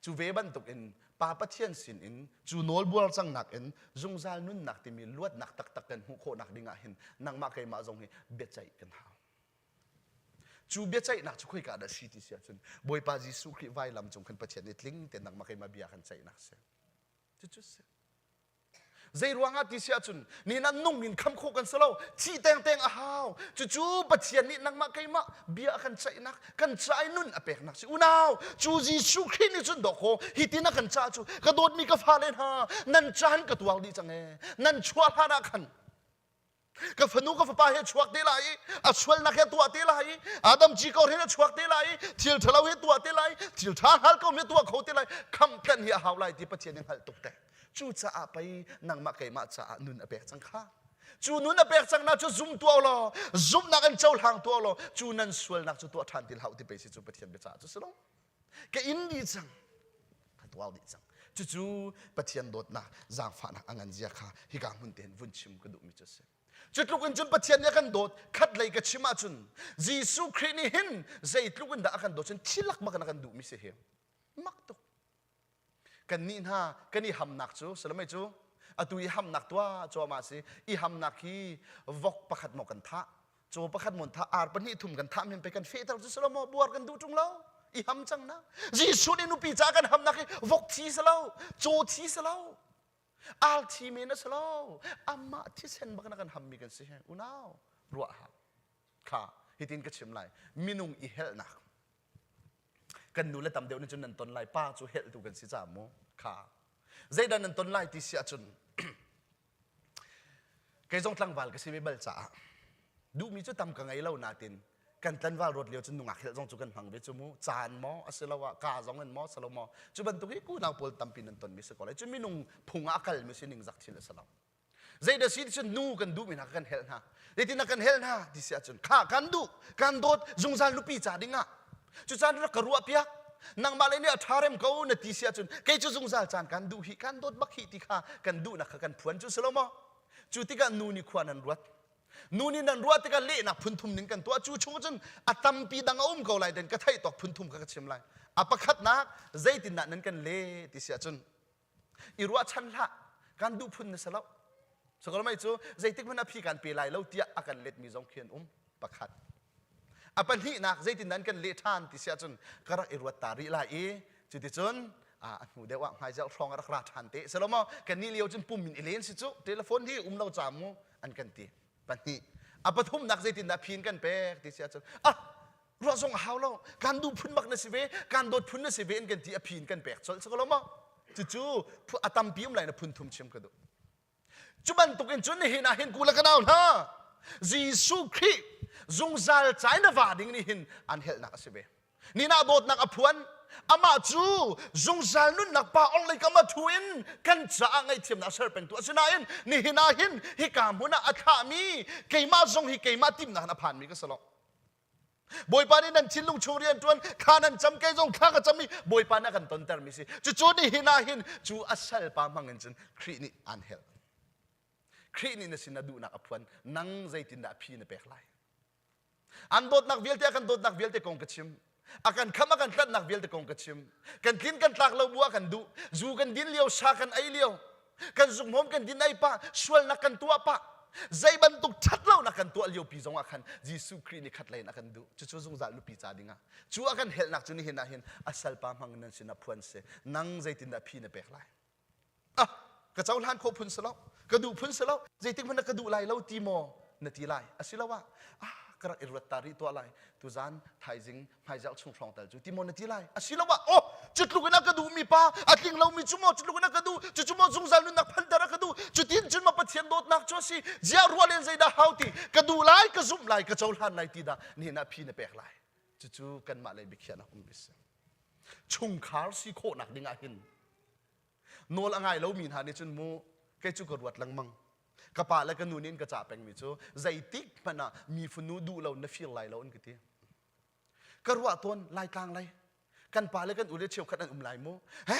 Cu ve bantukin Pa Pathian sin in cu nawlbuar cangnak in zungzal nunnak timi luatnak taktak kan hmuh khawhnak dingah hin nangmah keimah zong hi biaceih kan hau. Cu biaceihnak cu khoika dah si ti si ahcun Bawipa Jesuh Khrih vailam cung khan Pathian nih tling tein nangmah keimah bia kan ceihnak si. Cucu si. Zei ruangah ti si ahcun ni nan nung in kham khawh kan si lo thi tengteng a hau cucu Pathian nih nangmah keimah bia a kan ceihnak kan ca i nun a peknak si unau cu Jesuh Khrih nih cun dawkaw hitin a kan cah cu ka dawtmi ka fale hna nan caan ka tuar dih cang ee nan chuah hlan ah khan Ka fanu ka fapa he chuak te lai i a sualnak he tuah te lai i Adam ci ko he a chuak te lai i thil ṭhalo he tuah te lai thil ṭha hngal ko he tuah kho te lai khamh tlen hi a hau lai ti Pathian nih hngalh tuk te cucaah pei nangmah keimah caah nun a pek cang kha cu nun a pek cang na cu zum tuah law zumhnak in cohlang tuah law cu nan sualnak cu tuah ṭhan ti hlah ti pei si cu Pathian biacah cu si lo ka in dih cang ka tuar dih cang cucu Pathian dawtnak zaangfahnak a ngan zia kha hika hmun tein vun chim ka duhmi cu a si cu tluk in cun Pathian nih a kan dawt khat lei ka chim ahcun Jesuh Khrih nih hin zeitluk in dah a kan dawt cun thilak bak in a kan duhmi si hi mak tuk Kannih hna kan i hamnak cu salamei cu atu i hamnak tuah cuahmah si i hamnak hi vok pakhat maw kan thah caw pakhat maw thah ar pahnih thum kan thah men pe kan fehter cu silo maw buar kan duh ṭung lo i ham cang na Jesuh nih nupi ca kan hamnak hi vok thi si lo caw thi si lo al thi men a si lo amah thisen bak na kan hammi kan si he unau ruah ha kha hitin ka chim lai minung i helnak Kan nu le tam deuh nih cun nan ton lai pa cu helhtu kan si caah mu kha zeidah nan ton lai ti si ahcun kei zong tlangval ka si ve bal caah duhmi cu tam ka ngei lo natin kan tlanval ruat lio cun nungak helh zong cu kan hmang ve cu mu caan maw asiloah ka zong in maw silo maw cu bantuk hi kunau pawl tampi nan tonmi si ko lai cu minung phung ah a kalmi si ningzak thil a si lo Zeidah si cun nu kan duhmi hna kan helh hna. Zeitin kan helh hna ti si ahcun kha kan duh, kan dawt zungzal nupi ca dingah. Cucaan rak ka ruah piak. Nangmah le nih a ṭha rem ko na ti si ahcun kei cu zungzal caan kan duh hi kan dawt bak hi ti kha kan duhnak kha kan phuan cu si lo maw? Cu tikah nu nih khua nan ruat. Nu nih nan ruah tikah lehnak phunthum ning kan tuah. Cu chung cun a tampi dang a um ko lai den ka theih tawk phunthum kha ka chim lai. A pakhatnak zeitindah nan kan leh ti si ahcun i ruahchan hlah kan duh phun na si lo sakalmai cu zeitik hmanh a phi kan pe lai lo tiah a kan letmi zong khi an um pakhat a pahnihnak zeitin nan kan leh ṭhan ti si ahcun ka rak i ruat ta rih lai i cuticun a hnu deuh ah hmaizelh hrawng a rak ra ṭhan te si lo maw kan nih lio cun pum in i len si cu telephone hi um lo ca mu an kan ti pahnih a pathumnak zeitindah phi in kan pek ti si ahcun ah ruah zong a hau lo kan duh phun bak na si ve kan dawt phun na si ve in kan ti a phi in kan pek colh ko lo maw cucu a tampi um lai na phun thum chim ka duh cu bantuk in cun nihin ah hin ku le ka nau hna Jesuh Khrih zungzal cai na va ding nih hin an helhnak a si ve nina dawtnak a phuan amah cu zungzal nunnak pa ong lei kam a thu in kan caah ngaihthiamnak ser pengtu asinain nihin ah hin hika hmun ah a thlahmi keimah zong hi keimah timnak in a phanmi ka si lo Bawipa nih nan thinlung chung rian ṭuan thla nan cam kei zong thla ka cam i Bawipa nih a kan tontermi si cucu nihin ah hin cu a salpa hmang in cun Khrih nih aan helh Khrih nih na sin a duhnak a phuan nang zeitindah phi na pek lai an dawtnak vialte a kan dawtnak vialte kong ka chim a kan kham a kan tlanhnak vialte kong ka chim kan tlin kan tlak lo bu ah kan duh zu kan din lio sa kan ei lio kan zukmawm kan din ei pah sualnak kan tuah pah. Zei bantuk ṭhatlonak kan tuah liopi zongah khan Jesuh Khrih nih khat lei in a kan duh. Cucu zungzal nupi ca dingah. Cu a kan helhnak cu nihin ah hin a salpa hmang in nan sinah phuan si. Nang zeitindah phi na pek lai? Ah, ka cohlan khawh phun si lo. Ka duh phun si lo. Zeitik hmanh ah ka duh lai lo ti maw na ti lai? Asiloah, ah, ka rak i ruat ta rih tuah lai. Tuzan thaizing hmaizarh chung hrawng tal cu ti maw na ti lai asiloah oh cu tluk in a ka duhmi pa a tling lomi cu maw cu tluk in a ka duh cucu maw zungzal nunnak phanter a ka duh cutin cun maw Pathian dawtnak cu a si ziah ruah len zeidah hau ti ka duh lai ka zumh lai ka cohlan lai ti dah nihin ah phi na pek lai cucu kanmah lei biakhiahnak um a si chungkhar si khawhnak ding ah hin nawl a ngai lomi hna nih cun mu kei cu ka ruat lengmang ka pa le ka nu nih an ka cah pengmi cu zeitik hmanh ah mi fanu duh lo na fir lai lo an ka ti ka ruah tawn laitlang lei kan pa le kan u le cheukhat an um lai mu he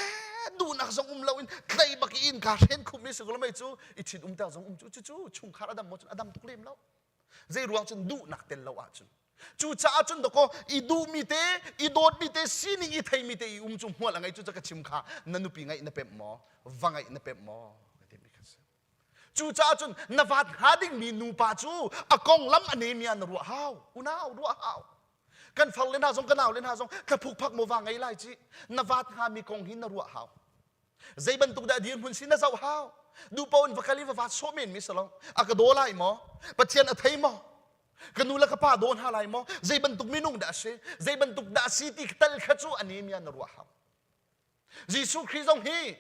duhnak zong um lo in tlei bak in ka hren khum mi si mei cu i thin umter zong um cu cu chungkhar adam mo cun adam tuk lem lo zei ruang cun duhnak tel lo ahcun Cucaah cun dakaw i duhmi te, i dawtmi te, sining i theimi te i um cu hmual a ngei cu ka chim kha na nupi ngaih na pemh maw? Va ngaih na pemh maw? Ka timi kha si. Cucaah cun na vat hnga dingmi nupa cu a konglam a nemia na ruah hau. Unau ruah hau. Kan far le hna zong ka nau le hna zong thlaphuk phak maw va ngei lai ci. Na vat hngami kong hi na ruah hau. Zei bantuk dah dirhmun si na zoh hau. Duhpo in va kal i va vat sawh men mi si lo. A ka daw lai maw? Pathian a thei maw? Ka nu le ka pa daw hna lai maw? Zei bantuk minung dah a si? Zei bantuk dah a si ti tal kha cu a nemia na ruah hau. Jesuh Khrih zong hi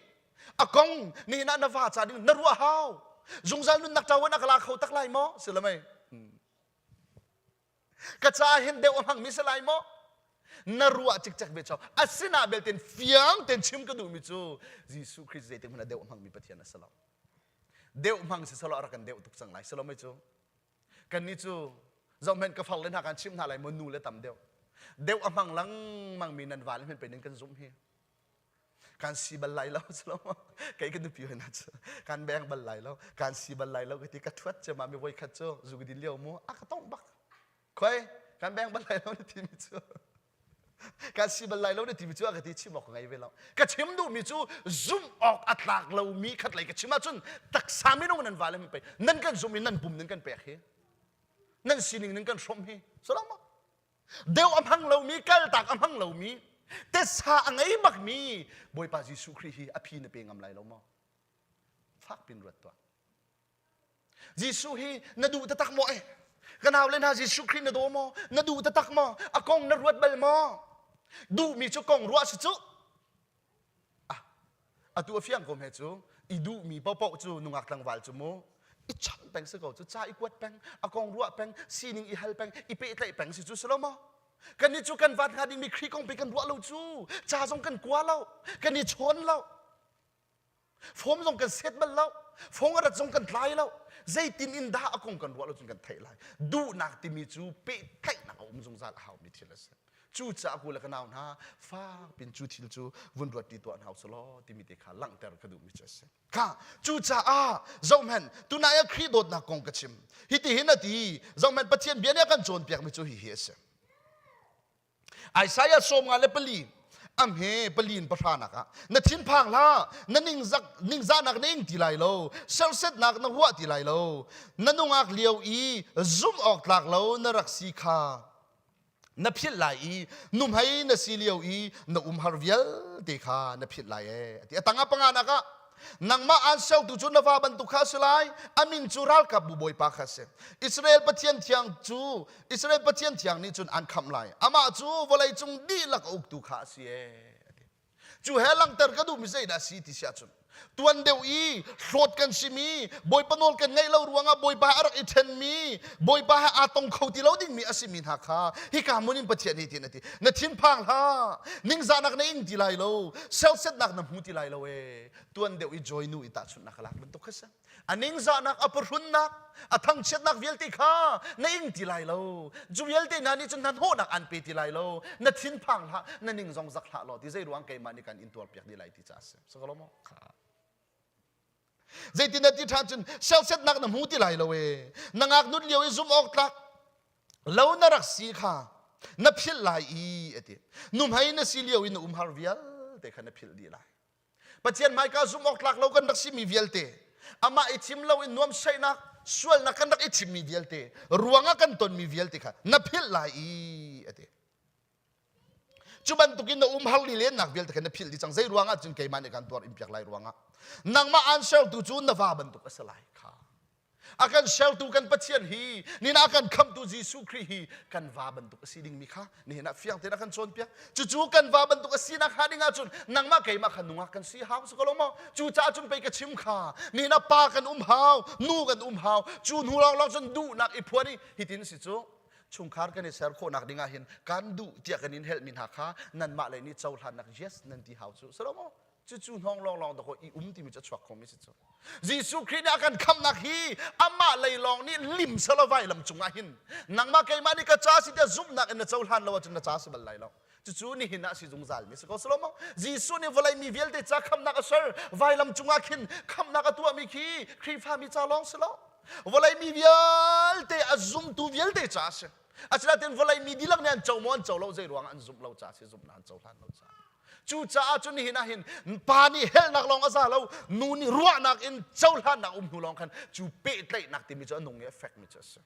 a kong nihin ah na va ca ding na ruah hau. Zungzal nunnak ṭawan a ka la kho tak lai maw? Si lo mei? Ka ca hin deuh a hmangmi si lai maw? Na ruah cikcek ve chaw. Asina belte fiang ten chim ka duhmi cu Jesuh Khrih zeitik hmanh ah deuh a hmangmi Pathian a si lo. Deuh hmang si selaw a rak kan deuh tuk cang lai. Si lo mei cu? Kannih cu zohhmanh ka far le hna kan chimh hna lai maw nu le tam deuh. Deuh a hmang lengmang mi nan vale hmanh pe nan kan zumh hi. Kan si bal lai lo si lo maw? Kei ka nupi hoi na cu kan beng bal lai lo, kan si bal lai lo ka ti ka thuat cema mi voi khat cu zu ka din lio mu a ka tongh bak. Khoi kan beng bal lai lo na ti mi cu kan si bal lai lo na timi cu a ka ti chim awk ka ngei ve lo ka chim duhmi cu zumh awk a tlak lomi khat lei ka chim ahcun taksa minung nan vale pei nan kan zumh i nan pum nan kan pek hi nan sining nan kan hrawmh hi salama deu a hmang lomi kaltak a hmang lomi tesa a ngei bakmi Bawipa Jesuh Khrih hi a phi na pe ngam lai lo maw fak pin ruat tuah Jesuh hi na duh taktak maw eh? Ka nau le hna Jesuh Khrih na daw maw? Na duh taktak maw? A kong na ruat bal maw? Duhmi cu kong ruah si cu. Ah, atu a fiang ko hme cu. I duhmi paohpaoh cu nungak tlangval cu mu. I chawnh peng si ko cu. Ca i kuat peng, a kong ruah peng, sining i hal peng, i pehtlaih peng si cu si lo maw? Kannih cu kan vat hnga dingmi Khrih kong pe kan ruah lo cu. Ca zong kan kua lo. Kan i chawn lo. Form zong kan set bal lo. Fong a rat zong kan tlai lo. Zeitin in dah a kong kan ruah lo cun kan theih lai. Duhnak timi cu pehtlaihnak a um zungzal a haumi thil a si. Cucaah ku le ka nau hna fak pin cu thil cu vun ruat ti tuah hna usulaw timi te kha langhter ka duhmi cu a si. Kha cucaah zohhmanh tunai ah Khrih dawtnak kong ka chim. Hitihin a ti zohhmanh Pathian bia nih a kan cawnpiakmi cu hihi a si. Isaiah 54 a hme palin pahranak ah na thinphang hlah na ningzak ningzahnak na ing ti lai lo sersetnak na huah ti lai lo na nungak lio i zumh awk tlak lo na rak si kha na philh lai i nuhmei na si lio i na umhar vialte kha na philh lai ee ati a tangah panganak ah Nangmah aan sertu cu na va bantuk kha a si lai. A min cu ralkapbu bawipa kha a si. Israel Pathian thiang cu Israel Pathian thiang nih cun an khamh lai. Amah cu vawleicung dihlak a uktu kha a si ee. Cu he langhter ka duhmi zeidah a si ti si ahcun tuan deuh i hlawt kan simi Bawipa nawl kan ngaih lo ruangah Bawipa a rak i ṭhenmi Bawipa he aa tong kho ti lo dingmi a simi hna kha hika hmun in Pathian nih tin a ti na thinphang hlah ningzahnak na ing ti lai lo sersetnak na hmu ti lai lo ee tuan deuh i joy nu i tahchunhnak a lak bantuk kha si a ningzahnak a pahrunnak a thangchiatnak vialte kha na ing ti lai lo cu vialte hna nih cun hnahnawhnak an pe ti lai lo na thinphang hlah na ning zong zak hlah law ti zei ruang keimah nih kan in tuarpiak dih lai ti ca a si sakalo maw kha zeitin na ti ṭhan cun sersetnak na hmu ti lai lo ee na ngaknut lio i zumh awk tlak lo na rak si kha na philh lai i a ti nuhmei na si lio i na umhar vialte kha na philh dih lai Pathian hmaika zumh awk tlak lo kan rak simi vialte amah i thim lo in nuamhsaihnak sualnak kan rak i chimmi vialte ruangah kan tonmi vialte kha na philh lai i a ti. Cu bantukin na umhar lilennak vialte kha na philh dih cang. Zei ruangah cun keimah nih kan tuar in piak lai ruangah. Nangmah aan sertu cu na va bantuk a si lai kha. A kan sertu kan Pathian hi nihin a kan khamtu Jesuh Khrih hi kan va bantuk a si dingmi kha nihin ah fiang tein a kan cawnpiak. Cucu kan va bantuk a sinak hnga ding ahcun nangmah keimah kha nungak kan si hau si ko lo maw? Cucaah cun pei ka chim kha nihin ah pa kan um hau, nu kan um hau. Cu hnu lawnglawng cun duhnak i phuan i hitin si cu chungkhar kan i ser khawhnak ding ah hin kan duh tiah kan in helhmi hna kha nanmah lei nih cohlannak yes nan ti hau cu si lo maw? Cucu hnawng lawnglawng dakaw i um timi cu a chuak khomi si cu. Jesuh Khrih nih a kan khamhnak hi amah lei lawng nih lim selaw vailam cungah hin nangmah keimah nih ka ca si tiah zumhnak in na cohlan lo ahcun na ca si bal lai lo. Cucu nihin ah si zungzal mi si ko selaw maw? Jesuh nih vawlei mi vialte ca khamhnak a ser vailam cungah khin khamhnak a tuahmi khi Khrihfa mi ca lawng si lo. Vawlei mi vialte a zumtu vialte ca a si. Asinain vawlei mi dihlak nih an co maw an co lo zei ruangah an zumh lo ca si zumhnak an cohlan lo ca. Cucaah cun nihin ah hin pa nih helnak lawng a za lo, nu nih ruahnak in cohlannak um hnu lawng khan cu pehtlaihnak timi cu a nung i a fekmi cu a si.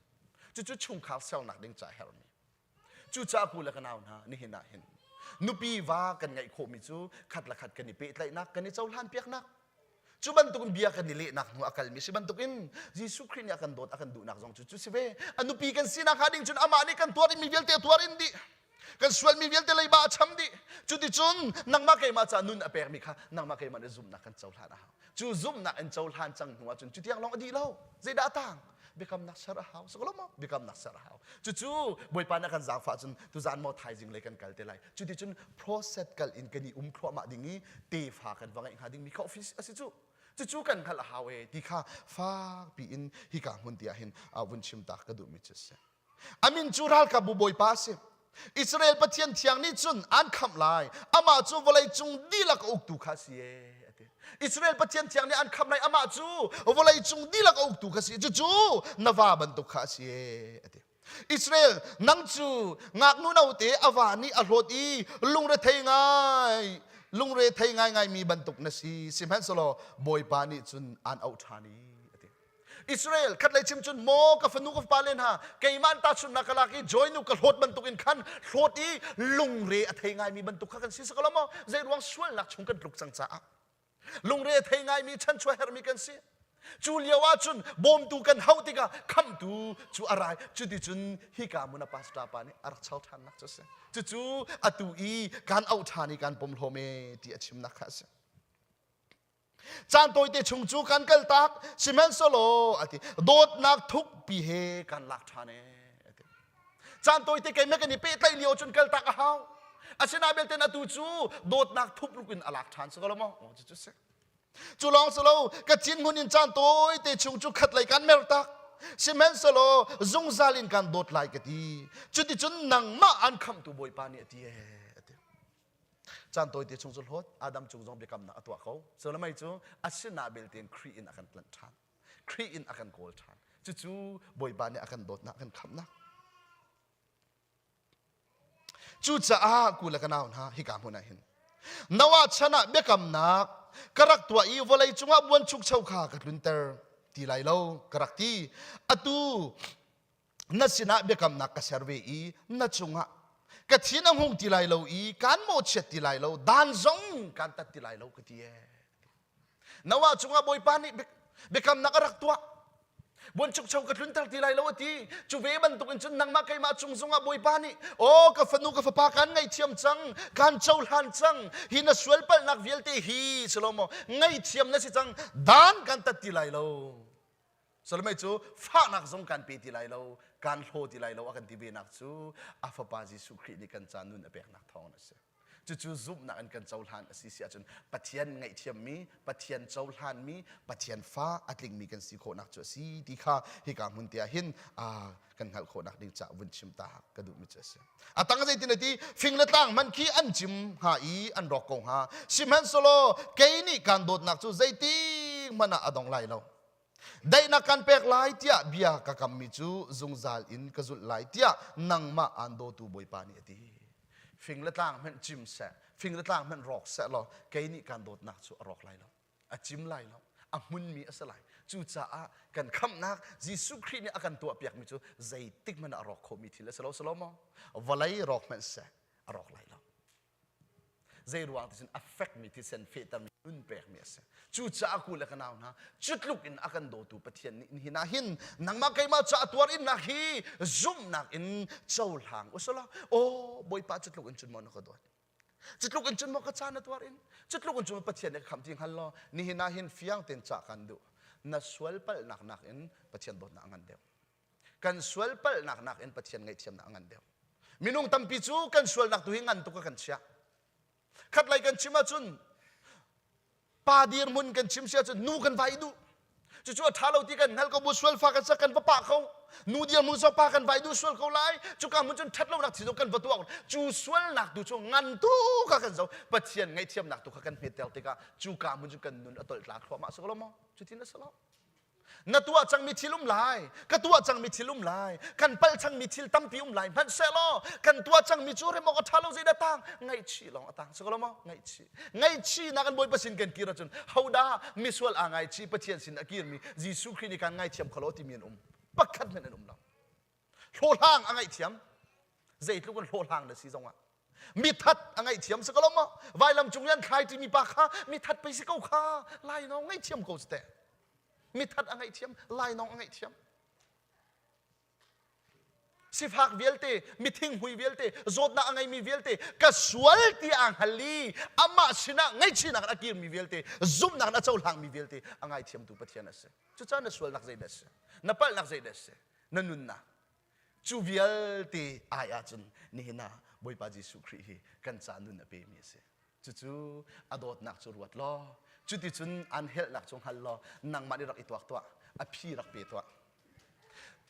Cucu chungkhar sernak ding ca herhmi. Cucaah pu le ka nau hna nihin ah hin nupi va kan ngeih khawhmi cu khat le khat kan i pehtlaihnak, kan i cohlan piaknak, cu bantukin bia kan i lehnak hnu a kalmi si bantukin Jesuh Khrih nih a kan dawt a kan duhnak zong cu cu si ve. A nupi kan sinak hnga ding cun amah nih kan tuar mi vialte a tuar in dih. Kan sualmi vialte leiba a cham dih. Cuticun nangmah keimah ca nun a pekmi kha nangmah keimah nih zumhnak kan cohlan a hau. Cu zumhnak in cohlan cang hnu ahcun cutiang lawng a dih lo. Zeidah a tang? Biakamnak ser a hau. Sokolo maw? Biakamnak ser a hau. Cucu Bawipa nih a kan zaangfah cun tuzaan maw thaizing lei kan kal te lai. Cuticun process kal in kan i um thluahmah ding i tefa kan va ngeih hnga dingmi kha office a si cu. Cucu kan hngalh a hau e ti kha fakpi in hika hmun ti ah hin vun chim ta ka duhmi cu a si. A min cu ralkapbu Bawipa a si. Israel Pathian thiang nih cun an khamh lai. Amah cu vawlei cung dihlak a uktu kha a si e. A ti. Israel Pathian thiang nih an khamh lai. Amah cu vawlei cung dihlak a uktu kha a si. Cucu na va bantuk kha a si e. A ti. Israel, nang cu ngaknu note a va nih a hlawt i lungrethei ngai lungrethei ngaingai mi bantuk na si. Sihmanhsehlaw Bawipa nih cun aan auh ṭhan i a ti. Israel khatlei chim cun maw ka fanu ka fapa le hna keimah an tahchunhnak ka lak i joy nu ka hlawt bantuk in khan hlawt i lungre a thei ngaimi bantuk kha kan si sakaw maw zei ruang sualnak chung kan tluk cang caah lungre a thei ngaimi chanchuah herhmi kan si cu lio ah cun bawmtu kan hauh tikah khamtu cu a rai cuticun hika mun a pastor pa nih a rak chal ṭhannak cu a si cucu atu i kan auh ṭhan i kan pom hlawm e ti a chimnak kha a si Caan tawite chung cu kan kaltak, sihmanhsehlaw a ti, dawtnak thukpi he kan lak ṭhan ee. A ti. Caan tawite keimah kan i pehtlaih lio cun kaltak a hau. Asinain belte atu cu dawtnak thup in a lak ṭhan si ko lo maw? Aw, cucu si. Cu lawng si lo, ka cin hmun in caan tawite chung cu khat lei kan mertak. Sihmanhsehlaw zungzal in kan dawt lai ka ti. Cuticun nangmah an khamhtu Bawipa nih a ti ee. A ti. Caan tawite chung cu hlawt Adam cung zong biakamnak a tuah ko. Cu cu a belte in Khrih in a kan tlanh ṭhan. Khrih in a kan kawl ṭhan. Cucu Bawipa nih a kan dawtnak, a kan khamhnak. Cucaah ku le ka nau hna hika hmun ah hin Noah chan ah biakamnak ka rak tuah i vawlei cungah buanchukcho kha ka tlunter ti lai lo ka rak ti. Atu na sinah biakamnak ka ser ve i na cungah ka thin a hung ti lai lo i kaan mawhchiat ti lai lo dan zong kaan tat ti lai lo ka ti ee Noah cungah Bawipa nih biakamnak a rak tuah buanchukcho ka tlunter ti lai lo a ti cu ve bantuk in cun nangmah keimah cung zongah Bawipa nih aw ka fanu ka fapa kaan ngaihthiam cang kaan cohlan cang hi na sual palhnak vialte hi silo maw ngaihthiam na si cang dan kan tat ti lai lo Solomon cu fahnak zong kan pe ti lai lo, kan hlaw ti lai lo a kan ti venak cu a fapa Jesuh Khrih nih kan ca nun a peknak thawng a si. Cucu zumhnak in kan cohlan a si si ahcun Pathian ngaihthiammi, Pathian cohlanmi, Pathian fa a tlingmi kan si khawhnak cu a si ti kha hika hmun te ah hin kan hngalh khawhnak ding caah vun chim ta ka duhmi cu a si. A tang zeitin a ti fing le tlang hmanh khi an cim hnga i an rawk ko hnga. Sihmanhsehlaw kei nih kaan dawtnak cu zeitik hmanh ah a dong lai lo. Daihnak kan pek lai tiah bia ka kammi cu zungzal in ka zulh lai tiah nangmah aan dawtu Bawipa nih a ti. Fing le tlang hmanh cim seh, fing le tlang hmanh rawk seh law kei nih kaan dawtnak cu a rawk lai lo, a cim lai lo, a hmunmi a si lai. Cucaah kan khamhnak Jesuh Khrih nih a kan tuahpiakmi cu zeitik hmanh ah a rawk khomi thil a si lo, si lo maw? Vawlei rawk hmanh seh a rawk lai lo. Zei ruang ti cun a fekmi thisen fehtermi nun pekmi a si. Cucaah ku le ka nau hna, cu tluk in a kan dawtu Pathian nih nihin ah hin nangmah keimah ca a tuar innak hi zumhnak in cohlang usulaw, aw Bawipa cu tluk in cun maw na ka dawt? Cu tluk in cun maw ka ca na tuar in? Cu tluk in cun Pathian nih ka khamh ti hngal law nihin ah hin fiang tein cah kan duh. Na sual palhnak nakin Pathian dawtnak a ngan deuh. Kan sual palhnak nakin Pathian ngaihthiamnak a ngan deuh. Minung tampi cu kan sualnak tu hi ngan tuk a kan chiah. Khatlei kan chim ahcun pa dirhmun kan chim si ahcun nu kan vai duh. Cucu a ṭha lo ti kan hngal ko bu sual fa kan sak kan va pah kho. Nu dirhmun so pa kan vai duh sual ko lai. Cuka hmun cun ṭhat lonak thil kan va tuah. Cu sualnak tu cu ngan tu kha kan zo. Pathian ngaihthiamnak tu kha kan hmetter tikah cuka hmun cun kan nun a tolh tla thluahmah si ko lo maw? Cutin a si lo. Na tuah cangmi thil um lai, ka tuah cangmi thil um lai, kan palh cangmi thil tampi um lai hmanhsehlaw kan tuah cangmi cu rem awk a ṭha lo zeidah tang ngaihchih lawng a tang si ko lo maw? Ngaihchih. Ngaihchihnak kan Bawipa sin kan kir ahcun hodah misual aa ngaichih Pathian sin a kirmi Jesuh Khrih nih kan ngaithiam kho lo timi an um. Pakhat hmanh an um lo. Hlawhhlang a ngaihthiam. Zeitluk in hlawhhlang na si zongah mithat a ngaihthiam si ko lo maw vailam cung i an thlai ṭimi pa kha mithat pei si ko kha lainawng ngaihthiam ko si teh mithat a ngaihthiam lainawng a ngaihthiam sifak vialte mithing hui vialte zawtnak a ngeimi vialte ka sual ti aa hngal i amah sinah ngaihchihnak a kirmi vialte zumhnak in a cohlangmi vialte a ngaithiamtu Pathian a si cucaah na sualnak zeidah a si na palhnak zeidah a si na nunnak Cu vialte ai ahcun nihin ah Bawipa Jesuh Khrih hi kan ca nun a pemi a si. Cucu a dawtnak cu ruat law, cuticun an helhnak cu hngal law, nangmah nih rak i tuak tuah, a phi rak pe tuah.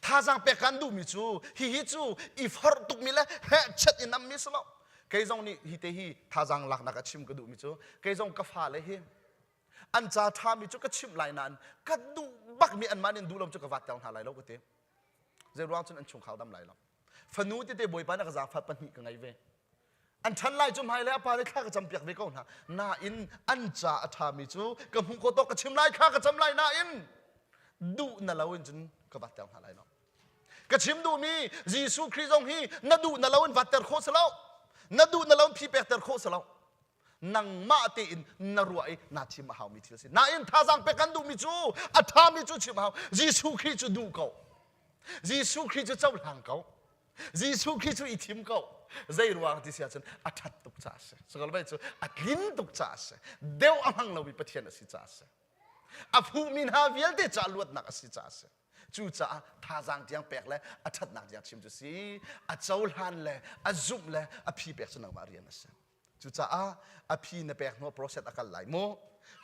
Thazaang pek kan duhmi cu hihi cu i forh tukmi le hehchet i nammi si lo. Kei zong nih hi te hi thazaang laknak a chim ka duhmi cu kei zong ka fale hi an ca ṭhami cu ka chimh lai nain ka duh bakmi anmah nih an duh lo cu ka vat ter hna lai lo ka ti. Zei ruang cun an chungkhar dam lai lo. Fanu tete Bawipa na ka zaangfah pahnih ka ngei ve. An ṭhan lai cu hmai le a pa le thla ka campiak ve ko hna. Nain an ca a ṭhami cu ka hmuh ko tawk ka chim lai thla ka cam lai nain duh na lo in cun ka vat ter hna lai lo. Ka chim duhmi Jesuh Khrih zong hi na duh na lo in vat ter khawh si lo. Na duh na lo in phi pek ter khawh si lo. Nangmah tein na ruah i naa thim a haumi thil a si. Nain thazaang pek kan duhmi cu a ṭhami cu chim a hau. Jesuh Khrih cu duh ko. Jesuh Khrih cu cohlang ko. Jesuh Khrih cu i thim ko. Zei ruang ti si ahcun a ṭhat tuk caah a si. Sakawl cu a tlin tuk caah a si. Deuh a hmang lomi Pathian a si caah a si. A fuhmi hna vialte caah luatnak a si caah a si. Cucaah thazaang tiang pek le a ṭhatnak tiang chim cu si. A cohlan le a zumh le a phi pek cu nangmah rian a si. Cucaah a phi na pek hnu process a kal lai mu.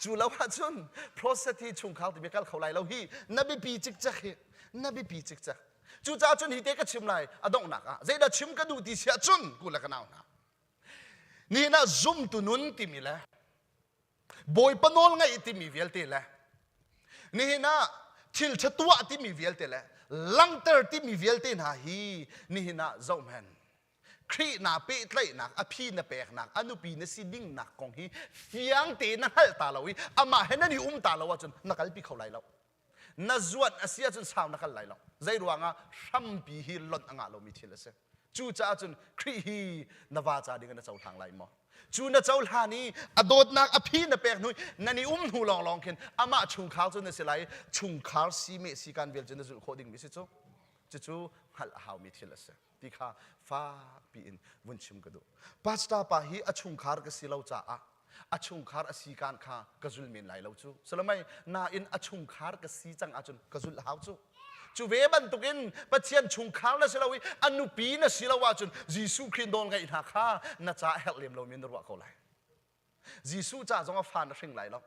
Cu lo ahcun process hi chungkhar timi kal kho lai lo hi na biapi cikcek hi na biapi cikcek. Cucaah cun hi te ka chim lai a donghnak ah zeidah chim ka duh ti si ahcun ku le ka nau hna. Nihin ah zumtu nun timi le Bawipa nawl ngaih timi vialte le nihin ah thil ṭha tuah timi vialte le langhter timi vialte hna hi nihin ah zohhmanh Khrih naa pehtlaihnak, a phi na peknak, a nupi na si dingnak kong hi fiang tein na hngalh ta lo i amah he nan i um ta lo ahcun na kalpi kho lai lo. Na zuan a si ahcun sau na kal lai lo. Zei ruangah hrampi hi lonh a ngah lomi thil a si. Cucaah cun Khrih hi na va ca ding in na cohlang lai maw? Cu na cohlan i a dawtnak a phi na pek hnu nan i um hnu lawnglawng khin amah chungkhar cu na si lai chungkhar si meh si kan vial cu na zulh khawh dingmi si cu. Cucu hngalh a haumi thil a si. Ti kha fakpi in vun chim ka duh. Pastor pa hi a chungkhar ka si lo caah a chungkhar a si kan kha ka zul men lai lo cu. Salamai nain a chungkhar ka si cang ahcun ka zulh hau cu. Cu ve bantukin Pathian chungkhar na si lo i a nupi na si lo ahcun Jesuh Khrih nawl ngaih hna kha na ca a herh lem lomi na ruah ko lai. Jesuh ca zong a fa na hring lai lo.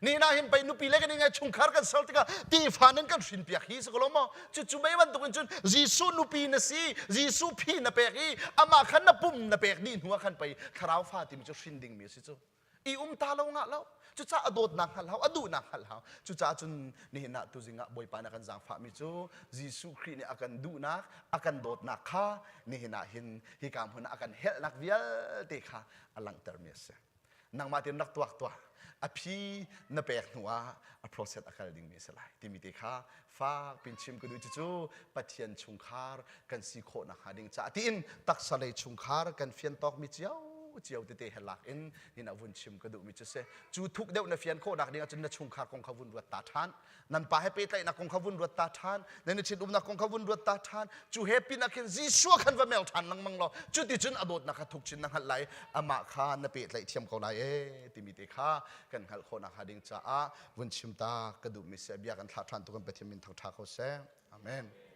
Ni na hin pei nupi le kan ngai chungkhar kan ser tikah tefa nan kan hrin piak hi si ko lo maw? Cucu mei bantukin cun Jesuh nupi na si, Jesuh phi na pek i amah khan na pum na pek dih hnu ah khan pei thlarau fa timi cu hrin dingmi a si cu. I um ta lo ngah lo. Cucaah a dawtnak hngalh hau, a duhnak hngalh hau. Cucaah cun nihin ah tuzing ah Bawipa nih a kan zaangfahmi cu Jesuh Khrih nih a kan duhnak, a kan dawtnak kha nihin ah hin hika hmun ah a kan helhnak vialte kha a langhtermi a si. Nangmah tein rak tuak tuah. A phi na pek hnu ah a process a kal dingmi a si lai timi te kha fak pin chim ka duh. Cucu Pathian chungkhar kan si khawh nakhnga ding caah tiin taksa lei chungkhar kan fian tawkmi cio cio tete he lak in hin a vun chim ka duhmi cu si. Cu thuk deuh na fian khawh nak ding ahcun na chungkhar kong kha vun ruat ta ṭhan. Nan pa he pehtlaihnak kong kha vun ruat ta ṭhan. Nan i ṭhitumnak kong kha vun ruat ta ṭhan. Cu he pin ah khin Jesuh khan va mel ṭhan lengmang law cuti cun a dawtnak kha thuk chin na hngalh lai, amah kha na pehtlaih thiam ko lai ee timi te kha kan hngalh khawh nakhnga ding caah vun chim ta ka duhmi si. Bia kan thlah ṭhan tu kan Pathian min thangṭha ko seh. Amen.